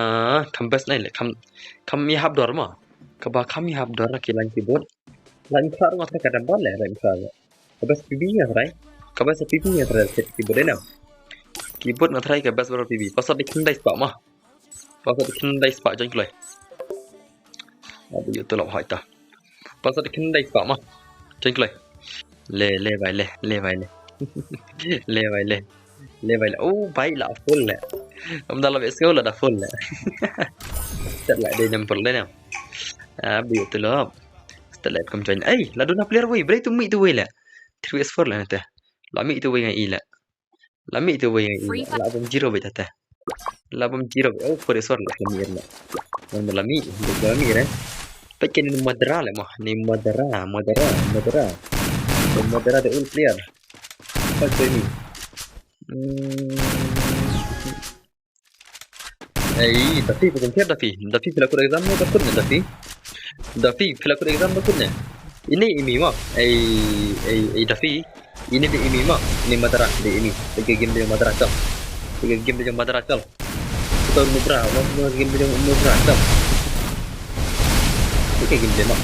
campus na, late kam, kam i hap dor ma. Kaba kam i hap dor na ki line keyboard. Line keyboard nga try ka dambal le, line keyboard. Ka best P B nga try. Ka best P B nga try set keyboard dei na. Keyboard nga try ka best baroh P B. Pasal di khyndai spah ma. Pasal di khyndai spah join kloi. Adu yu tulop hoi ta. Pasal di khyndai spah ma. Join kloi. Le, le bai le, le bai le. Le bai le. Le bai le. Oh, bai la full le. Am da la be sngewla da full le. Set la dei number le na. Ah, biu tu lop. Step left kam join. Ei, la duna player wei, balei tu mih tu wei la. Three versus four la nete. La mih tu wei ngai i la. La mih tu wei ngai i la. La bom zero wei tata. La bom zero wei. Oh, four versus four la mih la. Mana la mih, la mih re. Pakai ni Madara le mah. Ni Madara, Madara, Madara. Ni Madara the old player. Pakai ni. Hmm. Ei, Dafi, bukan siap Dafi. Dafi phi la kut exam ne, bakut ne Dafi. Dafi phi la kut exam, bakut ne. Ini imi ma. Ei, ei, ei Dafi. Ini de imi ma. Ini Madara, de imi. Tiga game de Madara chal. Tiga game de Madara chal. Kita Nubra, wan game de Nubra chal. Tiga game de ma.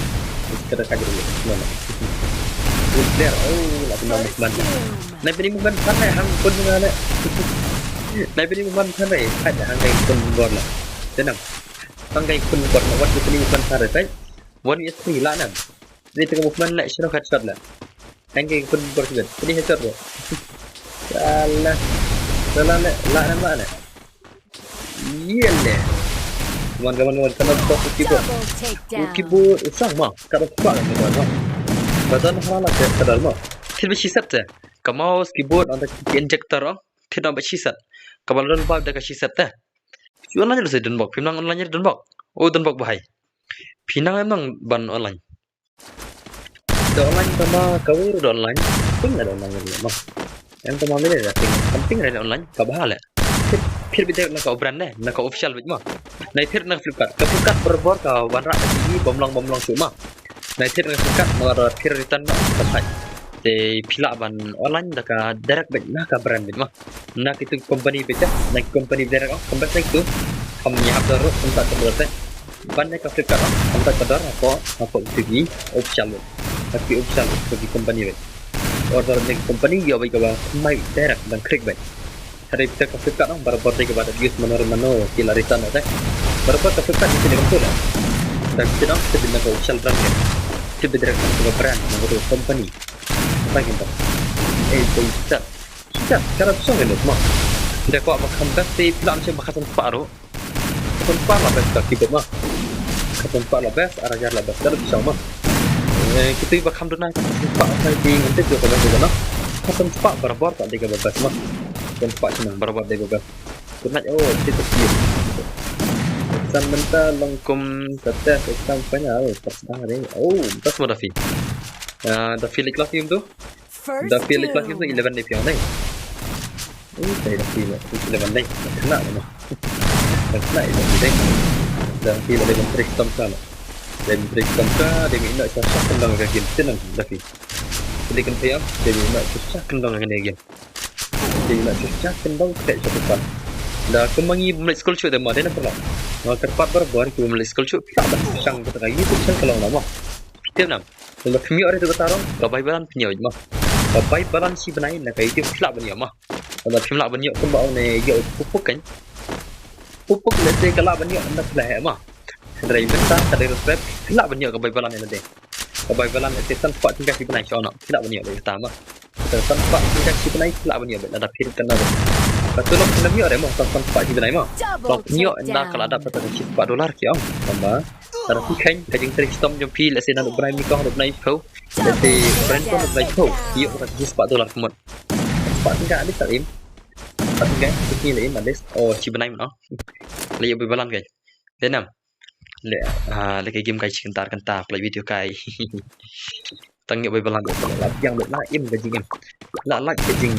Kita kaji dulu. Mana? Player, oh, la kena mana. Nai bini mukban kan nai hang kun ngane. Nai bini mukban kan nai kan hang kai kun gor la. Tenang. Hang kai kun gor la wat bini mukban kan nai. One is three la nam. Ni tengah mukban la shiro headshot la. Hang kai kun gor sibet. Bini headshot la. Salah. Salah la la nam la nam. Ïa le. Come on, come on, come on. Kana stop u keyboard. U keyboard, eh, sang ma. Kada spah kan ma. Kada na hala ke kada ma. Thil ba shisat te. Ka mouse, keyboard, anta ki injector ong. Thil ba shisat. Ka ba don ba da ka shisat te. Phi online ruh sa don bok. Phi nang online ruh don bok. Oh, don bok bahai. Phi nang em nang ban online. Da online tama kawei ruh da online. Ping da online ruh ma. Em tama mele da ping. Kan ping da online. Ka bha le. Phir, phir bit na ka brand ne, na ka official bit ma. Nai phir na Flipkart. Ka Flipkart barabor ka wanrah ka tiki bom long bom long shu ma. Nai phir na Flipkart ma da phir return ma ka thai. Te phi lah ban online da ka direct bit na ka brand bit ma. Na kitu company bit, na company bit direct, oh, company tu. Kam ïa hap da ruh, kam tak ka dor te. Ban ne ka Flipkart, oh, kam tak ka dor, hapoh, hapoh kitu ki official bit. Hapoh ki official bit, ki company bit. Order ne company, ïa bai ka ba, mai direct, ban klik bit. Hada kita ka Flipkart, oh, barabor dei ka ba da use mano re mano, ki la return te. Barabor ka Flipkart, kita ne kam tu la. Kita, kita, kita bit na ka official brand ke. Kita bit direct na ka brand, na ka company. Apa kita? Eh, kita. Kita, kita song ini, ma. Kita kuat makan best, tapi pelan macam makan tempat tu. Khatsan spah la best ka keyboard ma. Khatsan spah la best, ar hajar la best, ka dei shisha ma. Eh, kita ba kham duna khatsan spah, ka dei ngan tip jong ka best ka na. Khatsan spah barabor ka dei ka best ma. Khatsan spah shynna barabor dei ka best. Good night, oh, tip tip. Exam mynta long kum ka test exam final, oh, pas dah ni. Oh, best ma Dafi. Ah, Dafi late class ni tu? Dafi late class ni tu eleven ni phi ong dei. Eh, Dafi eleven dei. Kena ma. Dah kena ïa Dafi dei. Dafi eleven three stomp ka la. Eleven three stomp ka, dei mi ina sha sha kyndong ka game. Tenang, Dafi. Jadi kan phi ong, dei mi ina sha sha kyndong ka game. Dei mi ina sha sha kyndong ka sha sha. Da kumba ngi bym leit skul shuh dei ma, dei na pyrla. Nga kyrpad barabor ki bym leit skul shuh, phi lah ban shang ka YouTube channel ka long na ma. Tip nam. Lada phim ïoh re tu ka tarong, ka bai balan phim ïoh ma. Ka bai balan shi bnai na ka YouTube phi lah ban ïoh ma. Lada phim lah ban ïoh kumba ong ne ïoh pupuk kan. Pupuk lehse ka lah ban ïoh na phi lah heh ma. Hynrei mynta ka dei respect phi lah ban ïoh ka bai balan ïa lade. Ka bai balan lehse san spah tyngka shi bnai shu ong phi lah ban ïoh lehse ta ma. San spah tyngka shi bnai phi lah ban ïoh bad lada phi rit kan na. Ka tu lok phi lah ban ïoh re ma san spah shi bnai ma. Lok phi ïoh ynda ka la dap kata ka shi spah dollar ki ong. Tangba Lada phi kheiñ ka jingtrei shitom jong phi, lehse naduh bnai Mei Kong, naduh bnai Phew, lehse bnai Phew, naduh bnai Phew, ïoh ka shi spah dollar ka mut. Spah tyngka at least la im. Spah tyngka at least la im at least. Oh, shi bnai mano. La ïoh bai balan kai. Dei nam. Le, ah, le ka game kai shi kynta kynta, play video kai. Tang ïoh bai balan, la biang, la im ka jingim. La lait ka jing,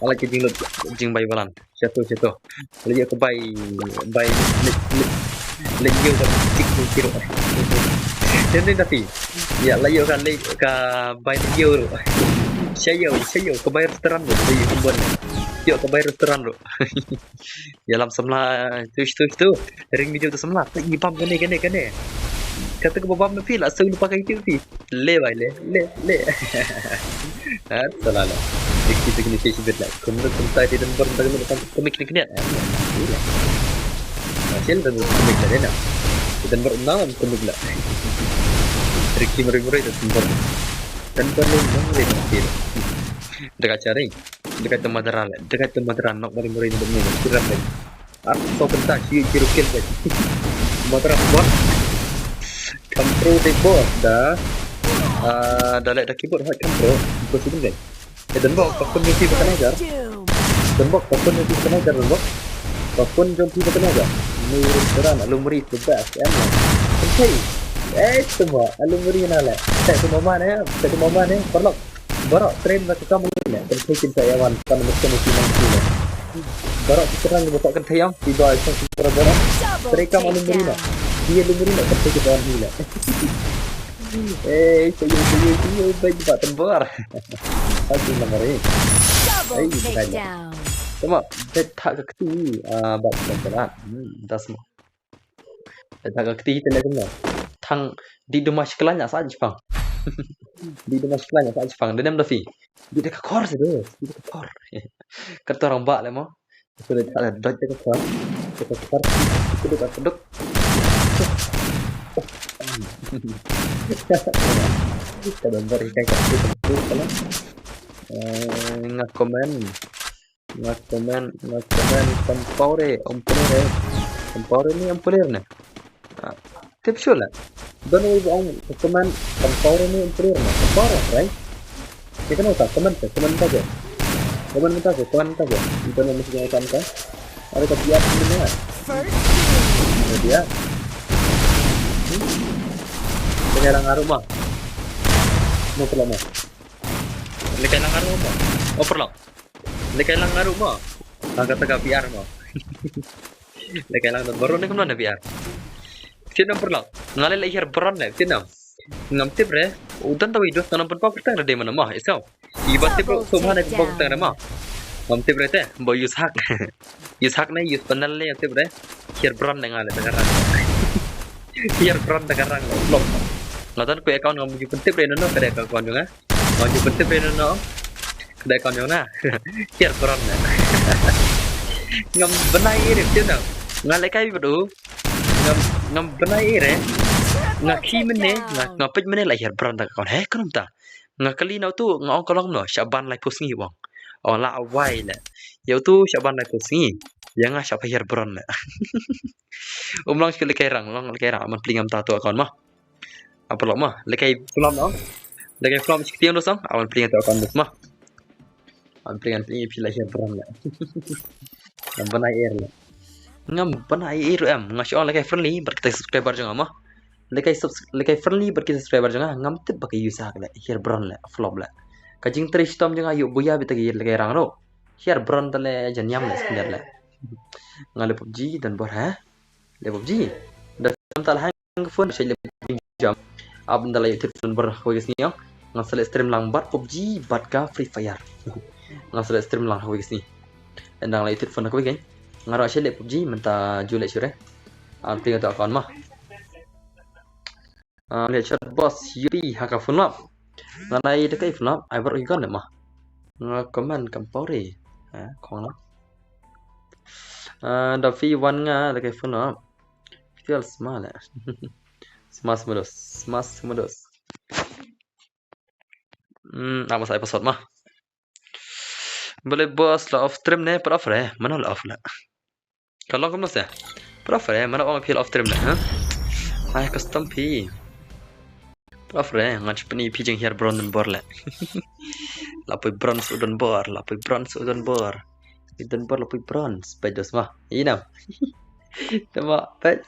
la lait ka jinglut jingbai balan. Shato, shato. La ïoh ka bai, bai, le, le, le ïoh ka tik tu kiro. Ïa ni Dafi. Ïa la ïoh ka le, ka bai le ïoh ruh. Sha ïoh, sha ïoh ka bai restaurant ruh. La ïoh ka bai restaurant ruh. Ïalam samla, tu, tu, tu. Ring video tu samla. Ngi bam kane, kane, kane. Kata ka ba bam na phi la shu lypa ka ïa phi. Le bai le, le, le. Ha, salah la. Dikti tu kini shu bit la. Kum tu kum tai ti dan bor dan kum tu kum kini kini. Hasil dan kum la dena. Dan bor na kum la. Riki mari mari dan bor. Dan bor le nang le nang. Dekat cari. Dekat tu Madara le. Dekat tu Madara nok mari mari dan ni. Kiram le. Ar saw kynta shi, shi ruh kill bad. Madara bot. Kham pro dei bor da. Ah, da leh da keyboard hoi kham pro. Ko sibin dei. Eh, Don Bok, ka phone jong phi ba ka nai jar. Don Bok, ka phone jong phi ba ka nai jar, Don Bok. Ka phone jong phi ba ka nai jar. Ni ran alumri tu ba em la. Okay. Eh, semua alumri na le. Tak semua mana ya? Tak semua mana ya? Paralok. Baroh train ba ka kam alumri na. Kan thei kin sa ya wan. Kan mesti mesti mesti na. Baroh kita orang ba ka kan thei yang. Tiba sa kita baroh. Train kam alumri na. Dia alumri na kan thei kita wan ni la. Eh, sayo, sayo, sayo, baik ba tembor. Pasti nomor ni. Double takedown. Tama, bet thak ka kti, ah, bat tembor. Hmm, das mo. Bet thak ka kti te le kumno. Thang di duma shklan ya sa jipang. Di duma shklan ya sa jipang. Denem da phi. Di da ka khor se do. Di da ka khor. Kata orang ba le mo. Aku dah tak ada dot dekat kau. Dekat kau. Aku dekat keduk. Ka don bor hikai kat tu, kat tu, kat tu. Eh, nga komen. Nga komen, nga komen, Kampore, Ompore. Kampore ni Ompore ne. Ah, tip shu la. Don wei ba ong komen, Kampore ni Ompore ne. Kampore, right? Kita nak komen, komen saja. Komen saja, komen saja. Kita nak mesti jangan kan. Ada ka biar ni na. First. Ada biar. Lehkai lang aru mo. Mo paralok mo. Lehkai lang aru mo. Oh, paralok. Lehkai lang aru mo. Ang kata ka biar mo. Lehkai lang don bor ne kumno na biar. Sien nam paralok. Nga leh leh hiar bron ne, sien nam. Ngam tip re. U don ta wei dos ngam pynpaw kyrteng re dei mana mo. Iso. Iba tip re, so bha ne pynpaw kyrteng re mo. Ngam tip re te. Bo use hack. Use hack ne, use tunnel ne, tip re. Hiar bron ne nga leh ta ka rang. Hiar bron ta ka rang. Flop. Nga don kawei account ngam ju pyntip re no no ka dei ka account jong nga. Ngam ju pyntip re no no. Ka dei account jong nga. Hiar bron ne. Ngam bnai ïa re, sien nam. Nga lehkai bad u. Ngam, ngam bnai ïa re. Nga khie mynne, nga, nga peit mynne la hiar bron ta ka account. He, kumta. Nga kylli na utu, nga ong ka long kumno, shah ban laiphew sngi u ong. Ong la wai leh. Ïa utu shah ban laiphew sngi. Ïa nga shah pha hiar bron leh. Um long shu lehkai rang, long lehkai rang, man plie ngam ta tu account mo. Apa lok mo, lehkai flop no. Lehkai flop shi ktiang dos ong, man plie ngam ta account dos mo. Man plie ngam plie phi la hiar bron leh. Ngam bnai ïa re leh. Ngam bnai ïa re em, nga shu ong lehkai friendly bad kita subscriber jong nga mo. Lehkai subs-, lehkai friendly bad ki subscriber jong nga, ngam tip ba ka use hack leh, hiar bron leh, flop leh. Ka jingtrei shitom jong nga ïoh buya beit ta ki lehkai rang ruh. Hiar bron ta leh, jan ïam leh, sngewbha leh. Nga leh PUBG, don bor ha. Leh PUBG. Da tam ta la hang ka phone, shait leh PUBG jam. Ap nda la ïoh thied phone bor ha kawei ka sngi ong. Nga sa leh stream lang bad PUBG, bad ka Free Fire. Nga sa leh stream lang ha kawei ka sngi. Nda la ïoh thied phone ha kawei ka. Nga ruh shait leh PUBG, mynta ju leh shuh re. Am plie ngam ta account mo. Ah, leh chat boss, yupi, ha ka phone lap. Nga nai da kai phone lap, ai baroh ki gun leh mo. Nga comment kam pau re. Ha, khong lap. Ah, da phi wan nga da kai phone lap. Phi tial sma leh. Sma sma dos, sma sma dos. Hmm, apa sa episode mo. Balei boss la off stream ne, pat off re, mano la off leh. Ka long kumno se? Pat off re, mano ong phi la off stream leh, ha? Ai, custom phi. Pat off re, ngan shu pyni phi jinghiar bron don bor leh. La poi bronze u don bor, la poi bronze u don bor. I don bor la poi bronze, peit dos mo. I nam. Tama, peit.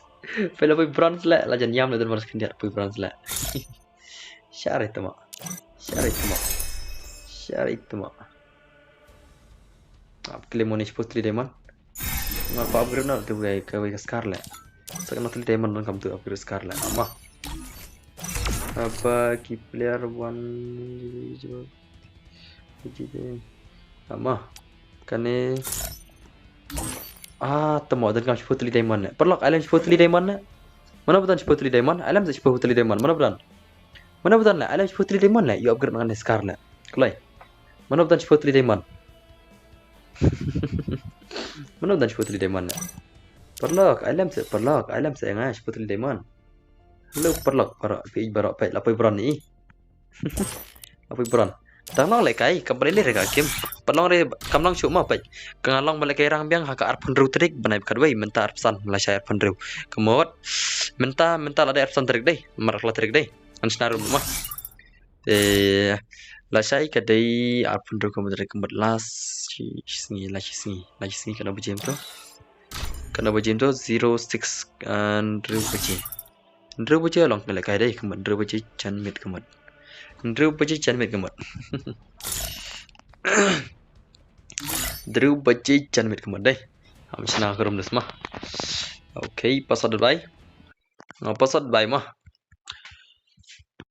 Peit la poi bronze leh, la jan ïam leh don bor khyndiat poi bronze leh. Share tama. Share tama. Share tama. Ap kile mo ni shiphew tylli diamond. Nga pa upgrade na tu kawei, kawei ka Scar leh. Sa kano tylli diamond don kam tu upgrade Scar leh. Ama. Apa ki player one. Ama. Kane. Ah, tamo don kam shiphew tylli diamond leh. Paralok, ai lem shiphew tylli diamond leh. Mano ba don shiphew tylli diamond? Ai lem sa shiphew tylli diamond. Mano ba don? Mano ba don leh? Ai lem shiphew tylli diamond leh. Ïoh upgrade na kane Scar leh. Kloi. Mano ba don shiphew tylli diamond? Mano ba don shiphew tylli diamond leh? Paralok, ai lem sa, paralok, ai lem sa nga shiphew tylli diamond. Hello, paralok, paralok, phi baroh, phi la poi bron ni. La poi bron. Tang long lehkai, kam balei leh re ka game. Pat long re, kam long shuh mo peit. Ka nga long ba lehkai rang biang ha ka arphew hynriew tarik, bnai ba khatwei, mynta arphew san, la shai arphew hynriew. Ka mut, Mynta, mynta la dei arphew san tarik dei. Mar la tarik dei. Ngan shna ruh mo. Te lashai ka dei arphew hynriew kilometer ka mut, la shi sngi, la shi sngi, la shi sngi katno baje mynta? Katno baje mynta? Zero six, hynriew baje. Hynriew baje long ka lehkai dei ka mut, hynriew baje jan miet ka mut. Hynriew baje jan miet ka mut. Hynriew baje jan miet ka mut dei. Ngam shna ka room list mo. Okay, password dei. Nga password dei mo.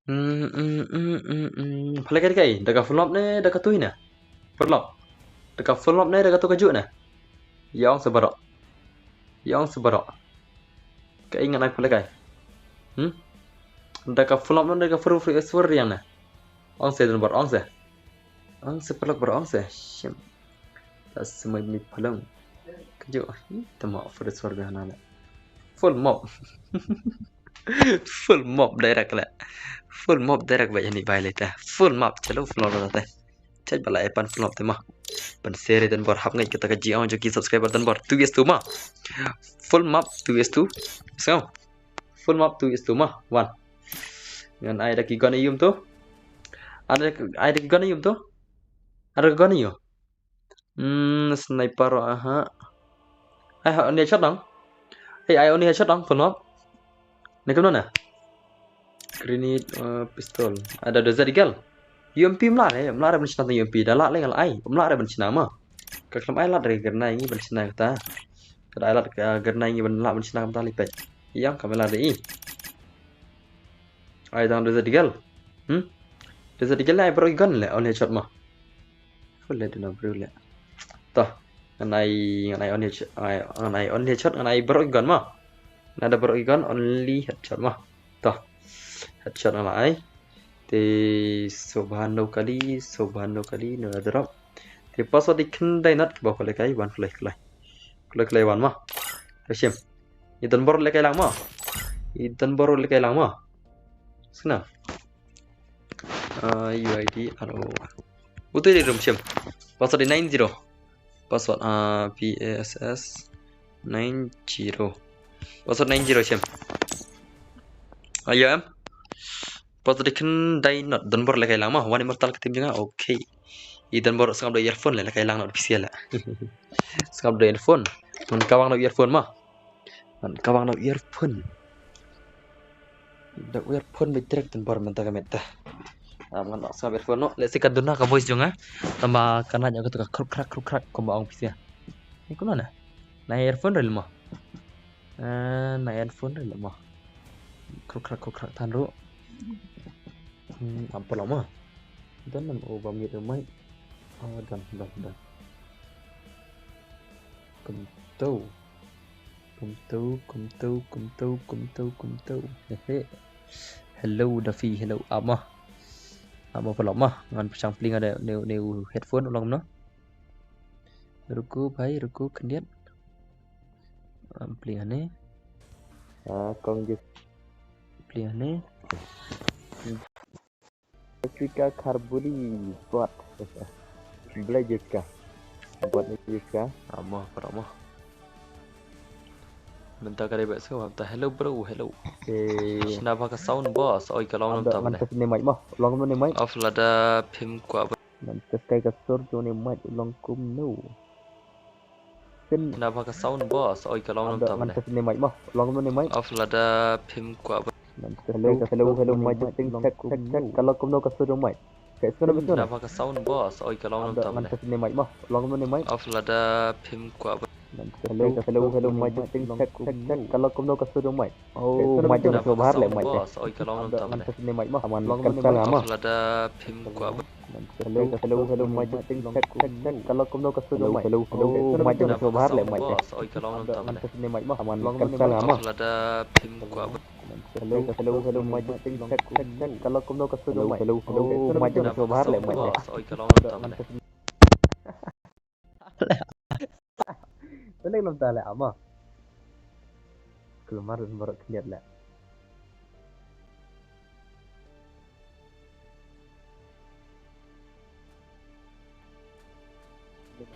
Hmm, hmm, hmm, hmm, hmm. Pha lehkai kai, da ka full map ne da katu hi ne? Full map. Da ka full map ne da katu kajuh ne? Ïa ong sa baroh. Ïa ong sa baroh. Kaei ngan ai pha lehkai? Hmm? Da ka full map ne da ka full, full, full riang ne? Ong sa don baroh, ong sa. Ong sa paralok baroh, ong sa. Shim. Ta sa mai mi phalong. Kajuh. Hi, tama full sor ga hana le. Full map. Full map direct le. Full map direct ba yani bai le ta. Full map, chalo full map te. Chaj ba la ai pan full map te mo. Ban share don bor, hap ngeit kita ka jingong jong ki subscriber don bor. Two is two mo. Full map two is two. Sngew. Full map two is two mo. One. Ngan ai da ki gun ïa um to. Ai da ki gun ïa um to. Ai da ki gun ïa um. Hmm, sniper, aha. Ai ha, only headshot dong. Ai, ai only headshot dong, full map. Ne kumno ne? Grenade, uh, pistol. Ada da Desert Eagle. U M P mla re, mla re ban shna tang U M P. Da lah le ngal ai, mla re ban shna mo. Ka khlem ai lad re grenade ngi ban shna kata. Ka da ai lad ka grenade ngi ban lah ban shna kumta lipet. Ïa ka mela de i. Ai tang Desert Eagle. Hmm? Desert Eagle ai baroh ki gun le, only headshot mo. Full le duna bru le. Toh, ngan ai, ngan ai only headshot, ai, ngan ai only headshot, ngan ai baroh ki gun mo. Ngan da baroh ki gun, only headshot mo. Toh, headshot ngan ai. Te Sobhano kali, Sobhano kali, no da drop. Te password dei khyndai not kiba ko lehkai, wan kloi kloi. Kloi kloi wan mo. Te shim. I don bor lehkai lang mo. I don bor lehkai lang mo. Sna. Uh, U I D R O. Utu di room shim. Password di nine zero. Password, uh, P A S S nine zero. Password nine zero shim. Ayo em. Password di khyndai not. Don bor lehkai lang mo. Wan immortal ka team jong nga. Okay. I don bor sngap da earphone le lehkai lang not official le. Sngap da earphone. Ngan kawang da earphone mo. Ngan kawang da earphone. Da earphone ba direct don bor mynta ka met ta. Am ngan sngap earphone no. Let's see ka duna ka voice jong nga. Tama ka na jong ka tu ka kruk krak kruk krak kumba ong pisa. Ni kumno na? Na earphone rel mo. Eh, na earphone rel mo. Kruk krak kruk krak than ruh. Hmm, am pala mo. Don nam o ba miet mic. Oh, don, don, don. Kumtu. Kumtu, kumtu, kumtu, kumtu, kumtu. Hehe. Hello, Duffy, hello, ama. Ama pala ma. Ngan pyrshang pling ada ne, ne headphone ulang no. Ruku, bhai, ruku, khyndiat. Am pling ane. Ah, kong je. Pling ane. Jessica Kharbuli, bot. Blai Jessica. Bot ni Jessica. Amo, para mo. Mynta ka dei ba sngewbha ta hello bro, hello. Eh. Shna ba ka sound boss, oi ka long nam ta ne. Ngan test ni mic mo. Long ni mic. Off lada phim kwah ba. Ngan test kai ka sur jong ni mic long kumno. Shna ba ka sound boss, oi ka long nam ta ne. Ngan test ni mic mo. Long ni mic. Off lada phim kwah ba. Hello, hello, hello, mic testing, check, check, check. Ka long kumno ka sur jong mic. Check, check, check. Naba ka sound boss, oi ka long nam tam ne. Ngan test ni mic mo. Long kumno ni mic. Off lada phim kwah ba. Hello, hello, hello, mic testing, check, check, check. Ka long kumno ka sur jong mic. Oh, mic jong ka sur bhar le mic. Boss, oi ka long nam tam ne. Ngan test ni mic mo. Aman cancel nga mo. Off lada phim kwah ba. Hello, hello, hello, mic testing, check, check, check. Ka long kumno ka sur jong mic. Hello, hello, mic jong ka sur bhar le mic. Boss, oi ka long nam tam ne. Ngan test ni mic mo. Aman cancel nga mo. Off lada phim kwah ba. Hello, hello, hello, mic testing, check, check, check. Ka long kumno ka sur jong mic. Hello, hello, mic jong ka sur bhar le mic. Oi ka long nam tam ne. Ka long nam tam le ama. Kulmar don baroh khyndiat le.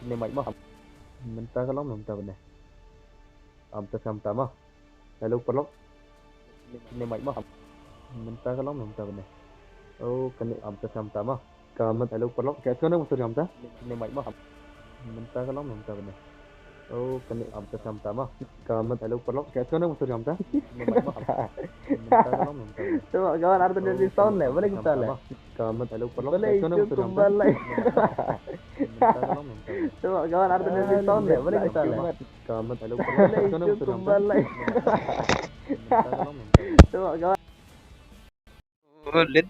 Ni mic mo. Mynta ka long nam tam ne. Am ta sam tam mo. Hello, paralok. Ne mai ma. Mynta ka long mynta bane. Oh, kane am ta sam ta ma. Ka mat alo parlok ka ka nang sur jam ta. Ne mai ma. Mynta ka long mynta bane. Oh, kane am ta sam ta ma. Ka mat alo parlok ka ka nang sur jam ta. Ne mai ma. Mynta ka long mynta bane. Tengok kawan, arti dari sound le, boleh kita le. Ka mat alo parlok ka ka nang sur jam ta. Tengok kawan, arti dari sound le, boleh kita le. Ka mat alo parlok ka ka nang sur jam ta. Tengok kawan. Lit.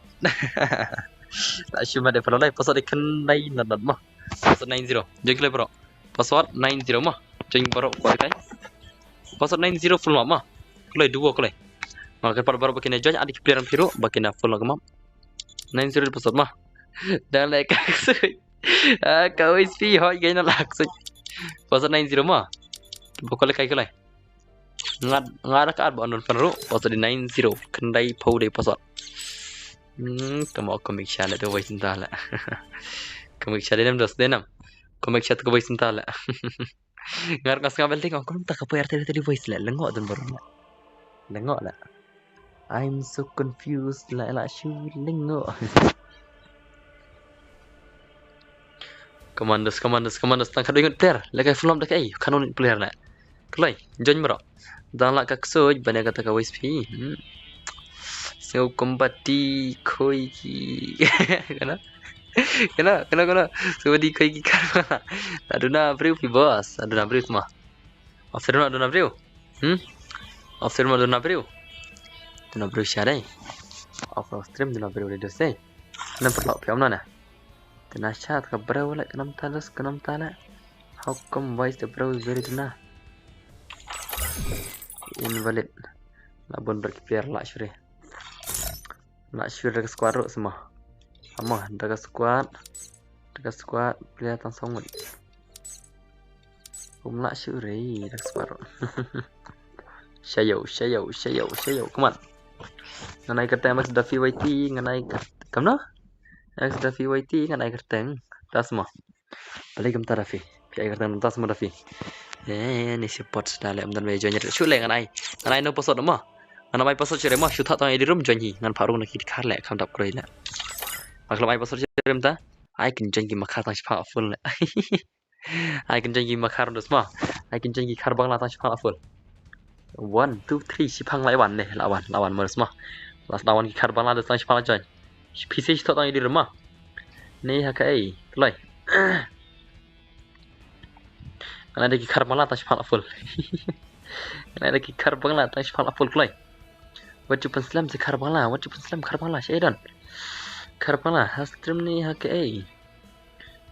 La shu mat de parlok lai, password de khyndai nat nat ma. Password nine zero. Jeng kle bro. Password nine zero ma. Jeng bro ko kai. Password nine zero full ma ma. Kloi duo kloi. Ma ke par bro ba kine join, adi ki player phi ruh ba kine full ma. Nine zero password ma. Dan le ka sui. Ah, ka O S P hoi gain la sui. Password nine zero ma. Ba kloi kai kloi. Ngat ngat ka at ba on fan ruh. Password di nine zero. Khyndai phew de password. Hmm, ka mo comic sha le tu voice nta le. Comic sha de nam dos de nam. Comic sha tu voice nta le. Ngar ka snga bel ding, oh, kum ta ka puar tadi tadi voice le. Lengok dun baru le. Lengok le. I'm so confused le, la shu lengok. Commandos, commandos, commandos, tang kadu ingat player. Le kai full da kai, kanun player le. Kloi, join bro. Dan la ka ksuj, bane kata ka voice phi. Hmm. Sngew kombati khoi ki. Kana? Kana, kana, kana. Sngew di khoi ki karma. Aduna briew phi boss. Aduna briew ma. Off stream aduna briew. Hmm? Off stream aduna briew. Aduna briew sha dei. Off stream aduna briew dei dos dei. Nan perlu phi om na na. Tena sha ka briew le, kenam talus, kenam tala. How come voice the briew is very tena? Invalid. La bun berkipiar la shuri. La shuri da ka squad ruh semua. Ama, da ka squad. Da ka squad, player tang songut. Um la shuri da ka squad ruh. Shayo, shayo, shayo, shayo. Come on. Nganai kata Max Duffy Y T, nganai kata. Come on. Max Duffy Y T, nganai kata. Tas mo. Balik kumta Duffy. Phi ai kyrteng tas mo Duffy. Eh, ni support da le, ym don ba join. Shu le ngan ai. Ngan ai no password mo. Ngan ai password shu re mo. Shu thok tang ïa di room join hi. Ngan phah rung na ki dkhar le, kham dap kroi le. Ngan khlem ai password shu re mynta. Ai kin join ki makhar tang shipang full le. Ai kin join ki makhar dos mo. Ai kin join ki khar Bangla tang shipang full. One, two, three, shipang lai wan ne, la wan, la wan mo dos mo. La sdang wan ki khar Bangla dos tang shipang la join. Phi se shu thok tang ïa di room mo. Ni ha ka ei, kloi. Ngan ai da ki khar Bangla tang shipang la full. Ngan ai da ki khar Bangla tang shipang la full kloi. Wat ju pynslem se khar Bangla, wat ju pynslem khar Bangla, sha ei don. Khar Bangla, ha stream ni ha ka ei.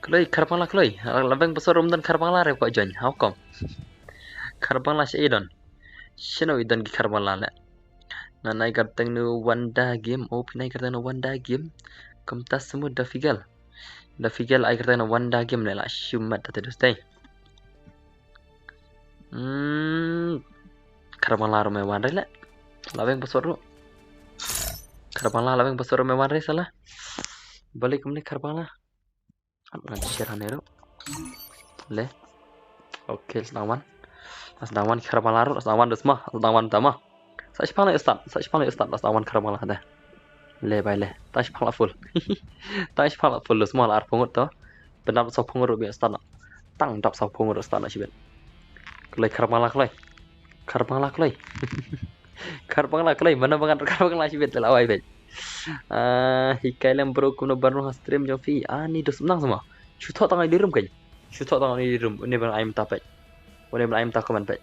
Kloi, khar Bangla kloi. La beng password ym don khar Bangla re ko join. How come? Khar Bangla sha ei don. Shano i don ki khar Bangla le. Ngan ai kyrteng nu Wanda Game. Oh, phin ai kyrteng nu Wanda Game. Kumta semua Duffy Girl. Duffy Girl ai kyrteng nu Wanda Game le la shu mat ta te dos te. Hmm. Khar Bangla ruh me wan re le. La beng password ruh. Khar Bangla la beng password ruh me wan re sala. Balik kumne khar Bangla. Ngan share hangne ruh. Le. Okay, sdang wan. Sdang wan khar Bangla ruh, sdang wan dos mo, sdang wan ta mo. Sa shipang le start, sa shipang le start, sdang wan khar Bangla da. Le bai le, tang shipang la full. Tang shipang la full dos mo la ar phew ngut to. Pynban dap saw phew ngut ruh biang start na. Tang dap saw phew ngut ruh start na shibit. Kloi khar Bangla kloi. Khar Bangla kloi. Khar Bangla kloi. Mana bangat khar Bangla shibit la wai bej. Ah, hikai lem bro kumno barno ha stream jong phi. Ah, ni dos menang semua. Shu thok tang ïa di room kai. Shu thok tang ïa di room. Une ban ai mynta pej. Une ban ai mynta comment pej.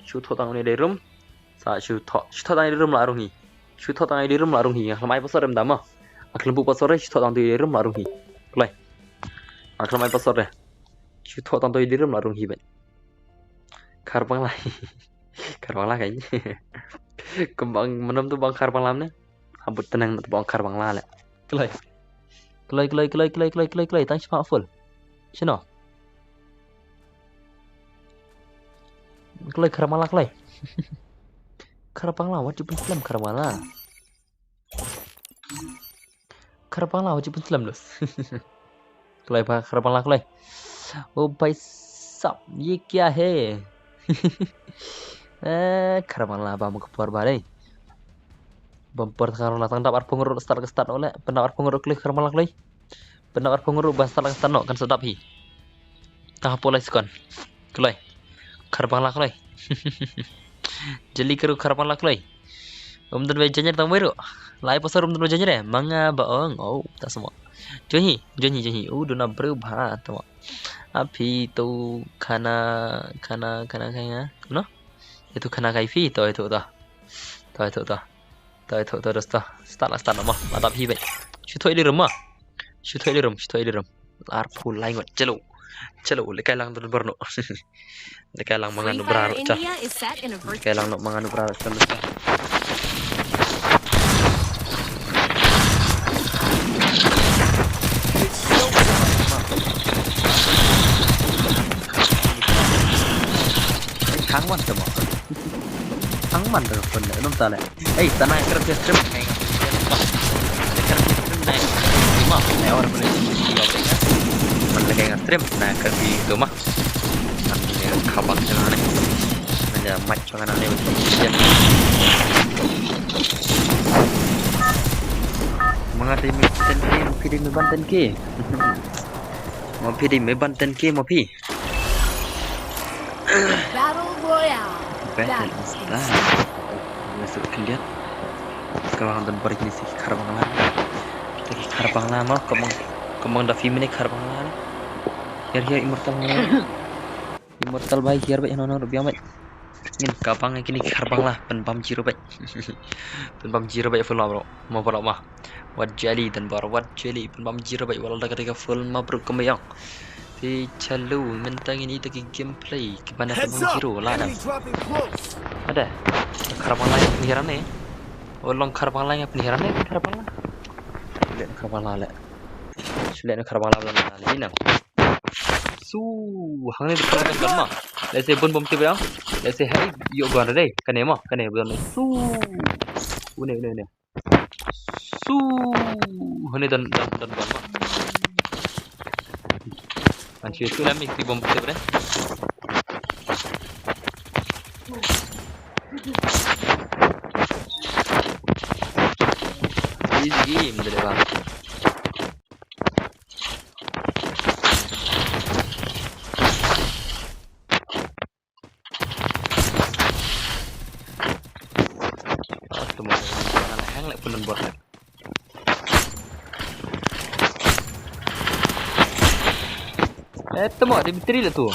Shu thok tang ïa di room. Sa shu thok. Shu thok tang ïa di room la rung hi. Shu thok tang ïa di room la rung hi. Nga khlem ai password re mynta mo. Nga khlem buh password re, shu thok tang ïa di room la rung hi. Kloi. Nga khlem ai password re. Shu thok tang ïa di room la rung hi bej. Khar Bangla. Khar Bangla kai. Kum bang mynno tu bang khar Bangla ne. Habut tenang tu bang khar Bangla le. Kloi. Kloi, kloi, kloi, kloi, kloi, kloi, kloi. Tang shipang full. Shano? Kloi khar Bangla kloi. Khar Bangla, wat ju pynslem khar Bangla. Khar Bangla, wat ju pynslem dos. Kloi ba khar Bangla kloi. O bhai sahab, ye kya hai? Eh, khar Bangla ba mo ka por ba dei. Bumper tang la tang dap arphew ngut ruh start ka start noh leh. Pynap arphew ngut ruh kloi Kharbangla kloi. Pynap arphew ngut ruh ban start ka start noh kan sa dap hi. Tang hapoh lai sekon. Kloi. Kharbangla kloi. Jali ka ruh Kharbangla kloi. Um don wei janyer tang wei ruh. Lai pasar um don wei janyer eh. Manga ba ong. Oh, ta semua. Join hi, join hi, join hi. Uh, duna bru bha tamo. Aphi tu khana, khana, khana, khana. No? Itu khana kai phi to, itu to. To, itu to. To, itu to, dosto. Start la, start la mo. Adap hi bai. Shu thoi di rum mo. Shu thoi di rum, shu thoi di rum. Arphew lai ngut. Chalo. Chalo, le kai lang tu baroh no. Le kai lang manga nu bra ruh cha. Le kai lang no manga nu bra ruh cha. Khang man tamo. Khang man tamo pun le nom ta le. Ei, tana kerja stream kai ngat. Kerja stream nai. Lima, nai orang boleh. Man le kai ngat stream na kerja tu mah. Ngan ïa khabang sha nga ne. Ngan ïa mat sha nga ne. Manga dei me ten K, ma phi dei me ban ten K. Ma phi dei me ban ten K ma phi. Battle Royale. Battle Style. Ngi suk khyndiat. Ka wang don bor kine si Kharbangla. Kita ki Kharbangla mo, ka mong, ka mong da phi mine Kharbangla. Hiar, hiar, Immortal mo. Immortal bai, hiar bai, hano, hano, biang bai. Ngin ka bang kine Kharbangla, pynbam zero bai. Pynbam zero bai full ma bro. Mo bro ma. Wat jali don bor, wat jali, pynbam zero bai, wala da ka dei ka full ma bro ka mayang. Te chalu, mynta ngin ita ki gameplay, ki ban pynbam zero la da. Ada. Kharbangla pynhiar ne. O long Kharbangla pynhiar ne, Kharbangla. Shu leh Kharbangla le. Shu leh Kharbangla le na le ina. Su, hangne de Kharbangla ma. Lehse bun bom tiba yang. Lehse hai, yo gua dei. Kane ma, kane bun. Su. Une, une, une. Su. Hangne don, don, don bom ma. Ansi tu lami ki bom tiba dei. Easy game deh bang. Hang leh pun bot. Eh, temo di bateri lah tu.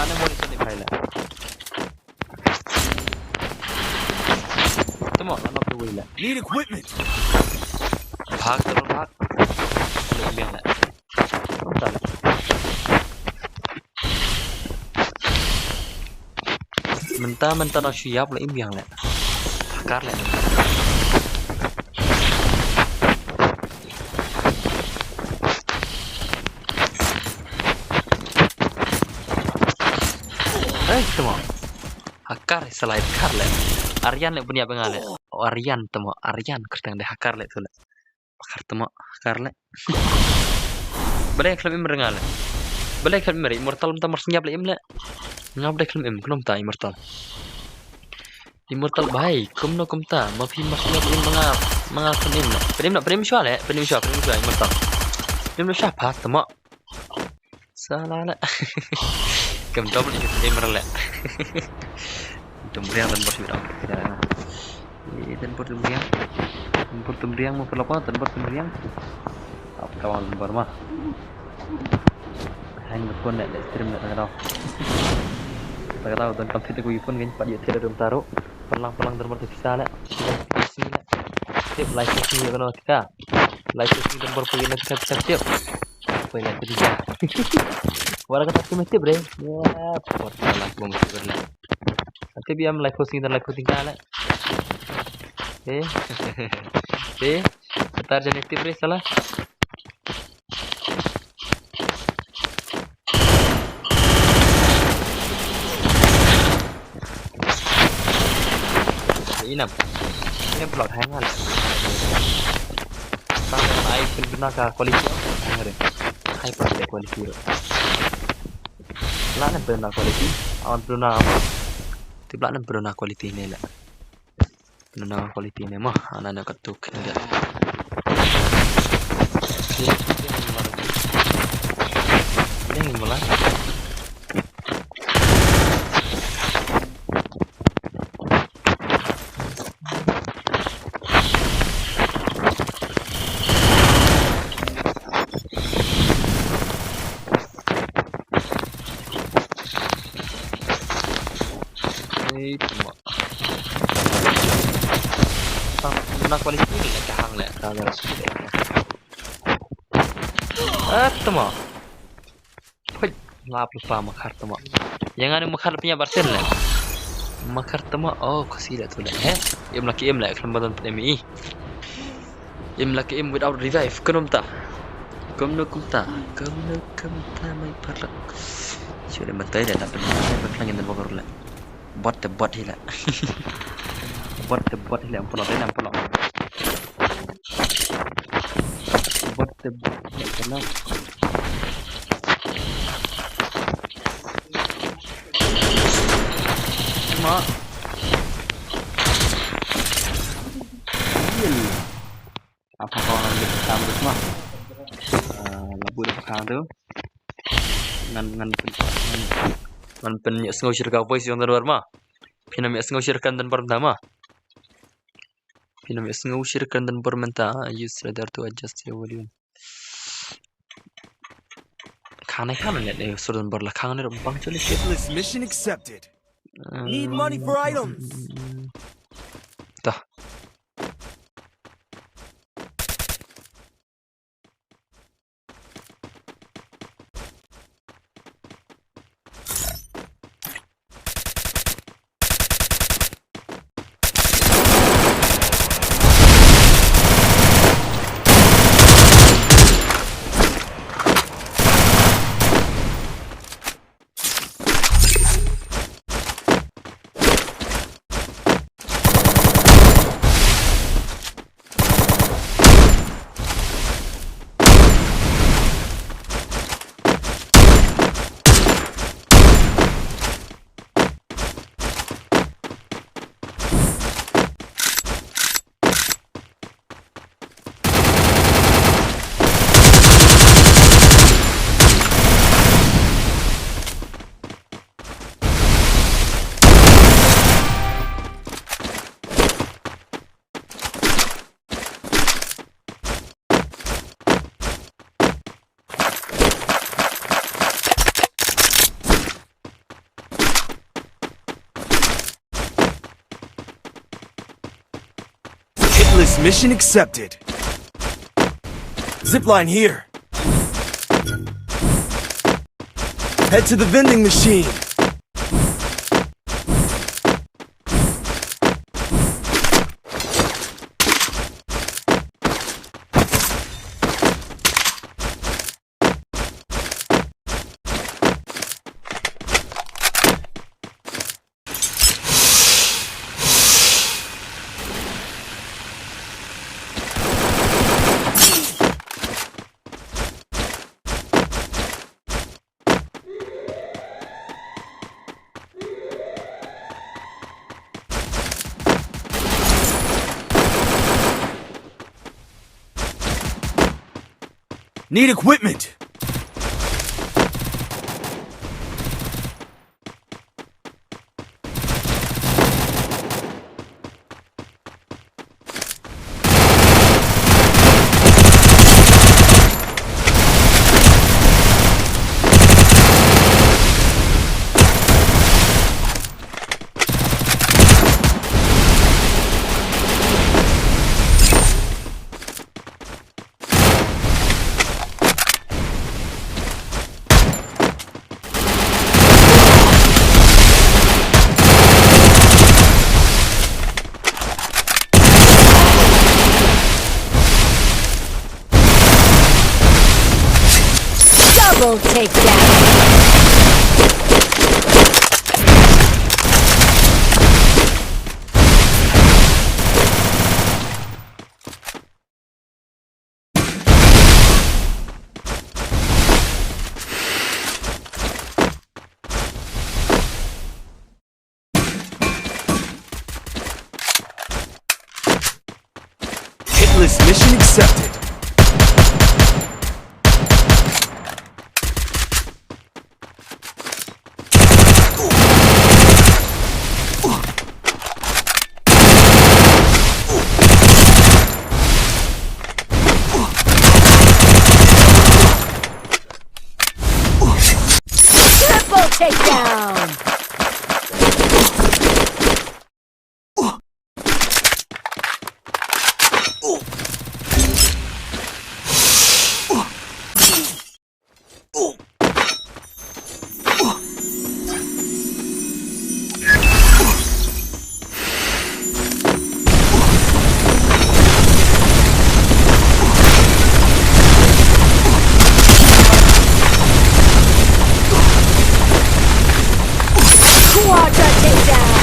Lane mo ni sani phai la. Tamo, lane mo ni la. Need equipment. Bhag, tamo bhag. Lo biang la. Mynta, mynta nang shu ïap la im biang leh. Hacker leh. Hei, tamo. Hacker, salai hacker leh. Aryan leh bun ïap nga leh. Oh, Aryan tamo, Aryan kyrteng dei hacker leh tu leh. Hacker tamo, hacker leh. Balei khlem im re nga leh. Balei khlem im re, Immortal mynta mar sngap leh im leh. Nga balei khlem im, kumno mynta Immortal. Immortal bai, kumno kumta, ma phi mar sngap leh im ma nga, ma nga khlem im leh. Pynim noh, pynim shuwa leh, pynim shuwa, pynim shuwa Immortal. Pynim noh shuwa pha tamo. Sala leh. Kam dom leh, pynim re leh. Tum riang dan bor shu dom. Eh, dan bor tum riang. Dan bor tum riang, mo pelapa, dan bor tum riang. Ap kawang dan bor ma. Hang phone leh, leh stream leh, tang dau. Tang dau, dan kam thit ku phone kan, pat ïa thit dum taru. Pynlang, pynlang, dan bor tu pisa leh. Pisa leh. Tip, like, share, ni kano tika. Like, share, dan bor pu ïa tika, tika, tip. Pu ïa tika. Wala kata tip, tip re. Ya, pot, wala bom tip re. Ati biam like posting dan like posting ka la. Eh. Eh. Tar jani tip re sala. Inam. Em, pynlong hang ngal. Tang ai pynduna ka quality. Hang re. Ai pynlong quality re. Lah ne pynduna quality. Awan pynduna. Tip lah ne pynduna quality ne lah. Pynduna quality ne mo. Ana ne katuk. Yang mula. Ei, tuma. Tang, na quality le ka hang le, ka ga su le. Eh, tuma. Poi, lap lupa makhar tuma. Yang anu makhar punya barsen le. Makhar tuma, oh, kasi le tu le, he. Im laki im le, kan badan pun M E. Im laki im without revive. Kumno kumta. Kumno kumta. Kumno kumta, mai parak. Sure, matai dah tak pernah. Saya berkelang yang terbawa. Bot te bot hi la. Bot te bot hi la, em pynlong, em pynlong. Bot te bot hi la, em pynlong. Ma. Apa kau nak kita ambil semua? Ah, labu dah pasang tu. Ngan, ngan pyn-, ngan, ngan pynïasngew sha ka voice jong Tanwar ma. Phin ym ïasngew sha ka Tanwar mynta ma. Phin ym ïasngew sha ka Tanwar mynta. Use radar to adjust your volume. Khang ne khang ne ne sur Tanwar la khang ne rum pang chuli shit. Hitless mission accepted. Need money for items. Tah. Hitless mission accepted. Zipline here. Head to the vending machine. Need equipment. Double takedown. This mission accepted. Triple takedown. Quadra takedown.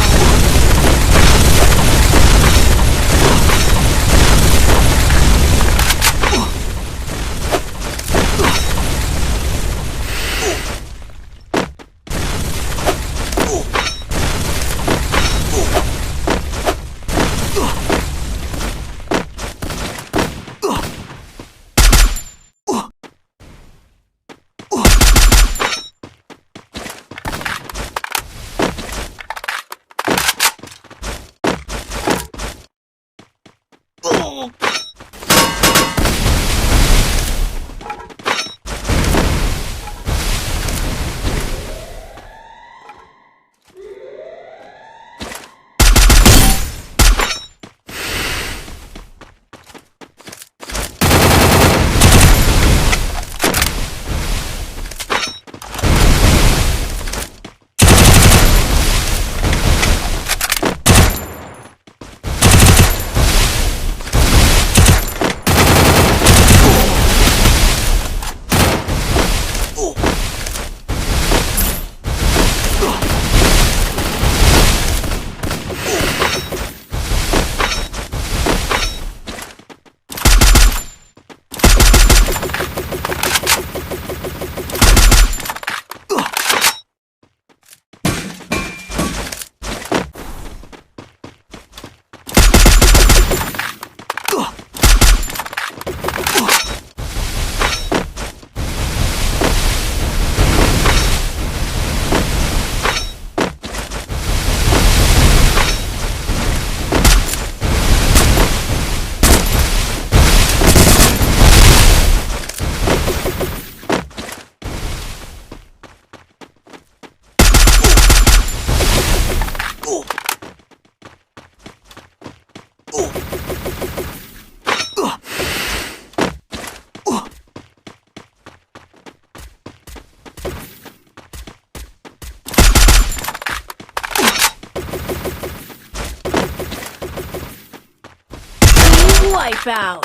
Wipeout.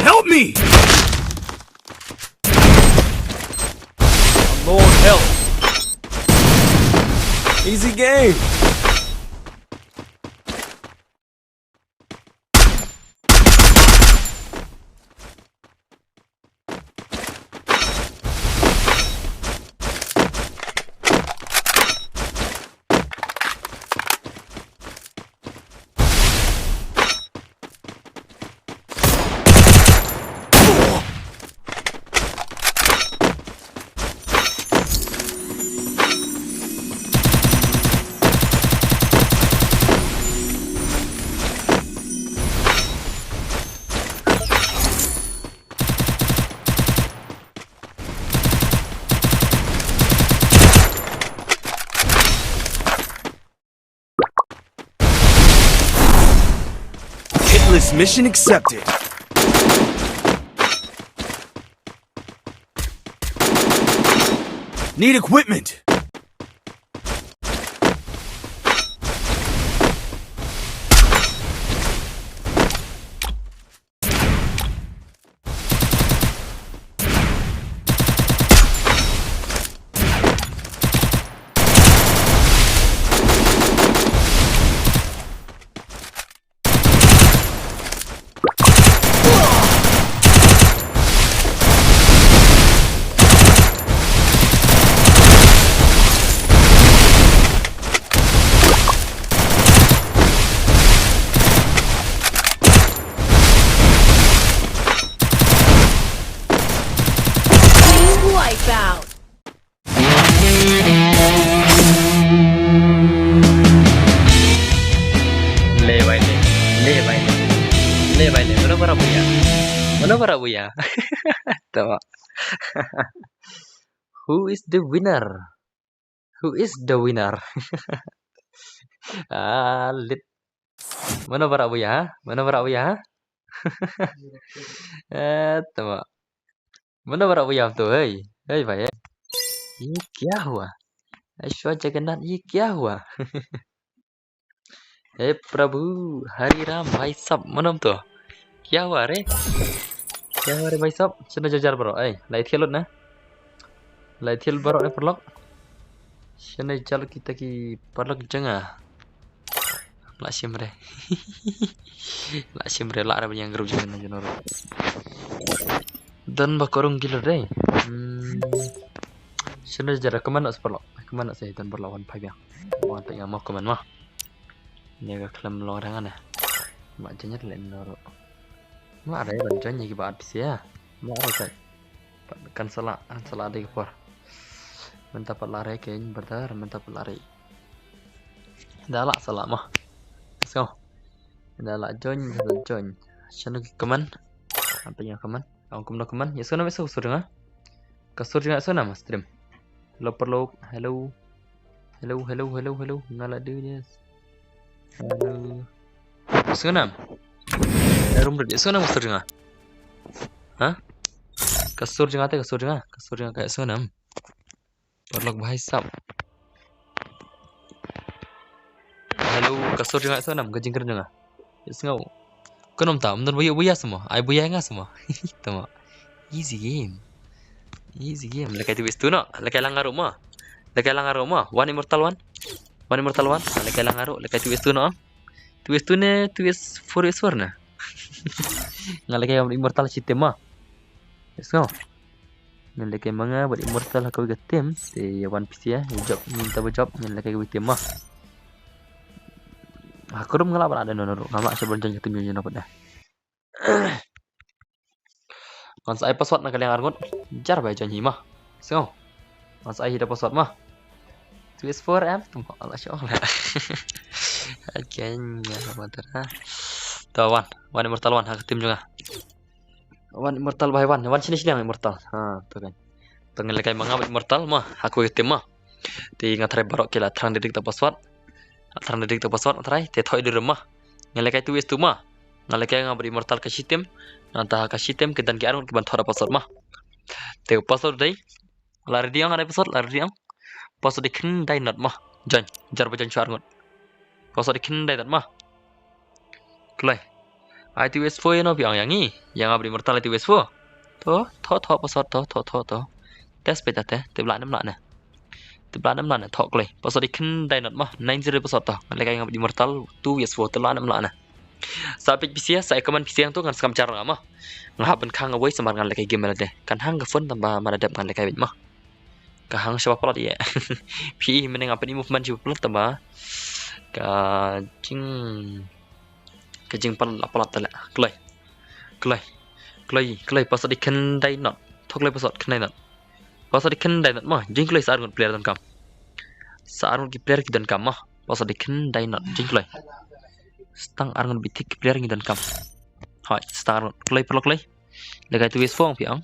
Help me! I'm low on health. Easy game. Hitless mission accepted. Need equipment. Team wipeout. Le bai le, le bai le, le bai le. Mano ba la buya? Mano ba la buya? Tama. Who is the winner? Who is the winner? Ah, lit. Mano ba la buya? Mano ba la buya? Eh, tama. Mano ba la buya tu, hey? Hey, bhai, hey. Ye kya hua? Aishwarya Jagannath, ye kya hua? He Prabhu, Hari Ram, bhai sab, mano to? Kya hua re? Kya hua re, bhai sab? Shano jajar bro, eh, lai thiel lut na. Lai thiel bro ne paralok. Shano jajar kita ki paralok janga. La shim re. La shim re, la re ban ïa group janga na jano. Don ba korung gilo re. Hmm. Shano jajar, kemano sa paralok? Kemano sa don paralok wan phai biang. Wan phai biang mo kemano mo. Ïa ka khlem long rang ne. Ma janyat le noro. Ma are ban jan ïa ki ba at pisa. Ma are kan. Kan sa la, kan sa la dei ka por. Mynta pat la re kein brother, mynta pat la re. Da la sa la mo. Let's go. Da la join, da la join. Shano ki kmen. Apa ïa kmen? Ong kumno kmen? Ïa sngewna me sngewsur nga. Ka sur jong nga sngewna ma stream. Hello paralok. Hello. Hello, hello, hello, hello. Nga la dei, yes. Hello. Sngewna. Eh, rum rum. Sngewna ma sur jong nga. Ha? Ka sur jong nga te, ka sur jong nga. Ka sur jong nga ka sngewna. Paralok bhai sab. Hello, ka sur jong nga sngewna, ka jingkren jong nga. Sngew. Kano mynta, mynta buya buya sa mo. Ai buya nga sa mo. Tama. Easy game. Easy game. Lekai tu wis tu no. Lekai lang aru mo. Lekai lang aru mo. One immortal one. One immortal one. Lekai lang aru. Lekai tu wis tu no. Tu wis tu ne, tu wis four wis four ne. Nga lekai immortal chitim mo. Let's go. Ngan lekai ma nga bad immortal ha kawei ka team. Te ïa wan pisa ïa job, mynta ba job ngan lekai kawei team mo. Ha krum nga lah ban ada nono ruh. Nga lah sha ban join ka team ïa nono pat dah. Ngan sa ai password na ka liang arngut. Jar ba join hi mo. So. Ngan sa ai hi da password mo. Two S four M. Tum Allah sha Allah. Again ya mantara. To wan, wan immortal wan ha ka team jong nga. Wan immortal bhai wan, wan shini shini immortal. Ha, to kan. To ngan lekai ma nga bad immortal mo, ha kawei ka team mo. Te nga tharai baroh ki la thrang dik dik ta password. La thrang dik dik ta password nga tharai, te thok ïa dei ruh mo. Ngan lekai tu wis tu mo. Ngan lekai nga bad immortal ka shi team. Nangta ha ka shi team ki don ki arngut ki ban thok da password mo. Te password dei. La ready ong, ada password, la ready ong. Password dei khyndai not mo. Join, jar ba join shuwa arngut. Password dei khyndai not mo. Kloi. Ai tu wis four ïa no phi ong ïa ngi. Ïa nga bad immortal ai tu wis four. To, to, to, password to, to, to, to. Test peit te, tip lah ne em lah ne. Tip lah ne em lah ne, to kloi. Password dei khyndai not mo. Nine zero password to. Ngan lekai nga bad immortal tu wis four, tip lah ne em lah ne. Sa peit pisa, sa comment pisa hangto ngan skam jar nga mo. Nga hap ban khang away samar ngan lekai game lade. Kan hang ka phone tangba mara dep ngan lekai beit mo. Ka hang shaba palat ïa. Phi mynne nga pynmove man shaba palat tangba ka jing, ka jingpalat la palat tale. Kloi. Kloi. Kloi, kloi password dei khyndai not. To kloi password khyndai not. Password dei khyndai not mo. Jingkloi sa arngut player donkam. Sa arngut ki player ki donkam mo. Password dei khyndai not. Jingkloi. Stang arngut bit thik ki player ngi donkam. Hoi, stang arngut. Kloi paralok kloi. Lekai tu wis four phi ong.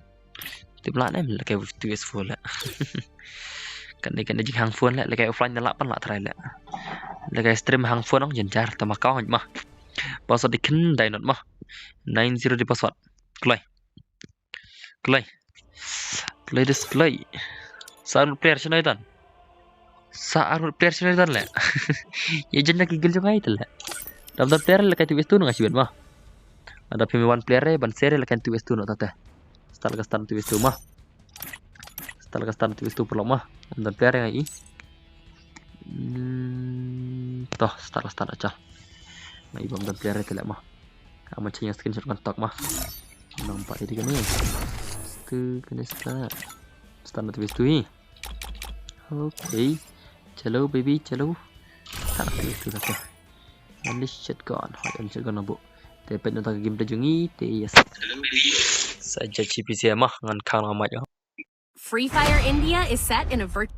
Tip lah ne em lekai tu wis four la. Kan dei kan dei jing hang phone la, lekai offline la pan la tharai la. Lekai stream hang phone ong jynjar tama ka ong mo. Password dei khyndai not mo. Nine zero dei password. Kloi. Kloi. Kloi des kloi. Sa arngut player shano ïa don. Sa arngut player shano ïa don le. Ïa jan na ki guild jong ngi te le. Dam dam player le ka tu S two nga shibit ma. Ada phi one player re ban share le ka tu S two no tate. Start ka start tu S two ma. Start ka start tu S two pulok ma. Dam dam player ngi. Hmm, toh start ka start acha. Ngi bam dam player te le ma. Ama chanya screenshot kan tak ma. Nampak ini kan ni. Tu kena start. Start tu S two hi. Okay. Chalo baby, chalo. Tak tu tu tak. Unleash shotgun. Hai unleash shotgun abu. Te pet nota game ta jungi te yes. Sa ja G P C ma ngan khang ma jo. Free Fire India is set in a virt-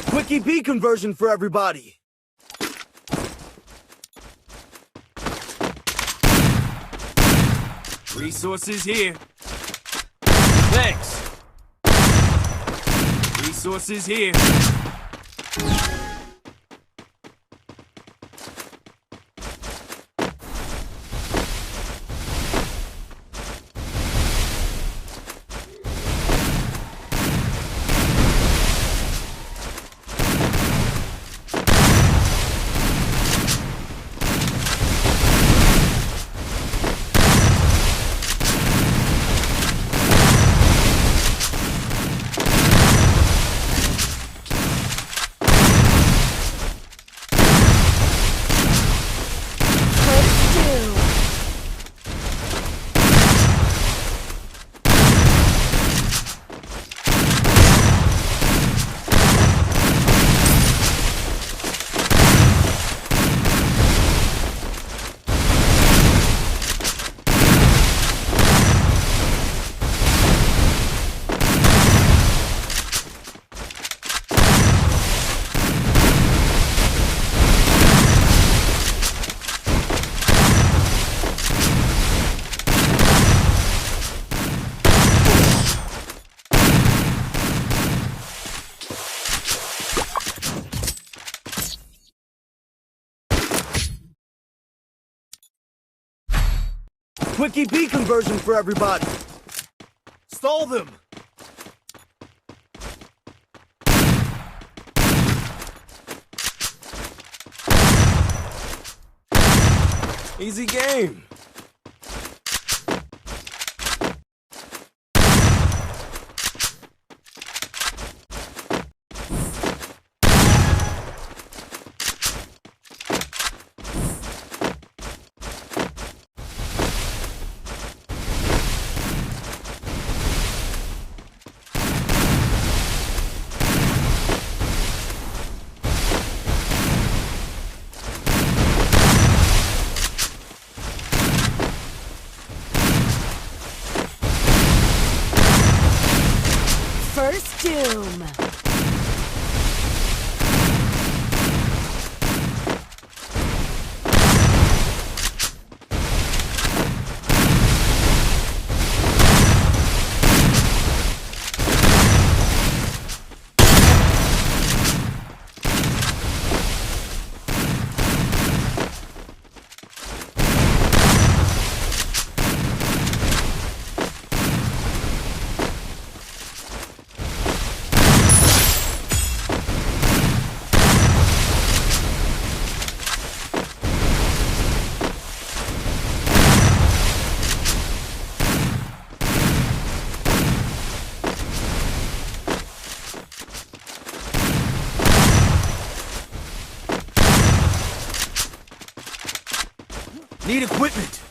Quickie B conversion for everybody. Resources here. Thanks. Resources here. Quickie B conversion for everybody. Stall them. Easy game. First Doom. Need equipment.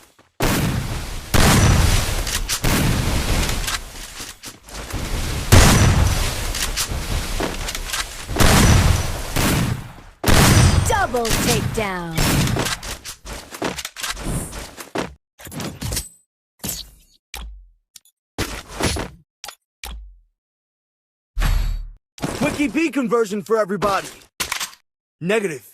Double takedown. Quickie B conversion for everybody. Negative.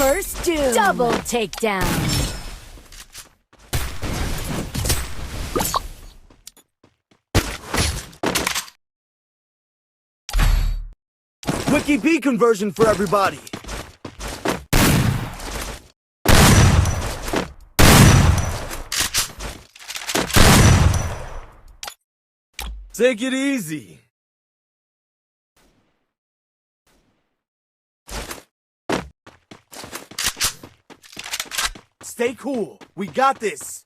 First doom. Double takedown. Quickie B conversion for everybody. Take it easy. Stay cool. We got this.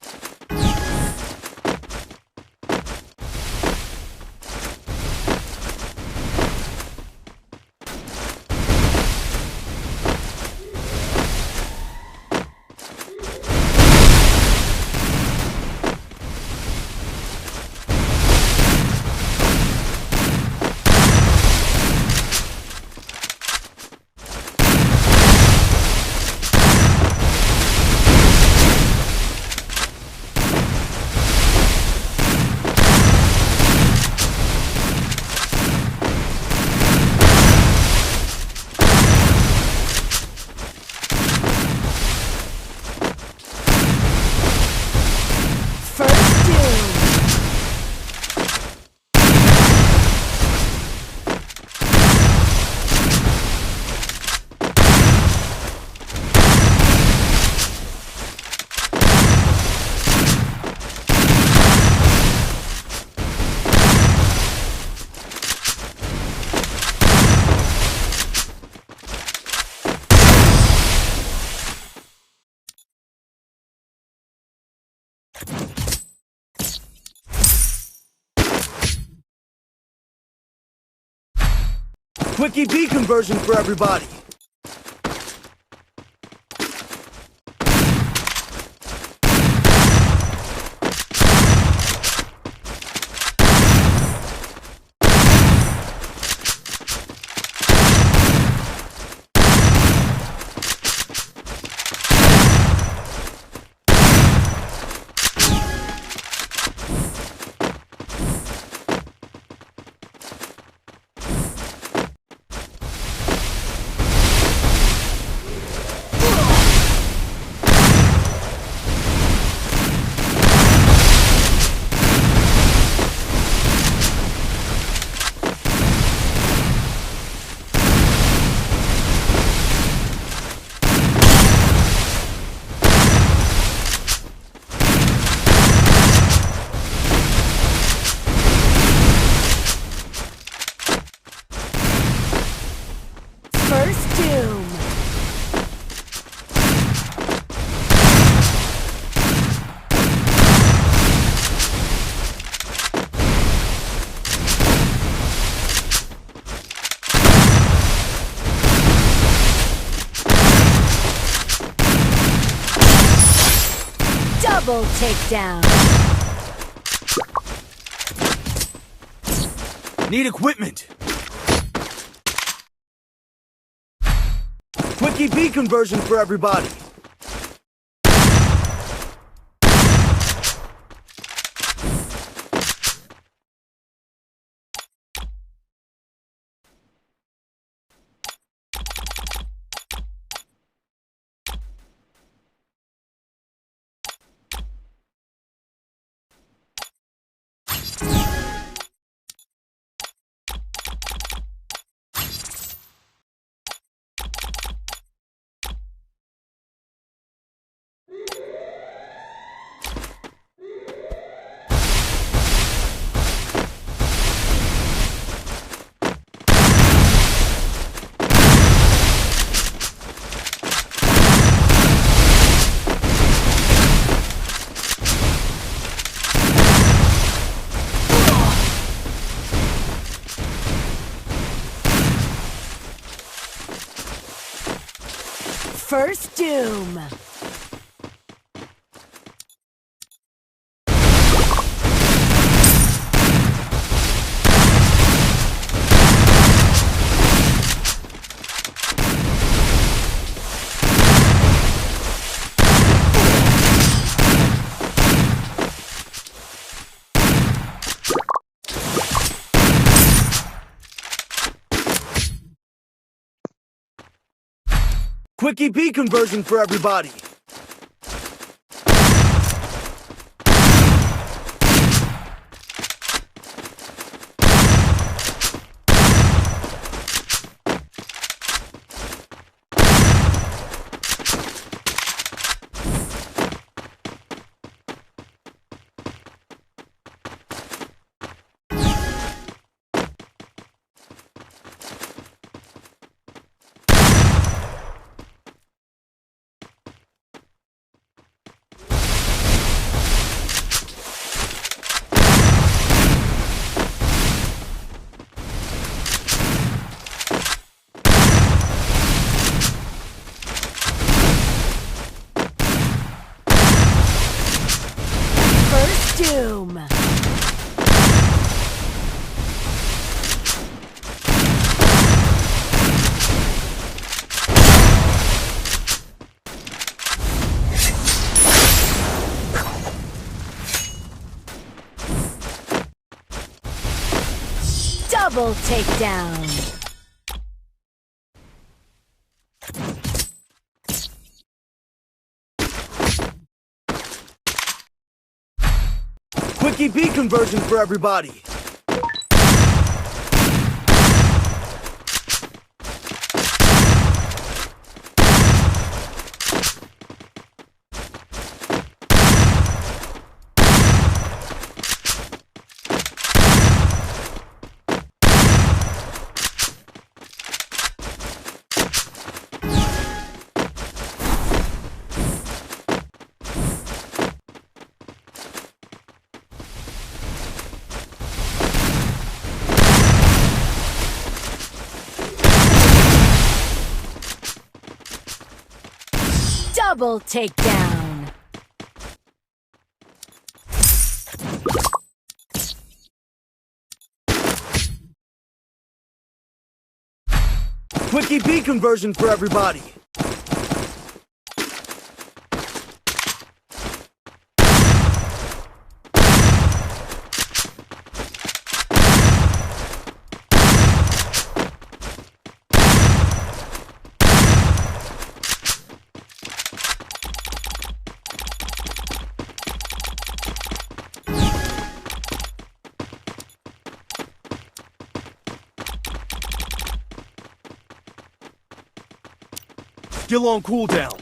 First doom. Quickie B conversion for everybody. First doom. Double takedown. Need equipment. Quickie B conversion for everybody. First doom. Quickie B conversion for everybody. First Doom. Double takedown. Quickie B conversion for everybody. Double takedown. Quickie B conversion for everybody. Skill on cooldown.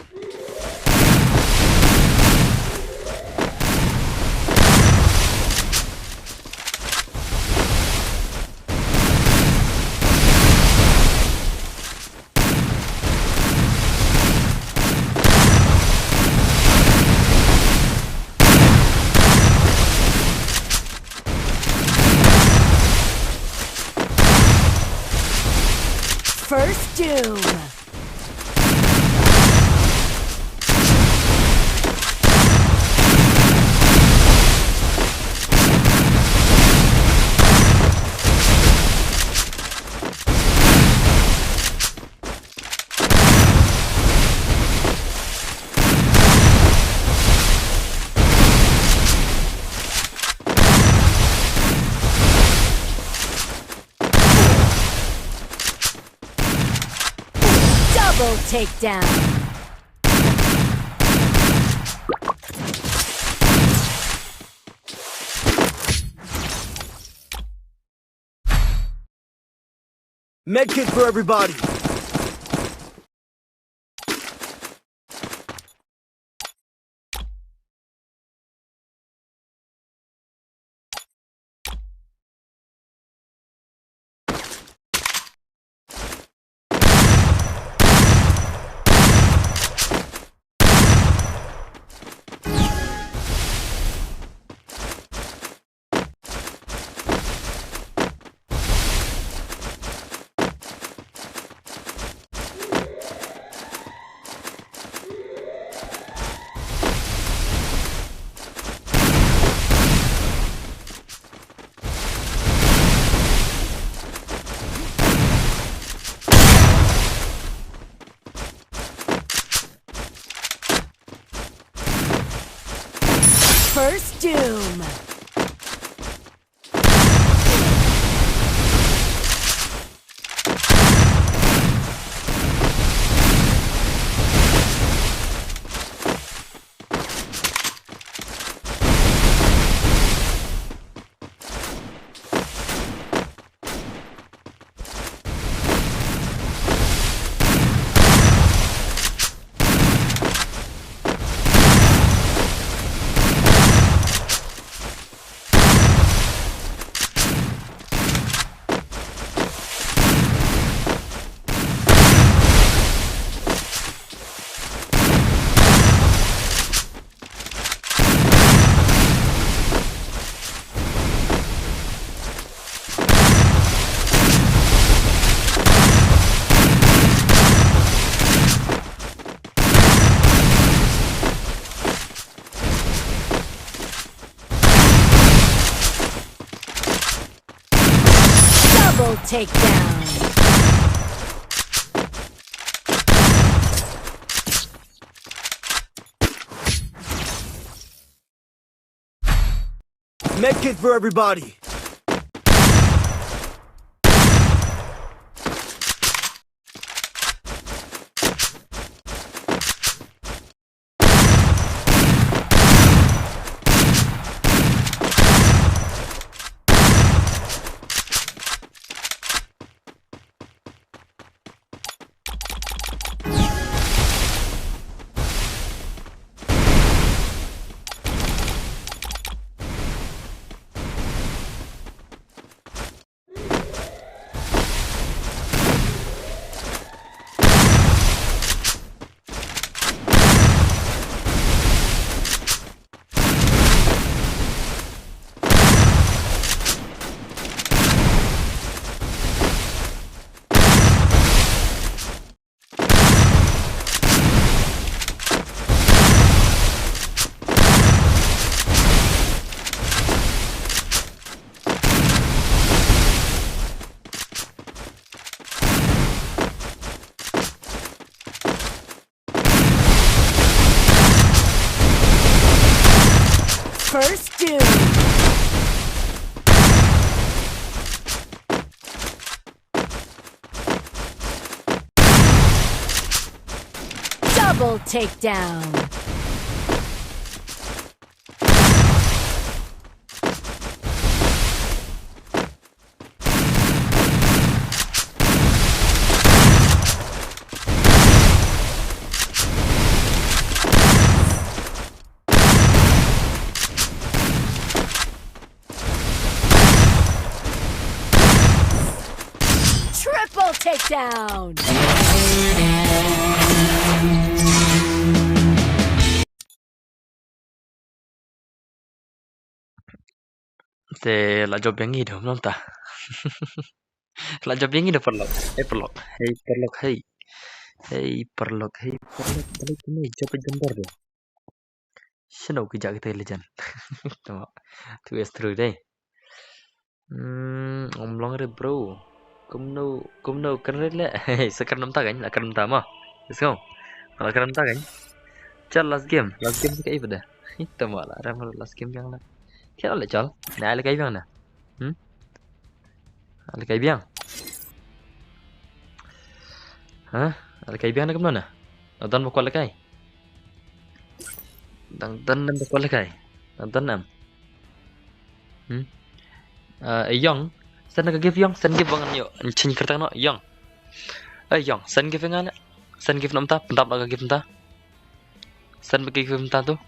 First Doom. Double takedown. Medkit for everybody. Takedown. Med kit for everybody. First doom. Double takedown. Triple takedown. Te la jop ïa ngi dong, nonta. La jop ïa ngi dong, paralok. Hei paralok. Hei paralok, hei. Hei paralok, hei paralok. Balei kine jop ïa jambor dong? Shano ki jaka te legend. Tama. Tu is true dei. Hmm, ym long re bro. Kumno, kumno kren re le. Sa kren mynta kan, la kren mynta mo. Let's go. La kren mynta kan. Chal last game, last game ka iba da. Tama la ram last game biang la. Kya le chal. Na le kai biang na. Hmm? Ale kai biang. Ha? Ale kai biang na kumno na? Dang don ba kwah le kai. Dang don nam ba kwah le kai. Dang don nam. Hmm? Ah, eh, Yong. Send ka gift Yong, send gift bang yo. Chin kertang no Yong. Eh Yong, send gift nga le. Send gift nam ta, pyndap la ka gift ta. Send ba ka gift ta tu.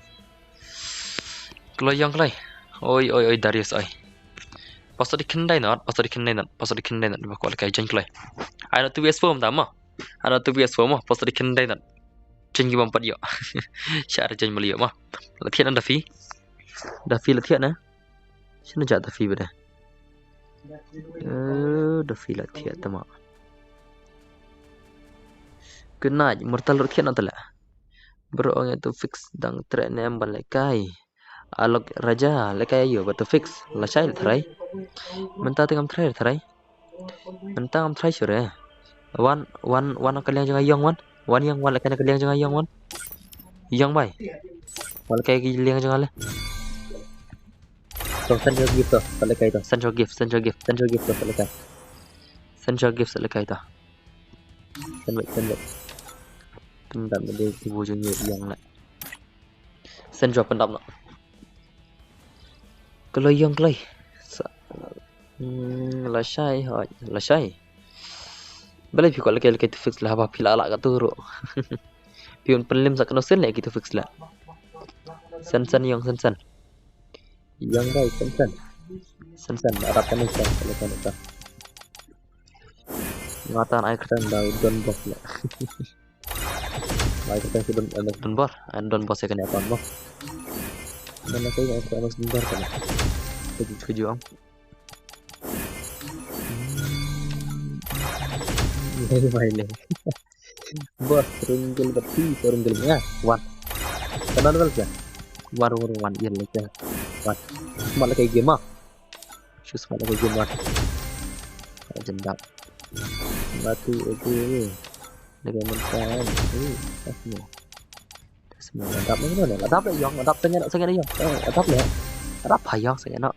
Kloi Yong kloi. Oi oi oi Darius oi. Pasal di kendai not, pasal di kendai not, pasal di kendai not ba kwah le kai join kloi. Ai not tu bias pom ta mo. Ai not tu bias pom mo, pasal di kendai not. Join ki bam pat yo. Share join mali yo mo. La thiat na Daffy. Daffy la thiat na. Shano ja Daffy ba da. Eh, Daffy la thiat tama. Good night, Mortal ruh thiat na tala. Bro ong ïa tu fix dang treh ne em ban lehkai. Alok Raja lehkai aïu ba tu fix. Lashai leh tharai. Mynta te ngam tharai tharai. Mynta ngam tharai shuh re. Wan, wan, wan ka liang jong nga Yong wan. Wan Yong wan lehkai na ka liang jong nga Yong wan. Yong bai. Wan lehkai ka liang jong nga le. To send your gift to, sa lehkai to. Send your gift, send your gift, send your gift to, sa lehkai. Send your gift, sa lehkai to. Send back, send back. Pyndap na dei ki bu jong ngi Yong le. Send job pyndap na. Kloi Yong kloi. Sa, hmm, lashai hoi, lashai. Balei phi kwah lehkai lehkai tu fix la haba phi la lah ka tu ruh. Phi un pynlem sa kano sen leh ki tu fix la. Sen sen Yong sen sen. Yong bai sen sen. Sen sen, arap kane sen, kane sen. Nga tan ai kyrteng da Don Boss le. Ai kyrteng si Don, eh, Don Bor, eh, Don Boss ïa kane account mo. Mana kai ai kyrteng Don Bor kane. Kujung kujung. Mai mai le. Boss, ringgil bat pi, ringgil ya. Wan. Kanan wal ya. Wan wan wan ya le ya. Wan. Smat lehkai game ah. Shu smat lehkai game wan. Jendap. Batu itu. Dengan mentah. Ini. Tas ni. Tas ni. Adap lagi mana? Adap lagi yang. Adap tengah nak sangat yang. Oh, adap lagi. Adap payah sangat nak.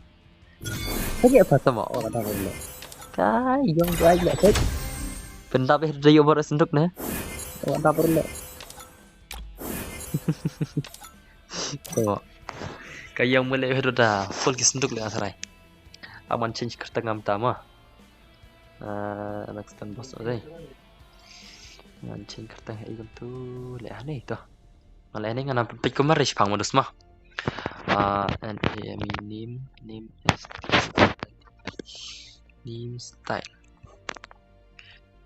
Sangat apa sama orang adap lagi. Kai yang baik lah. Pendap eh dari obor senduk ni. Oh, adap lagi. Ka ïong mele hero da full ki senduk le asrai. Aman change kyrteng ngam ta ma. Ah, next time boss ore. Ngan change kyrteng ha ikum tu le ane to. Male ane ngan pek kumar rish pang modus ma. Ah, N A M E name, name S T I L. Name style.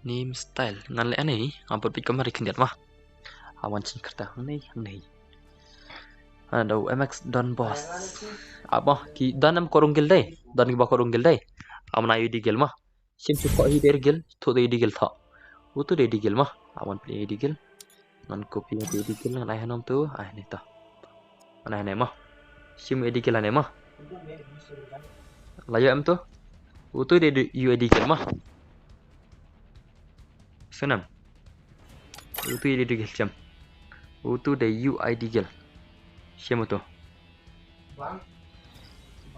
Name style. Ngan le ane, ngam pek kumar ri khyndiat ma. Awan change kyrteng hangne, hangne. Ana da M X Don Boss. Aba ki Don em korung gil dei. Don ki ba korung gil dei. Amna U I D gil ma. Shim chu ko hi der gil, thu der gil tho. Utu der gil ma. Awan pli der gil. Ngan copy der gil ngan ai hanom tu, ai ne ta. Ngan ai ne ma. Shim U I D gil ne ma. La ïoh em tu. Utu der U I D gil ma. Sunam. Utu U I D gil chem. Utu de U I D gil. Chem utu.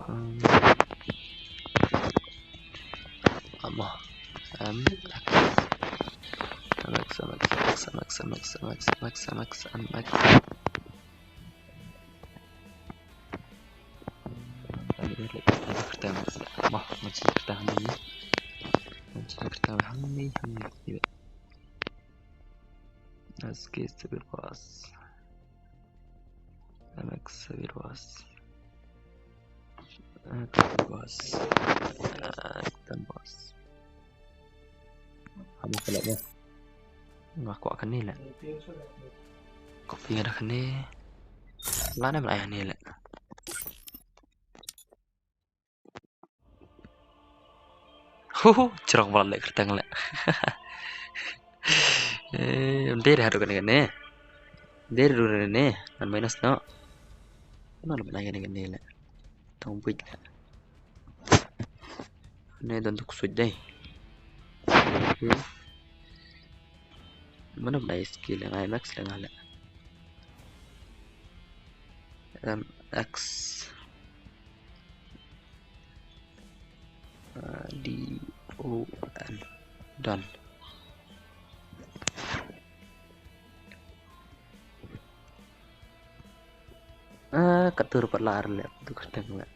Hmm. Amo. M X. M X, M X, M X. Tadi dia like, tadi pertama. Wah, masih pertahanan ni. Masih pertahanan ni, ni, ni. S K Sabir Boss. M X Sabir Boss. Acton Boss. Acton Boss. Habis pala dah. Nga kwah kane leh. Copy nga da kane. Lah ne mlai ne leh. Hu hu, jrong pala leh kyrteng leh. Eh, ym dei re haduh kane kane. Ym dei re haduh kane kane. Ngan minus noh. Ngan minus kane kane leh. Tang buit leh. Ne don tu ksuid dei. Mana bnai skill yang I M X leh nga leh. M X. Uh, D O N. Done. Ah, katur palar leh tu kyrteng leh.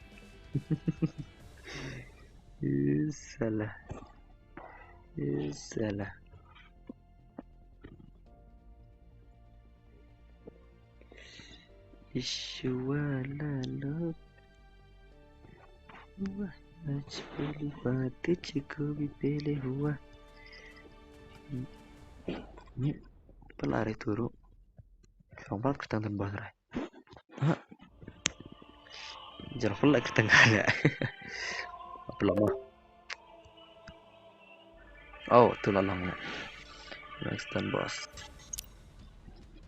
Ih, salah. Ih, salah. Ishwa la lok. Huwa, aaj pehli baat tuchko bhi pehle hua. Ni, pala re turu. Song pala kyrteng tang bah rai. Ha. Jar pala kyrteng kaya. Apa lama? Oh, tu la long leh. Next turn boss.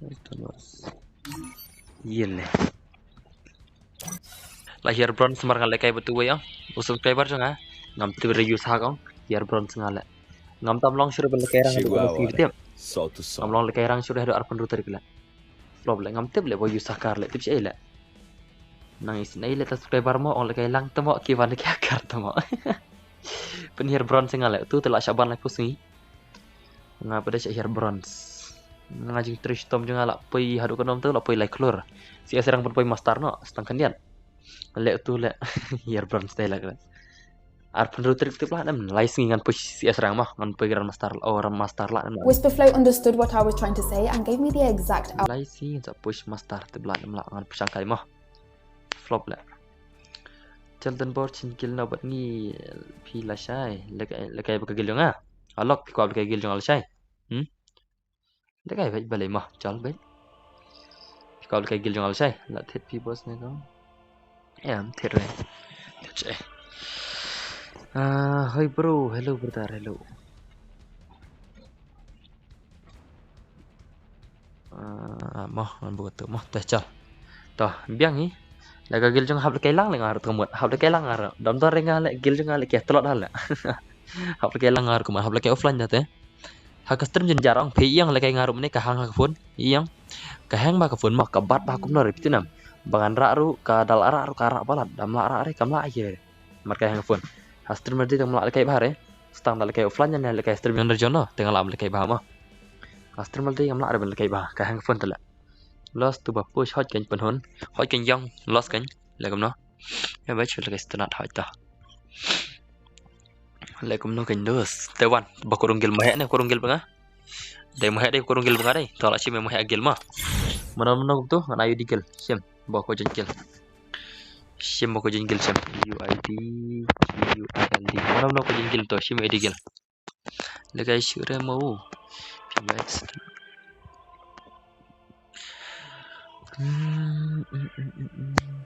Next turn boss. Ïa leh. La hiar bronze mar nga leh kai batu wei ong. U subscriber jong nga. Ngam tip re use ha kong. Hiar bronze nga leh. Ngam tam long shuh ban leh kai rang haduh kano sing tip. Ngam long leh kai rang shuh haduh arphew hynriew tarik leh. Flop leh ngam tip leh ba use ha kar leh tip shi ei leh. Nang isynei leh ta subscriber mo ong leh kai lang te mo ki wan ki ha kar te mo. Pynhiar bronze nga leh tu te la shah ban lai phew sngi. Nga pat de shah hiar bronze. Nga jingtrei shitom jong nga la poi haduh kano te la poi lai klur. C S rang ban poi master noh, stang khyndiat. Leh tu leh hiar bronze te leh. Arphew hynriew tarik tip la nem lai sngi ngan poi C S rang ma, ngan poi grandmaster, oh, grandmaster la nem. Whisperflow understood what I was trying to say and gave me the exact hour. Lai sngi ngan sa poi master tip la nem la ngan poi shang kai ma. Flop leh. Chal dan bor chin kil na bat ngi phi lashai. Lehkai, lehkai ba ka gil jong nga. Alok phi kwah lehkai gil jong nga lashai. Hmm? Lehkai beit balei ma, chal beit. Phi kwah lehkai gil jong nga lashai. La thied phi boss ne kong. Em, thied re. Thied re. Ah, hoi bro, hello brother, hello. Ah, mo, ngan buka tu, mo, teh chal. Toh, biang hi. Lehkai gil jong hap lehkai lang leh nga ruh tengmut. Hap lehkai lang nga ruh. Dom dor nga leh gil jong nga leh kia tlot hal leh. Hap lehkai lang nga ruh kumne, hap lehkai offline da te. Ha ka stream jynjar ong phi ïeng lehkai nga ruh mynne ka hang ha ka phone. Ïeng. Ka hang ba ka phone mo, ka bat ba kumno re phi tip ne em. Ba ngan rah ruh, ka da lah rah ruh ka rah palat. Da ym lah rah re, kam lah ïa re. Namar ka hang ha phone. Ha stream lade tang ym lah lehkai bha re. Tang da lehkai offline ne lehkai stream jynjar jong no, te nga lah lehkai bha mo. Ha stream lade kam lah re ban lehkai bha, ka hang ha phone te leh. Lost to ba push, hot kein pynhun. Hot kein ïeng, lost kein. Leh kumno. Ïa ba shu lehkai stunat hot ta. Leh kumno kein dos. Te wan, ba ko rung guild mo heh ne, ko rung guild ba nga. Dei mo heh dei, ko rung guild ba nga dei. To lah shim mo heh guild mo. Mano mano kumto, ngan ai U I D guild. Shim, ba ko join guild. Shim ba ko join guild shim. U I D, U I L D. Mano mano ko join guild to, shim U I D guild. Lehkai shu re mo. Phi ba Hmm, hmm, hmm, hmm, hmm.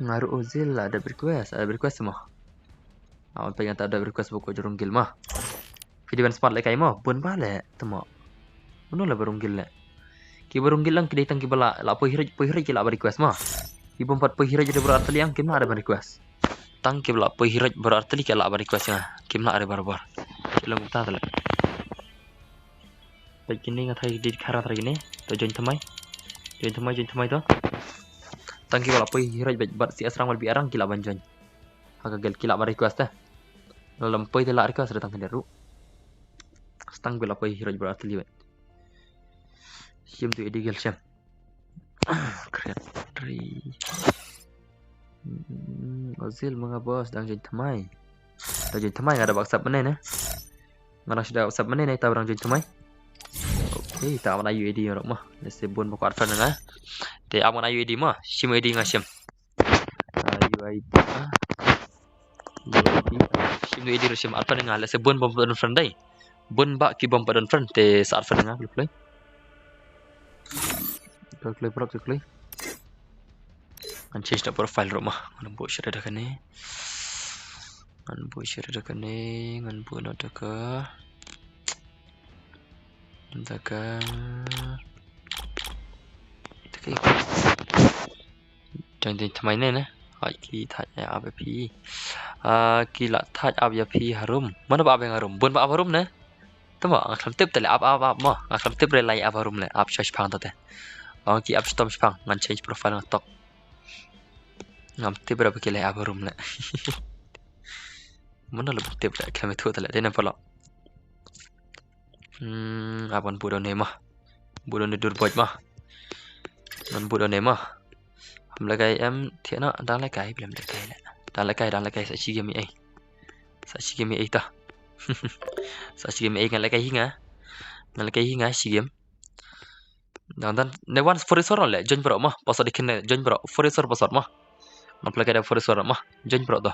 Nga ruh Ozil la dep request, la dep request mo. Awan peit nga ta dep request ba ko jrong guild mo. Phi dei ban smat lehkai mo, bun ba leh, te mo. Mano la ba rung guild leh. Ki ba rung guild lang ki dei tang ki ba la, la poi hyroi, poi hyroi ki la ba request mo. Ki bym pat poi hyroi de bro artylli ang kim lah de ban request. Tang ki ba la poi hyroi bro artylli ki la ba request nga. Kim lah de barabor. Ki long kumta te leh. Peit kine nga thai di khara thai kine. To join thymmai. Join thymmai, join thymmai to. Tang ki ba la poi hyroi bad, bad si asrang bad bi arang ki lah ban join. Ha ka guild ki lah ban request te. Lada ym poi te lah request re tang kine ruh. Tang ki ba la poi hyroi bad artylli bad. Shim to U I D guild shim. Create three. Hmm, Ozil ma nga boss dang join thymmai. Dang join thymmai nga da ba accept mynne ne. Nga dang shu da accept mynne ne ta ba dang join thymmai. Okay, ta ban ai U I D ruh mo. Lehse bun ba ko add friend nga. Te ap ngan ai U I D mo. Shim U I D nga shim. Ah, U I D, ah. U I D, ah. Shim U I D ruh shim add friend nga. Lehse bun bym pat don friend dei. Bun ba ki bym pat don friend te sa add friend nga kloi kloi. Kloi kloi bro kloi kloi. Ngan change da profile ruh mo. Ngan buh shuh da kane. Ngan buh shuh da kane. Ngan buh noh da ka. Da ka. Da ka. Join thymmai ne ne. Hooid ki thait ap ïa phi. Ah, ki la thait ap ïa phi harum. Mano ba ap ïa nga harum? Bun ba ap harum ne. Te mo, nga khlem tip te leh ap ap ap mo. Nga khlem tip re lai ap harum leh. Ap shoi shipang te te. Ong ki ap shitom shipang. Ngan change profile nga tok. Ngam tip re ba ki lai ap harum leh. Mano la tip leh khlem ithuh te leh. Dei na palo. Hmm, ap ngan buh da une mo. Buh da une dur boit mo. Ngan buh da une mo. Ham lehkai em thiah noh, dang lehkai, bym lehkai leh. Dang lehkai, dang lehkai sa shi game ei. Sa shi game ei ta. Sa shi game ei ngan lehkai hi nga. Ngan lehkai hi nga shi game. Dang dang ne wan four resource leh, join bro mo. Password dikhin ne, join bro. Four resource password mo. Ngan pynlehkai da four resource mo. Join bro to.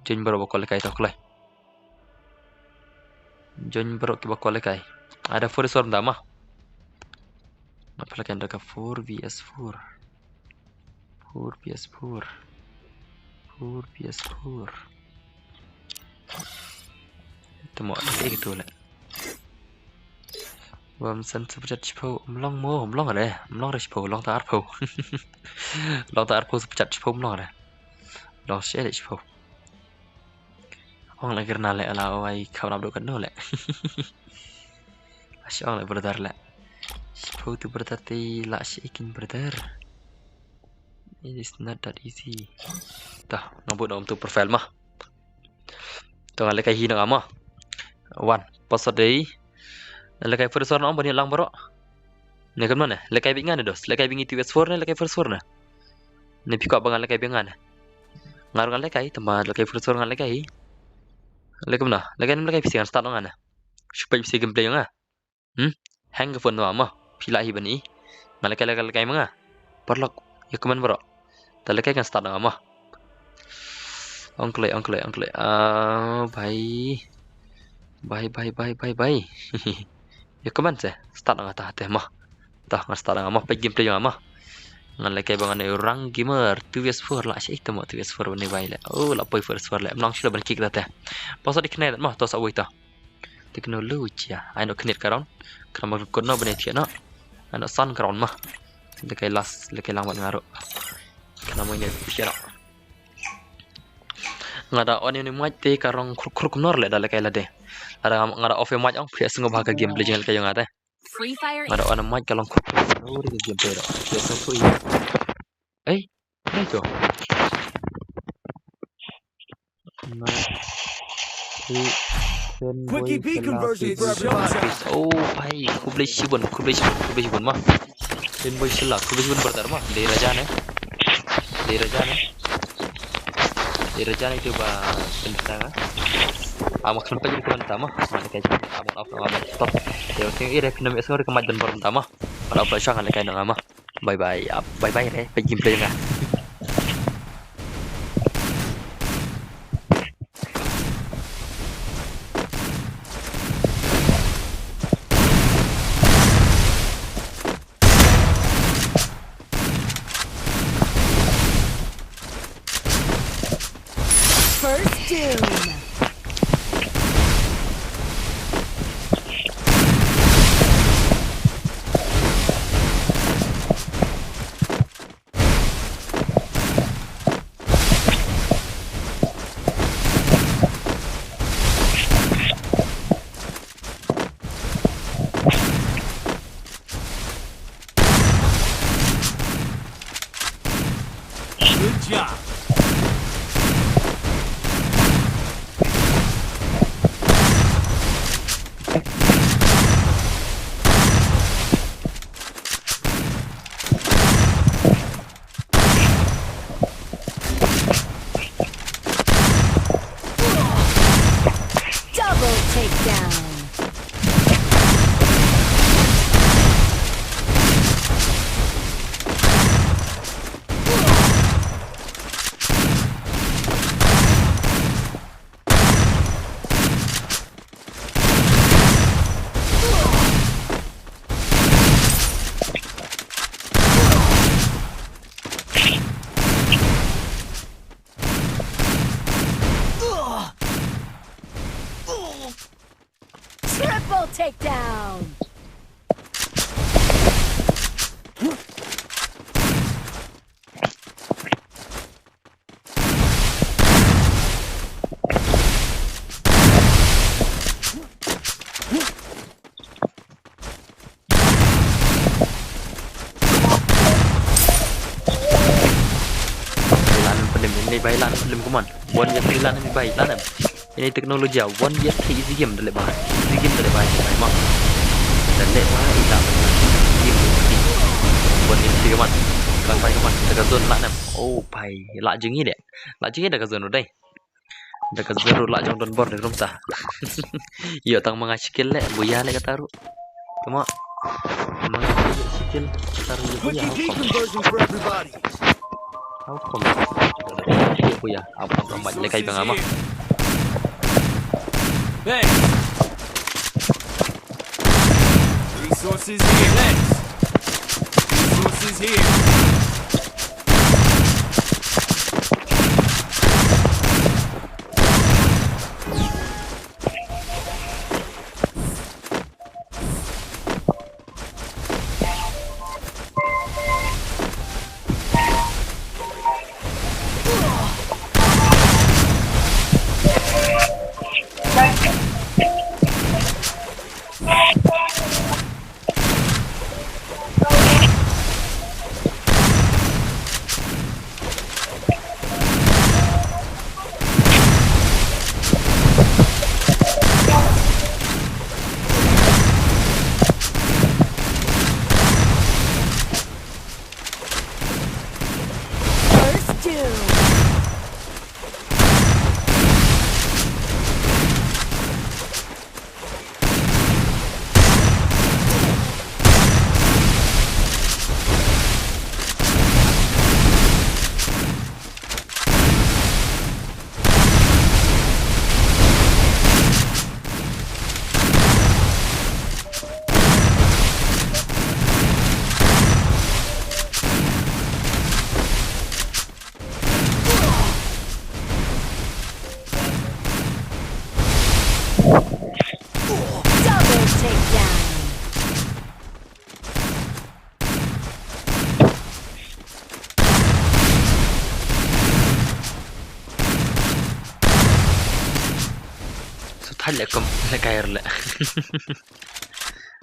Join bro ba ko lehkai to kloi. Join bro ki ba ko lehkai. Ada four resource da mo. Ngan pynlehkai da ka four V S four. Four V S four. Four V S four. Te mo, te kitu leh. Bym send super chat shiphew, ym long mo, ym long re, ym long re shiphew, long tang arphew. Long tang arphew super chat shiphew ym long re. Long shi leh shiphew. Ong leh kyrna leh la wai kham nap duk katno leh. Shi ong leh brother leh. Shiphew tu brother te la shi ikin brother. It is not that easy. Ta, nga buh noh um tu profile mo. To ngan lehkai hi noh nga mo. Wan, password dei. Lehkai four resource noh ban ïoh lang baroh. Ne kumno ne, lehkai beit nga ne dos, lehkai beit ngi two V S four ne, lehkai four resource ne. Ne phi kwah ba ngan lehkai beit nga ne. Nga ruh ngan lehkai, tangba lehkai four resource ngan lehkai hi. Leh kumno, lehkai ne ym lehkai phi shu ngan start noh nga ne. Shu peit phi shu gameplay nga. Hmm? Hang ka phone noh mo. Phi lah hi ban i. Nga lehkai lehkai lehkai ma nga. Paralok. Ïa comment baroh. Ta lehkai ngan start noh nga mo. Ong kloi, ong kloi, ong kloi. Ah, bhai. Bhai, bhai, bhai, bhai, bhai. Ïa comment se. Start noh nga ta te mo. Ta ngan start noh nga mo. Peit gameplay nga mo. Ngan lehkai ba ngan ïa u Rank Gamer. Two V S four lah shi te mo two V S four ban ïa bai leh. Oh, la poi four V S four leh. Mnang shu la ban kick ta te. Pasa di khnai mo. To sa wei ta. Technology ai noh khyndiat ka round. Khnang ba kut noh ba ne thiah noh. Ai noh san ka round mo. Lehkai last, lehkai lang bad nga ruh. Khnang ba ne thiah noh. Nga da on ïa une u mic te ka rung khruk khruk kumno leh da lehkai lade. Lada nga da off ïa u mic ong phi sngewbha ka gameplay jingïalehkai jong nga te. Free Fire. Nga da on ïa u mic ka rung khruk khruk kumno ri ka gameplay da. Phi sngewbha. Ei, ei to. Nga Quick E P conversion for everybody. Oh bhai, khublei shibun, khublei shibun, khublei shibun ma. Rin boi sila, khublei shibun brother ma. Dei raja ne. Dei raja ne. Dei raja ne itu ba tentang ah. Ama kan pajir ko banta ma. Mana kai ama off ama stop. Yo sing ire pinam esor ke madan bor banta ma. Mana off shang ale kai nang ama. Bye bye. Ah, bye bye re. Pajim play nga. First doom. Good job. Double takedown. Triple takedown. Lan pelim ini bai lan pelim, come on. Wan ïa three lan ini bai lan em. Ini teknologi ah, wan ïa three easy game da leh bha. Easy game da leh bha, bai ma. Da leh bha ila bai. Game. Wan ïa three, come on. Kan bai, come on. Da ka zone lah em. Oh bai, lah jingïaleh. Lah jingïaleh da ka zone dei. Da ka zone ruh lah jong don bor de rum ta. Ïoh tang ma nga shi kill leh, buya leh kata ruh. Tama. Ma nga shi kill, kata ruh ïoh buya. Quick E P conversion for everybody. How come? Ïoh buya. Apa apa mat leh kai bang ama. Thanks. Resources here. Thanks. Resources here. Hal le kum le kair le.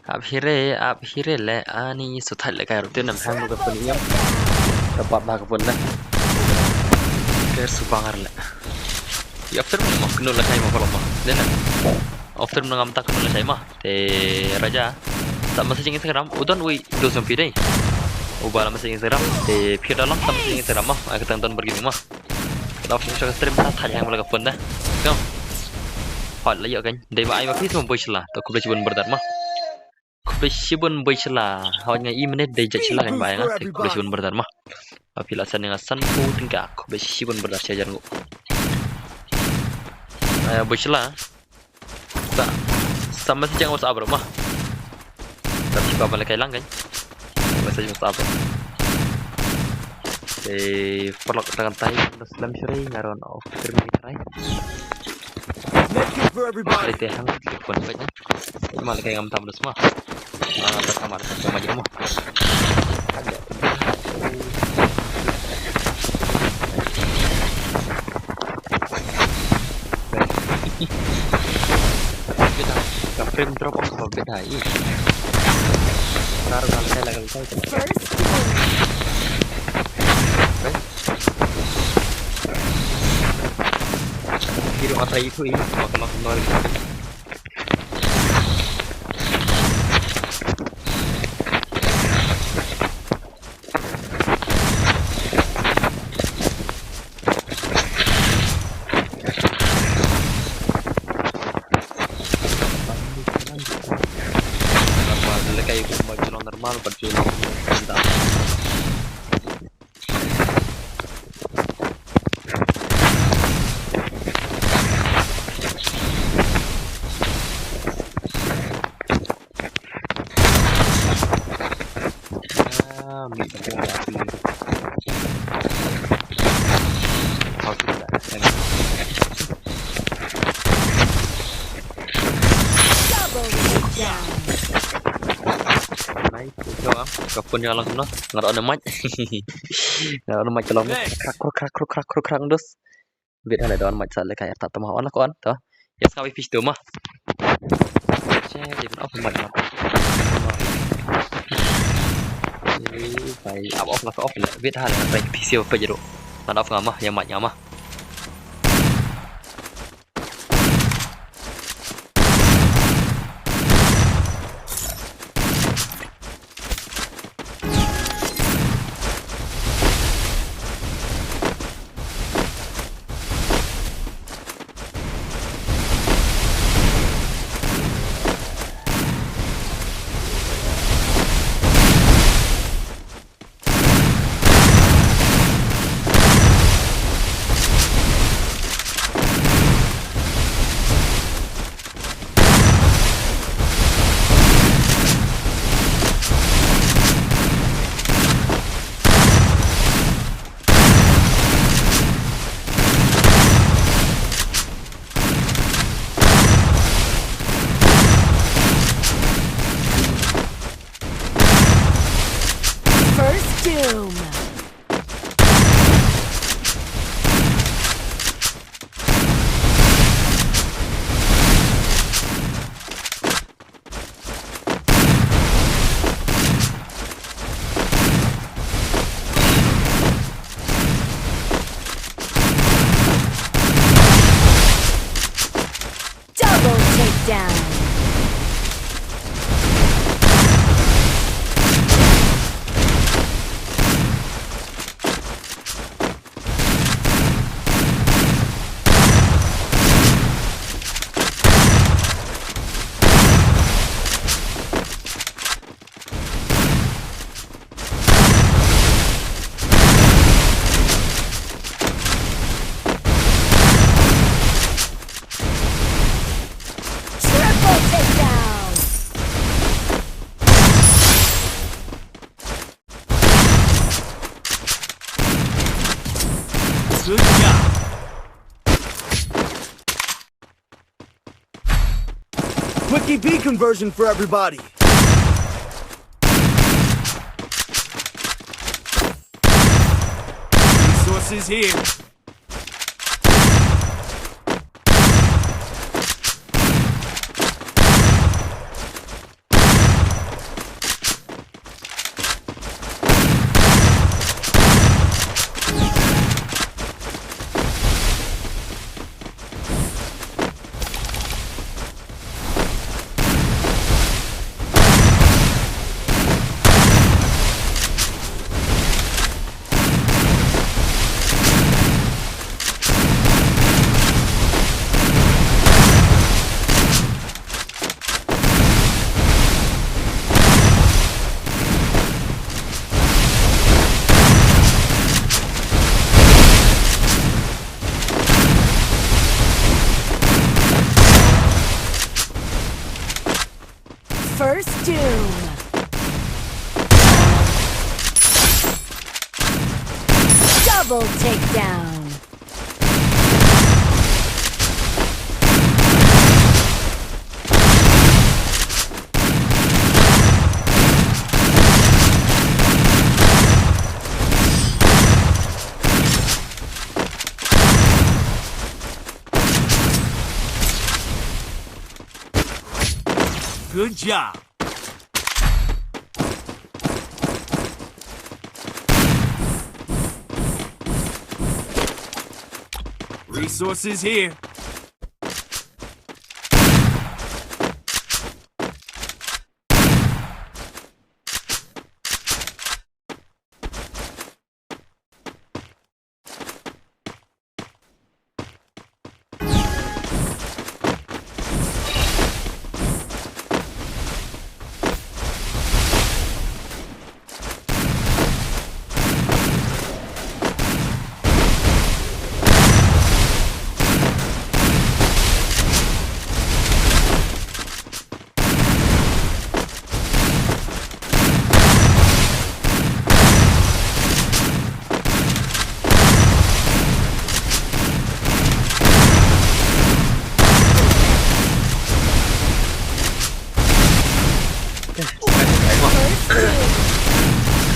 Ap hire, ap hire le, ani su thal le kair. Tin nam hang ka pun ïam. Ka pap ba ka pun le. Kair su bangar le. Ïa, after mo, kno la kai mo, palo mo. Dena. After mo ngam tak kno la kai mo. Te Raja. Sa message Instagram, u don wi do sampi dei. U ba la message Instagram, te phi da long sa message Instagram mo. Ai ka tang don bergi mo. Ka dau sing show stream ta thaj hang bala ka phone da. Go. Hot la ïoh kan. Dei ba ai ba phi sum boi shla. To khublei shibun brother mo. Khublei shibun boi shla. Hot nga i minit dei jat shla kan ba ai nga. Te khublei shibun brother mo. Ba phi la send nga san phew tyngka. Khublei shibun brother sha jar ngu. Ai boi shla. Sa, sa message WhatsApp ruh mo. Sa phi ba ban lehkai lang kan. Message WhatsApp ruh. Te paralok tang tai slem shri nga ron off stream ni trai. Medkit for everybody. Te hang te pon pet. Te ma lehkai ngam tam dus mo. Ah, pertama ada sama aja mo. Ada. Bit ha. Ka frame drop ka bit ha. Ih. Nar nar kai la kai. First kill. Kiro atai itu ih. Makan makan nor. Normal, lehkai kum ba jilong normal, ba jilong. Ah, mi tak ada api. Double takedown. Nice, ito ah. Kapun yung alang kuno. Ngarap na mic. Ngarap na mic kalau. Krak, kruk, krak, kruk, krak, kruk, krak, dus. Bit hale don mic sa lehkai artat tama on la kon to. Yes, ka wi fish tu ma. Che, di off mic ma. Ni bai up off la off le. Bit hale na bai P C off pajero. Ngan off nga ma, ya mic nga ma. First Doom. Double takedown. Triple takedown. Good job. Quickie B conversion for everybody. Resources here. doom. Double takedown. Good job. Resources here.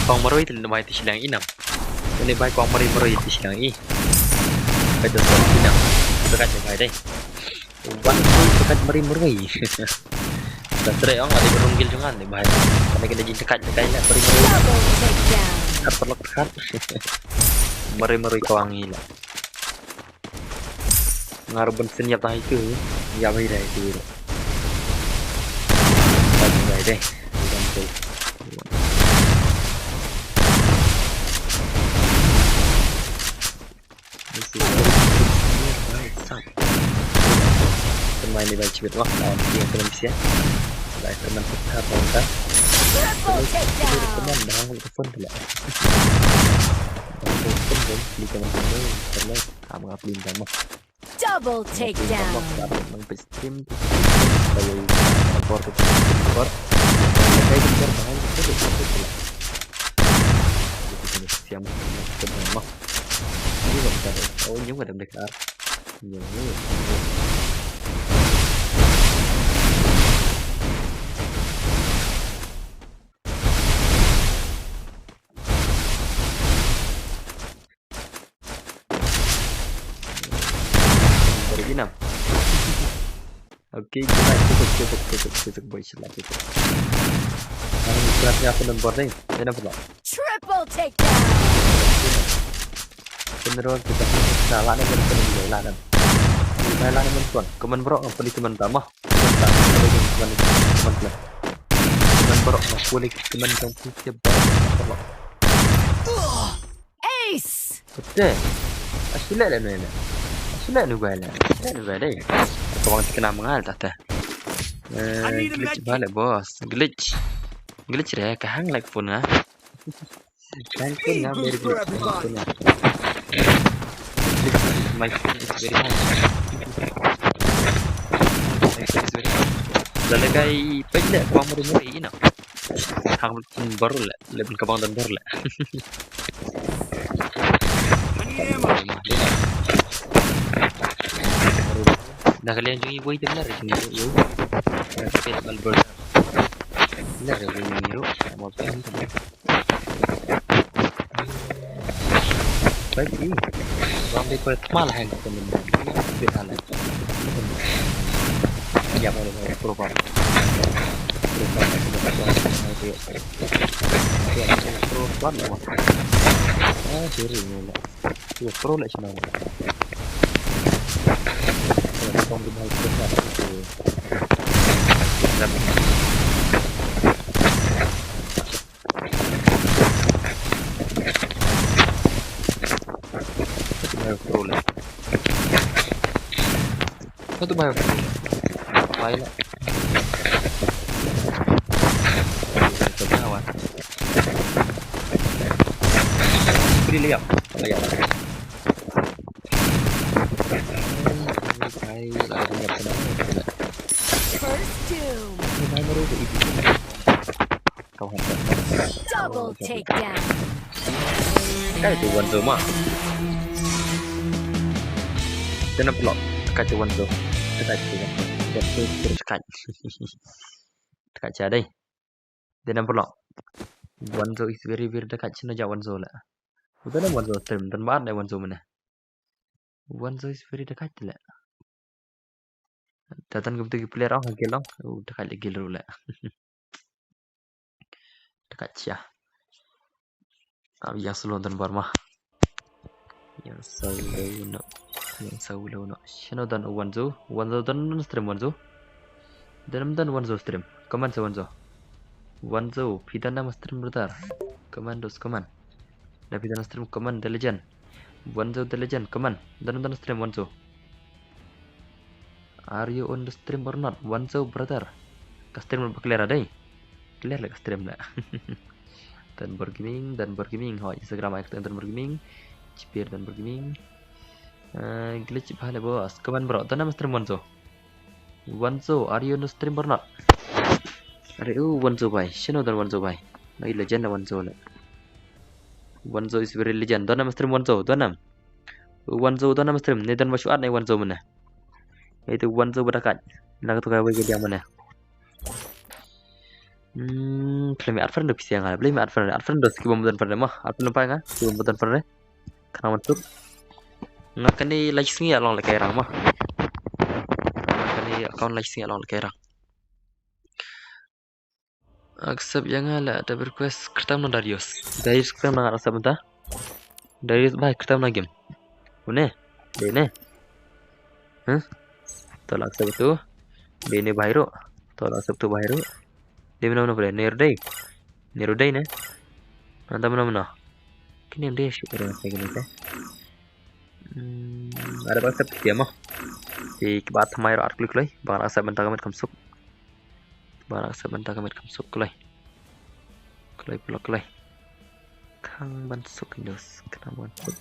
Kong marwei te ne bai te shiliang i nam. Te ne bai kong marwei marwei te shiliang i. Bai te shiliang i nam. Te ka te bai dei. Wan tu dekat mari merui. Dah terai ong ada berunggil jong nga ni bahaya. Kane kane jin dekat dekat lah mari merui. Double takedown. Kat perlok kat. Mari merui kawang ni lah. Ngar ben senyap dah itu. Ya bai dah itu. Bai bai deh. Bukan tu. Teman ni bai chibit wah, ah, dia teman sia. Bai teman kita pun ta. Triple takedown. Teman dah hang telepon pula. Dah telepon pun, beli teman teman, teman, ah, mengapa beli teman? Double takedown. Nang pe stream, stream, kayo, ah, bor, bor. Kayo, bor, bor, bor. Siam, siam, siam. Ini nggak bisa deh. Oh, ini nggak ada dekat. Ini, ini, ini. Dari Inam. Okey, kita cukup, cukup, cukup, cukup, boy, sila cukup. Ang surat niya ako ng boarding. Yan ang pala. Triple takedown. Pinaruan kita. Sa lalim ng pala nila, lalim. Sa lalim ng pala. Kaman bro, ang pali kaman tama. Kaman tama. Kaman, kaman, kaman, kaman. Kaman bro, ang puli kaman tama. Kaman bro. Ace. Betul. Asu lek lek nu lek. Asu lek nu bai lek. Lek nu bai dei. Kawang ti kena mengal ta ta. Eh, glitch balik, bos. Glitch. Glitch re, ka hang like phone nga. Hang phone nga, very glitch. Hang phone nga. Glitch, my phone is very hang. My phone is very hang. Dah legai pek deh, kawang muri-muri, you know. Hang pun baru lah, lebih kawang dan baru lah. Dah kalian jui boy dengar jui boy. Dah kalian mal ber. Dengar jui ni ru. Mau kan. Baik ni. Bang di kau mal hang kau ni. Bit hal. Ya mau pro. Pro. Pro. Ah, siri ni lah. Pro lah sini. Pro. Satu mai pro le. Satu mai pro le. Mai le. Satu mai wan. Beri liam. Liam. Ai, la da nyap sana. First doom. Ni mai maru ko iti. Double takedown. Kai tu Wanzo ma. Dei na pulok. Kai tu Wanzo. Kai tu Wanzo. Kai tu Wanzo. Kai tu Wanzo. Dei na pulok. Wanzo is very very dekat sini aja Wanzo la. Udah na Wanzo stream dan baat na Wanzo mana. Wanzo is very dekat la. Tatan kum tu player ong hagil ong. Udah kali gil rula. Dekat sia. Am yang solo dan barma. Yang solo no. Yang solo no. Shano dan Wanzo. Wanzo dan stream Wanzo. Dan dan Wanzo stream. Comment sa Wanzo. Wanzo phi dan nama stream brother. Comment dos comment. Da phi dan stream comment the legend. Wanzo the legend comment. Dan dan stream Wanzo. Are you on the stream or not? Wanzo brother. Ka stream ba clear adai. Clear la ka stream la. Dan Borgiming, Dan Borgiming. Ho Instagram ai kata Dan Borgiming. Chipir Dan Borgiming. Uh, glitch bhale bos. Comment bro. Dan nama stream Wanzo. Wanzo, are you on the stream or not? Are you Wanzo bai? Shino dan Wanzo bai? Nai legend la Wanzo la. Wanzo is very legend. Dan nama stream Wanzo. Dan nama. Wanzo dan nama stream. Ni dan ba shuat ni Wanzo mana. Itu Wanzo badakat. Nak tu kai wei dia mana. Hmm, klem at friend do pisiang ala. Klem at friend. At friend do ski bom dan friend mah. At friend pai nga. Ski bom dan friend. Kana mansuk. Nga kani lai sngi along le kairang mah. Kani account lai sngi along le kairang. Accept ya nga la ada request kertam no Darius. Darius kertam na accept menta. Darius bai kertam na game. Une. Dei ne. Huh? Tolak accept tu. Dei ne bai ro. Tolak accept tu bai ro. Dei mena mena pule. Ner dei. Ner dei ne. Nanta mena mena. Kini dei shu kare masa gini ka. Hmm, ada bang accept dia mah. Di kibat thamai ro at klik lai. Bang accept menta kamit kamsuk. Bang accept menta kamit kamsuk kloi. Kloi pulok kloi. Khang ban suk indos, khang ban suk.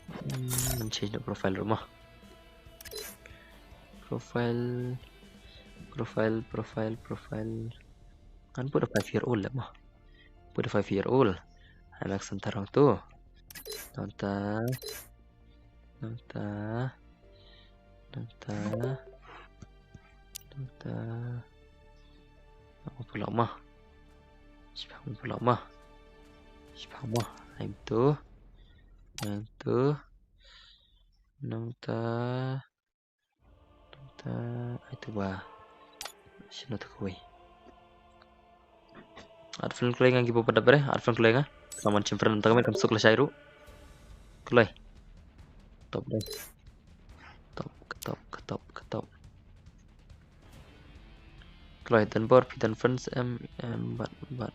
Hmm, change the profile ruh mah. Profile, profile, profile, profile. Kan put a five year old lah mah. Put a five year old. Anak sentarang tu. Nanta. Nanta. Nanta. Nanta. Aku pulak mah. Sipang pulak mah. Sipang mah. Hai tu. Hai tu. Nanta. Nanta. Hai tu ba. Sino tu kui. At friend kloi nga ki ba pada bre, at friend kloi nga. Saman chim friend tang kam suk la shai ruh. Kloi. Top deh. Top, top, top, top. Kloi dan bor phi dan friends em em bat bat.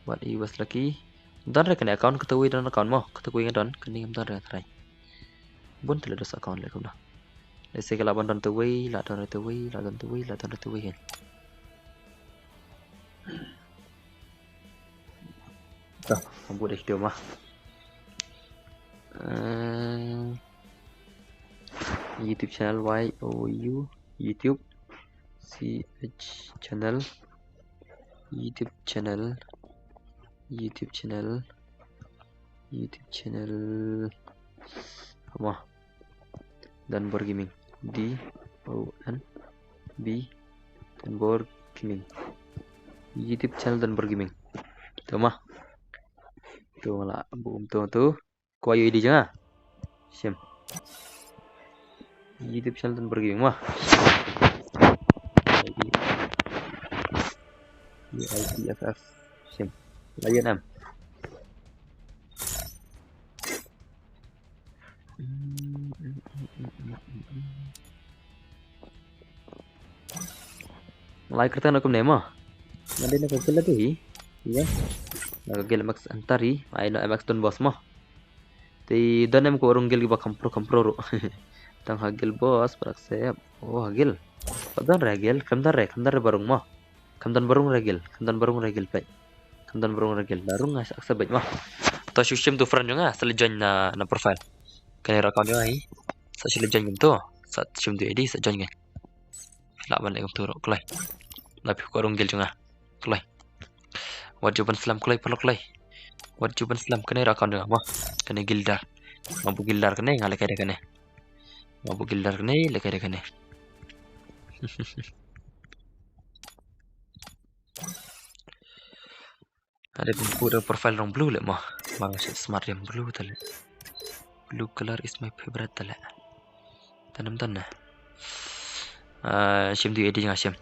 Bat i was lucky. Dan re kane account kata wi dan account mo. Kata wi nga don kani ngam dan re trai. Bun tele dos account le kumno. Let's say ka la ban don tawei, la don tawei, la don tawei, la don tawei kan. Tah, ambut deh dia mah. Eh, YouTube channel Y O U, YouTube C H channel, YouTube channel, YouTube channel, YouTube channel. Apa? Donbor Gaming. D O N B Donbor Gaming. YouTube channel Donbor Gaming. Tu mah. Tu mala buh tu tu. Ko ayu I D jong nga. Shim. YouTube channel Donbor Gaming mah. I D. U I D F F. Shim. Layan am. Lai kyrteng na kumne mo. Nga dei na ka guild lagi hi. Iya. Na ka guild Max Antari, ai no M X Don Boss mo. Te don em ko rung guild kiba kham pro kham pro ruh. Tang ha guild boss para accept. Oh ha guild. Ka don re guild, kam don re, kam don re barung mo. Kam don barung re guild, kam don barung re guild peit. Kam don barung re guild, la rung nga sa accept beit mo. To shu shim tu friend jong nga, sa leit join na, na profile. Kane ruh account jong nga hi. Sa shu leit join kumtu. Sa shim tu I D, sa join nga. Lah ban leh kumtu ruh, kloi. La phi ko rung guild jong nga. Kloi. Wat ju ban slem kloi, paralok kloi. Wat ju ban slem, kane ruh account jong nga mo. Kane guild leader. Nga buh guild leader kane, nga lehkai da kane. Nga buh guild leader kane, lehkai da kane. Nga dei ban buh da profile rong blue leh mo. Ba nga shait smart ïa blue te leh. Blue color is my favorite te leh. Tanem tan ne. Ah, shim tu ïa id jong nga, shim.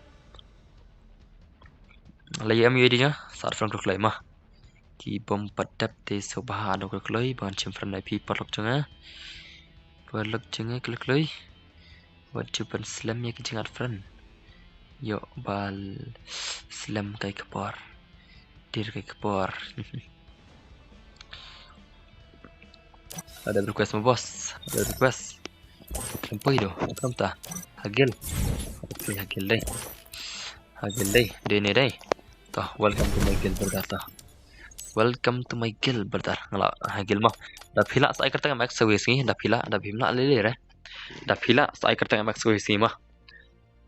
La ïa em ïa id jong nga, sa add friend kloi kloi mo. Ki bym pat dep te sngewbha add kloi kloi, ba ngan shim friend ïa phi paralok jong nga. Paralok jong nga kloi kloi. Wat ju ban slem ïa ki jingïaid friend. Ïoh ba slem kai ka por. Dir kai ka por. Ada request mo boss, ada request. Khlem poi do, khlem ta. Ha guild. Poi ha guild dei. Ha guild dei, dei ne dei. To, welcome to my guild brother to. Welcome to my guild brother. Nga la ha guild mo. Da phi lah sa ai kyrteng M X sa wei sngi, da phi lah, da phim lah lei lei re. Da phi lah sa ai kyrteng M X sa wei sngi mo.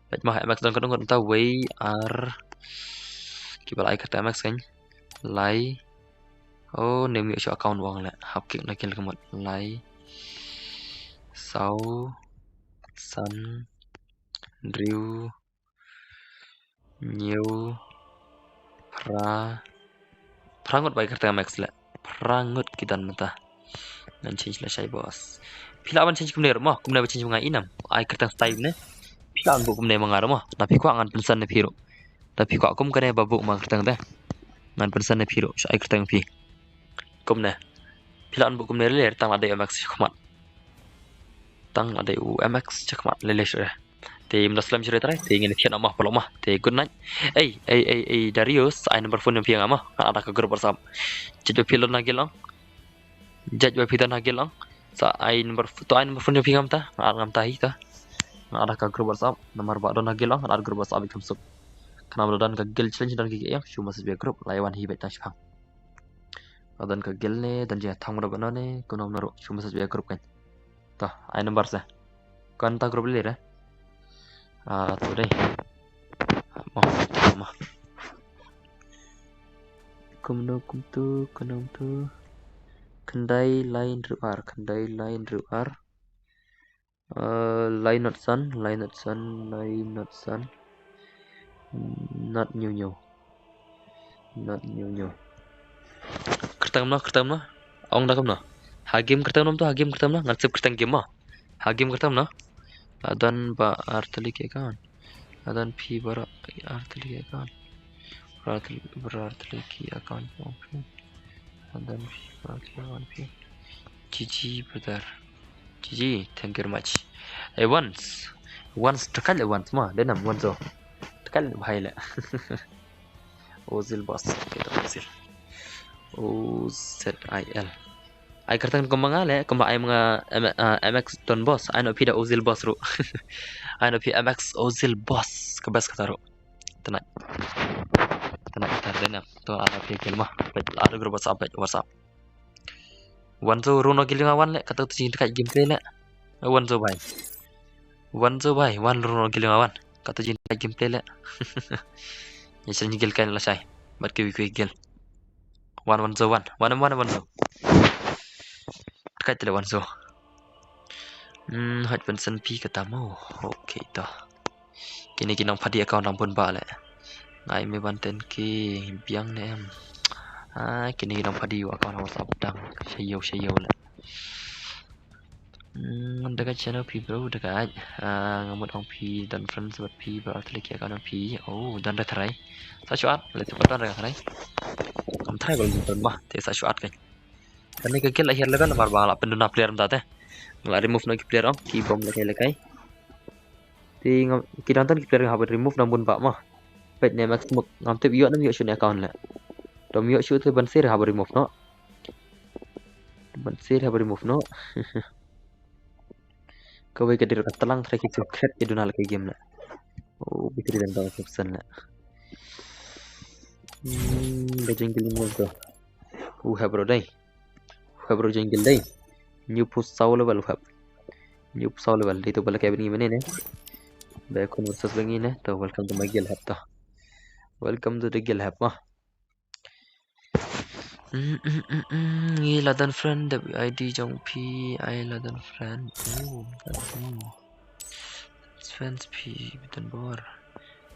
Peit mo, M X don katno ngut mynta, wei, ar. Kiba la ai kyrteng M X kan. Lai. Oh, ne ym ïoh shuh account, wan leh. Hap klik na guild ka mut. Lai. Saw. San. Hynriew. Hynñiew. Phra. Phra ngut ba ai kyrteng M X leh. Phra ngut ki don mynta. Ngan change lashai boss. Phi lah ban change kumne ruh mo, kumne ba change ma nga, i nam. Ai kyrteng style ne. Phi lah ban buh kumne ma nga ruh mo. Da phi kwah ngan pynsend na phi ruh. Da phi kwah kum kane ba buh ma kyrteng te, ngan pynsend na phi ruh. Sha ai kyrteng phi. Kumne. Phi lah ban buh kumne lei lei, tang la dei u M X shakhmat. Tang la dei u M X shakhmat lei lei shuh re. Te ym da slem shuh re trai, te ngin ïa thied noh mo paralok mo. Te good night. Ei, ei, ei, ei, Darius, ai number phone jong phi ïa nga mo. Nga add ha ka group WhatsApp. Jait ba phi don ha guild ong. Jait ba phi don ha guild ong. Sa ai number ph-, to ai number phone jong phi ïa nga mynta. Nga add, nga mynta hi to. Nga add ha ka group WhatsApp. Namar ba don ha guild ong, nga add group WhatsApp ïa kham suk. Khnang ba don ka guild challenge, don ki ïa, shu message ïa group, la ïa wan hi beit tang shipang. Don ka guild ne, don jingïatham ruh ba no ne, kumno kumno ruh, shu message ïa group kan. To, ai number sa. Kan ta group lei re. Ah, to dei. Mo, mo. Kumno kumtu, kumno kumtu. Khyndai lai hynriew ar, khyndai lai hynriew ar. Uh, lai not san, lai not san, lai not san. Not hynñiew hynñiew. Not hynñiew hynñiew. Kyrteng kumno, kyrteng kumno? Ong da kumno? Ha game kyrteng kumno to, ha game kyrteng kumno? Ngan save kyrteng game mo. Ha game kyrteng kumno? Adan ba ar tylli ki account. Adan phi baroh ar tylli ki account. Baroh ar tylli, baroh ar tylli ki account. Adan phi baroh ar tylli ki account phi. G G brother. G G, thank you very much. Hey, once. Once, tekan le once mo, dei nam once o. Tekan le bhai le. Ozil boss, kita Ozil. O Z I L. Ai kyrteng kumba nga le, kumba ai ma nga M-, ah, M X Don Boss, ai noh phi da Ozil Boss ruh. Ai noh phi M X Ozil Boss, ka best kata ruh. Tonight. Tonight kata dei nam. To, ada phi guild mo. Peit, ada group WhatsApp, peit, WhatsApp. Wan to rung noh guild jong nga wan le, kata to jingtyrkhai gameplay le. Wan to bhai. Wan to bhai, wan rung noh guild jong nga wan. Kata jingtyrkhai gameplay le. Ïa shen guild kan lashai. Bad kiwei kiwei guild. Wan, wan to wan. Wan, wan, wan to. Tyrkhai te le wan to. Hmm, hooid ban send phi kata mo. Okay to. Kine ki nongphadi account dang bun bha le. Nga ai me ban ten K biang ne em. Ah, kine ki nongphadi account ha WhatsApp dang sha ïew sha ïew le. Hmm, da ka channel phi bro, da ka ai. Ah, nga mut ong phi don friends bad phi ba ar tylli ki account phi. Oh, don re tharai. Sa shu add, le tu don re tharai. Kam tharai ba don ba, te sa shu add kan. Kane ka guild la hiar level namar ba nga la pynduna player mynta te. Nga la remove noh ki player ong, ki bym lehkai lehkai. Te ngam, ki dang don ki player nga hap remove nang bun bha mo. Peit ne Max Smoke, ngam tip ïoh ne ym ïoh shuh ne account le. To ym ïoh shuh te ban sir hap remove noh. Ban sir hap remove noh. Kawei ka dei ka tlang trai ki shu khet ki duna la ka game le. Oh, bitri dan dang ka psan le. Hmm, da jingkylli mo to. U hap bro dei. U hap bro jingkylli dei. New post saw level u hap. New post saw level. Dei to ba la ka bini mene ne. Ba khun versus ba ngi ne. To welcome to my guild hap to. Welcome to the guild hap mo. Mm, mm, mm, mm. Ngi la don friend, W I D jong phi, ai la don friend. Oh, friends phi, bitan bor.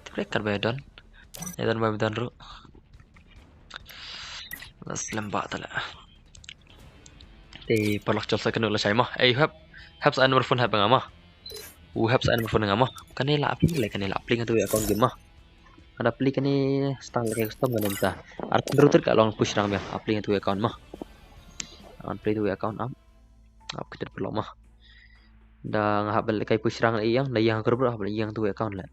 Te bre kat ba don. Ai don ba don ruh. La slem ba ta la. Te paralok jong sa kanu la shai ma. Ei, hep. Hep sa number phone hep nga ma. U hep sa number phone nga ma. Kane la apply le, kane la apply nga tu account game ma. Nga da plie kane stang lehkai custom kane mynta. Arphew hynriew tarik ka long push rang biang. Nga plie tu account ma. Nga plie tu account am. Ap kit pynlong ma. Da nga hap lehkai push rang ïang, da ïang kyrpad hap ïang tu account leh.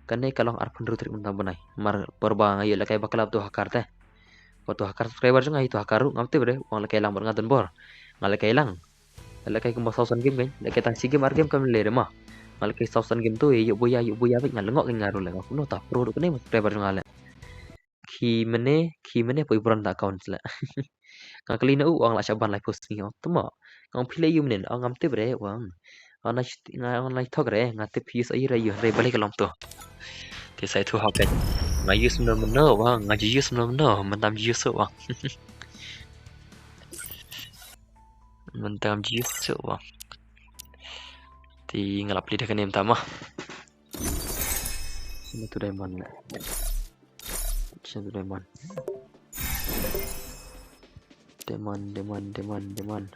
Kane ka long arphew hynriew tarik mynta bnai. Mar por ba nga ïoh lehkai bakla tu hacker te. Ba tu hacker subscriber jong nga ïa tu hacker ruh ngam tip re. Wan lehkai lang bad nga don bor. Nga lehkai lang. Lehkai kumba saw san game kein, lehkai tang shi game ar game kam leh re ma. Nga lehkai saw san game tu, ïoh buya, ïoh buya beit nga lyngngoh kein nga ruh leh nga kumno ta pro ruh kane subscriber jong nga leh. Khi mane, khi mane poi bron ta account leh. Nga kylli na u, u ong lah shah ban lai post ni, u ong, tama. Nga ong phi leh ïa u mane, u ong ngam tip re, u ong. Nga ong na, nga ong na thok re, nga tip phi use aïu re ïa u, hynrei balei ka long to. Te sa ïathuh ha ka. Nga use mynno mynno, u ong, nga ju use mynno mynno, mynta ngam ju use, u ong. Mynta ngam ju use, u ong. Te nga la plie da kane mynta ma. Shano tu diamond leh. Shano tu diamond. Diamond, diamond, diamond, diamond.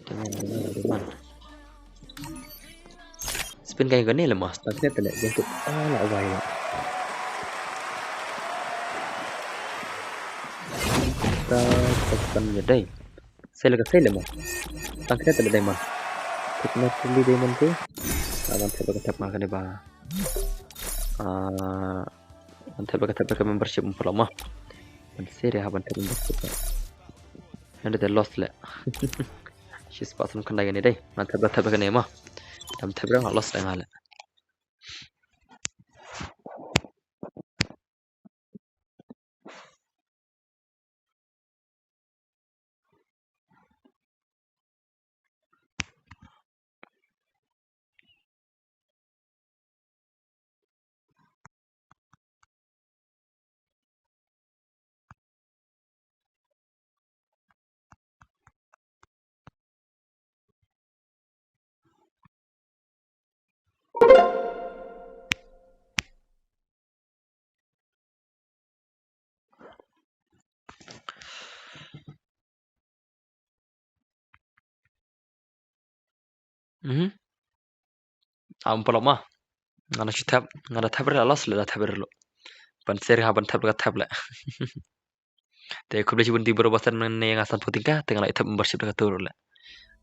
Diamond, diamond, diamond. Spin kai kane leh ma, start kane leh, jemput. Ah, la wai la. Ta, ta spin ya dai. Sale ka sale mo. Tang kane ta diamond. Thep na tuli diamond tu. Ah, ban thep ka thep ma kane ba. Ah, ban thep ka thep ka membership mo pula mo. Ban sale ha ban thep membership. Hynda te loss leh. Shispah san khyndai kane dei. Ban thep ka thep kane mo. Dam thep rang loss leh nga leh. Mhm. Am pala ma. Nga na shu thep, nga da thep re la loss leh da thep re lo. Ban sale ha ban thep ka thep leh. Te khublei shibun te bro ba send ne nga sanphew tyngka, te nga la ïa thep membership da katu ruh leh.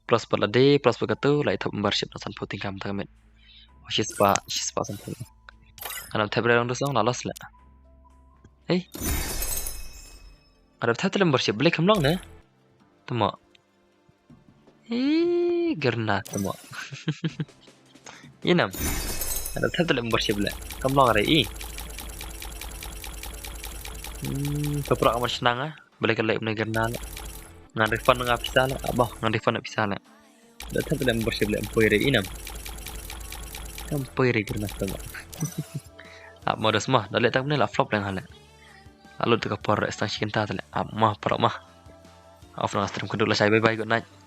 Plus pat la dei, plus pat katu, la ïa thep membership da sanphew tyngka mynta ka miet. Shispah, shispah sanphew. Nga na thep re long da song la loss leh. Hei. Nga da thep te membership, balei kam long ne? Tama. Ih, gerna tama. Ih nam. Nga da thep te leh membership leh. Kam long re ih. Hmm, to prak amar shnang ah. Balei ka leh une gerna leh. Ngan refund nga pisa leh. Aba, ngan refund pisa leh. Da thep te leh membership leh, ym poi re ih nam. Ym poi re gerna tama. Ap ma dos ma, da leh tang ne la flop leh nga leh. La lut te ka por re stang shi kynta te leh. Ap ma, prak ma. Off na stream kynduh lashai, bye bye, good night.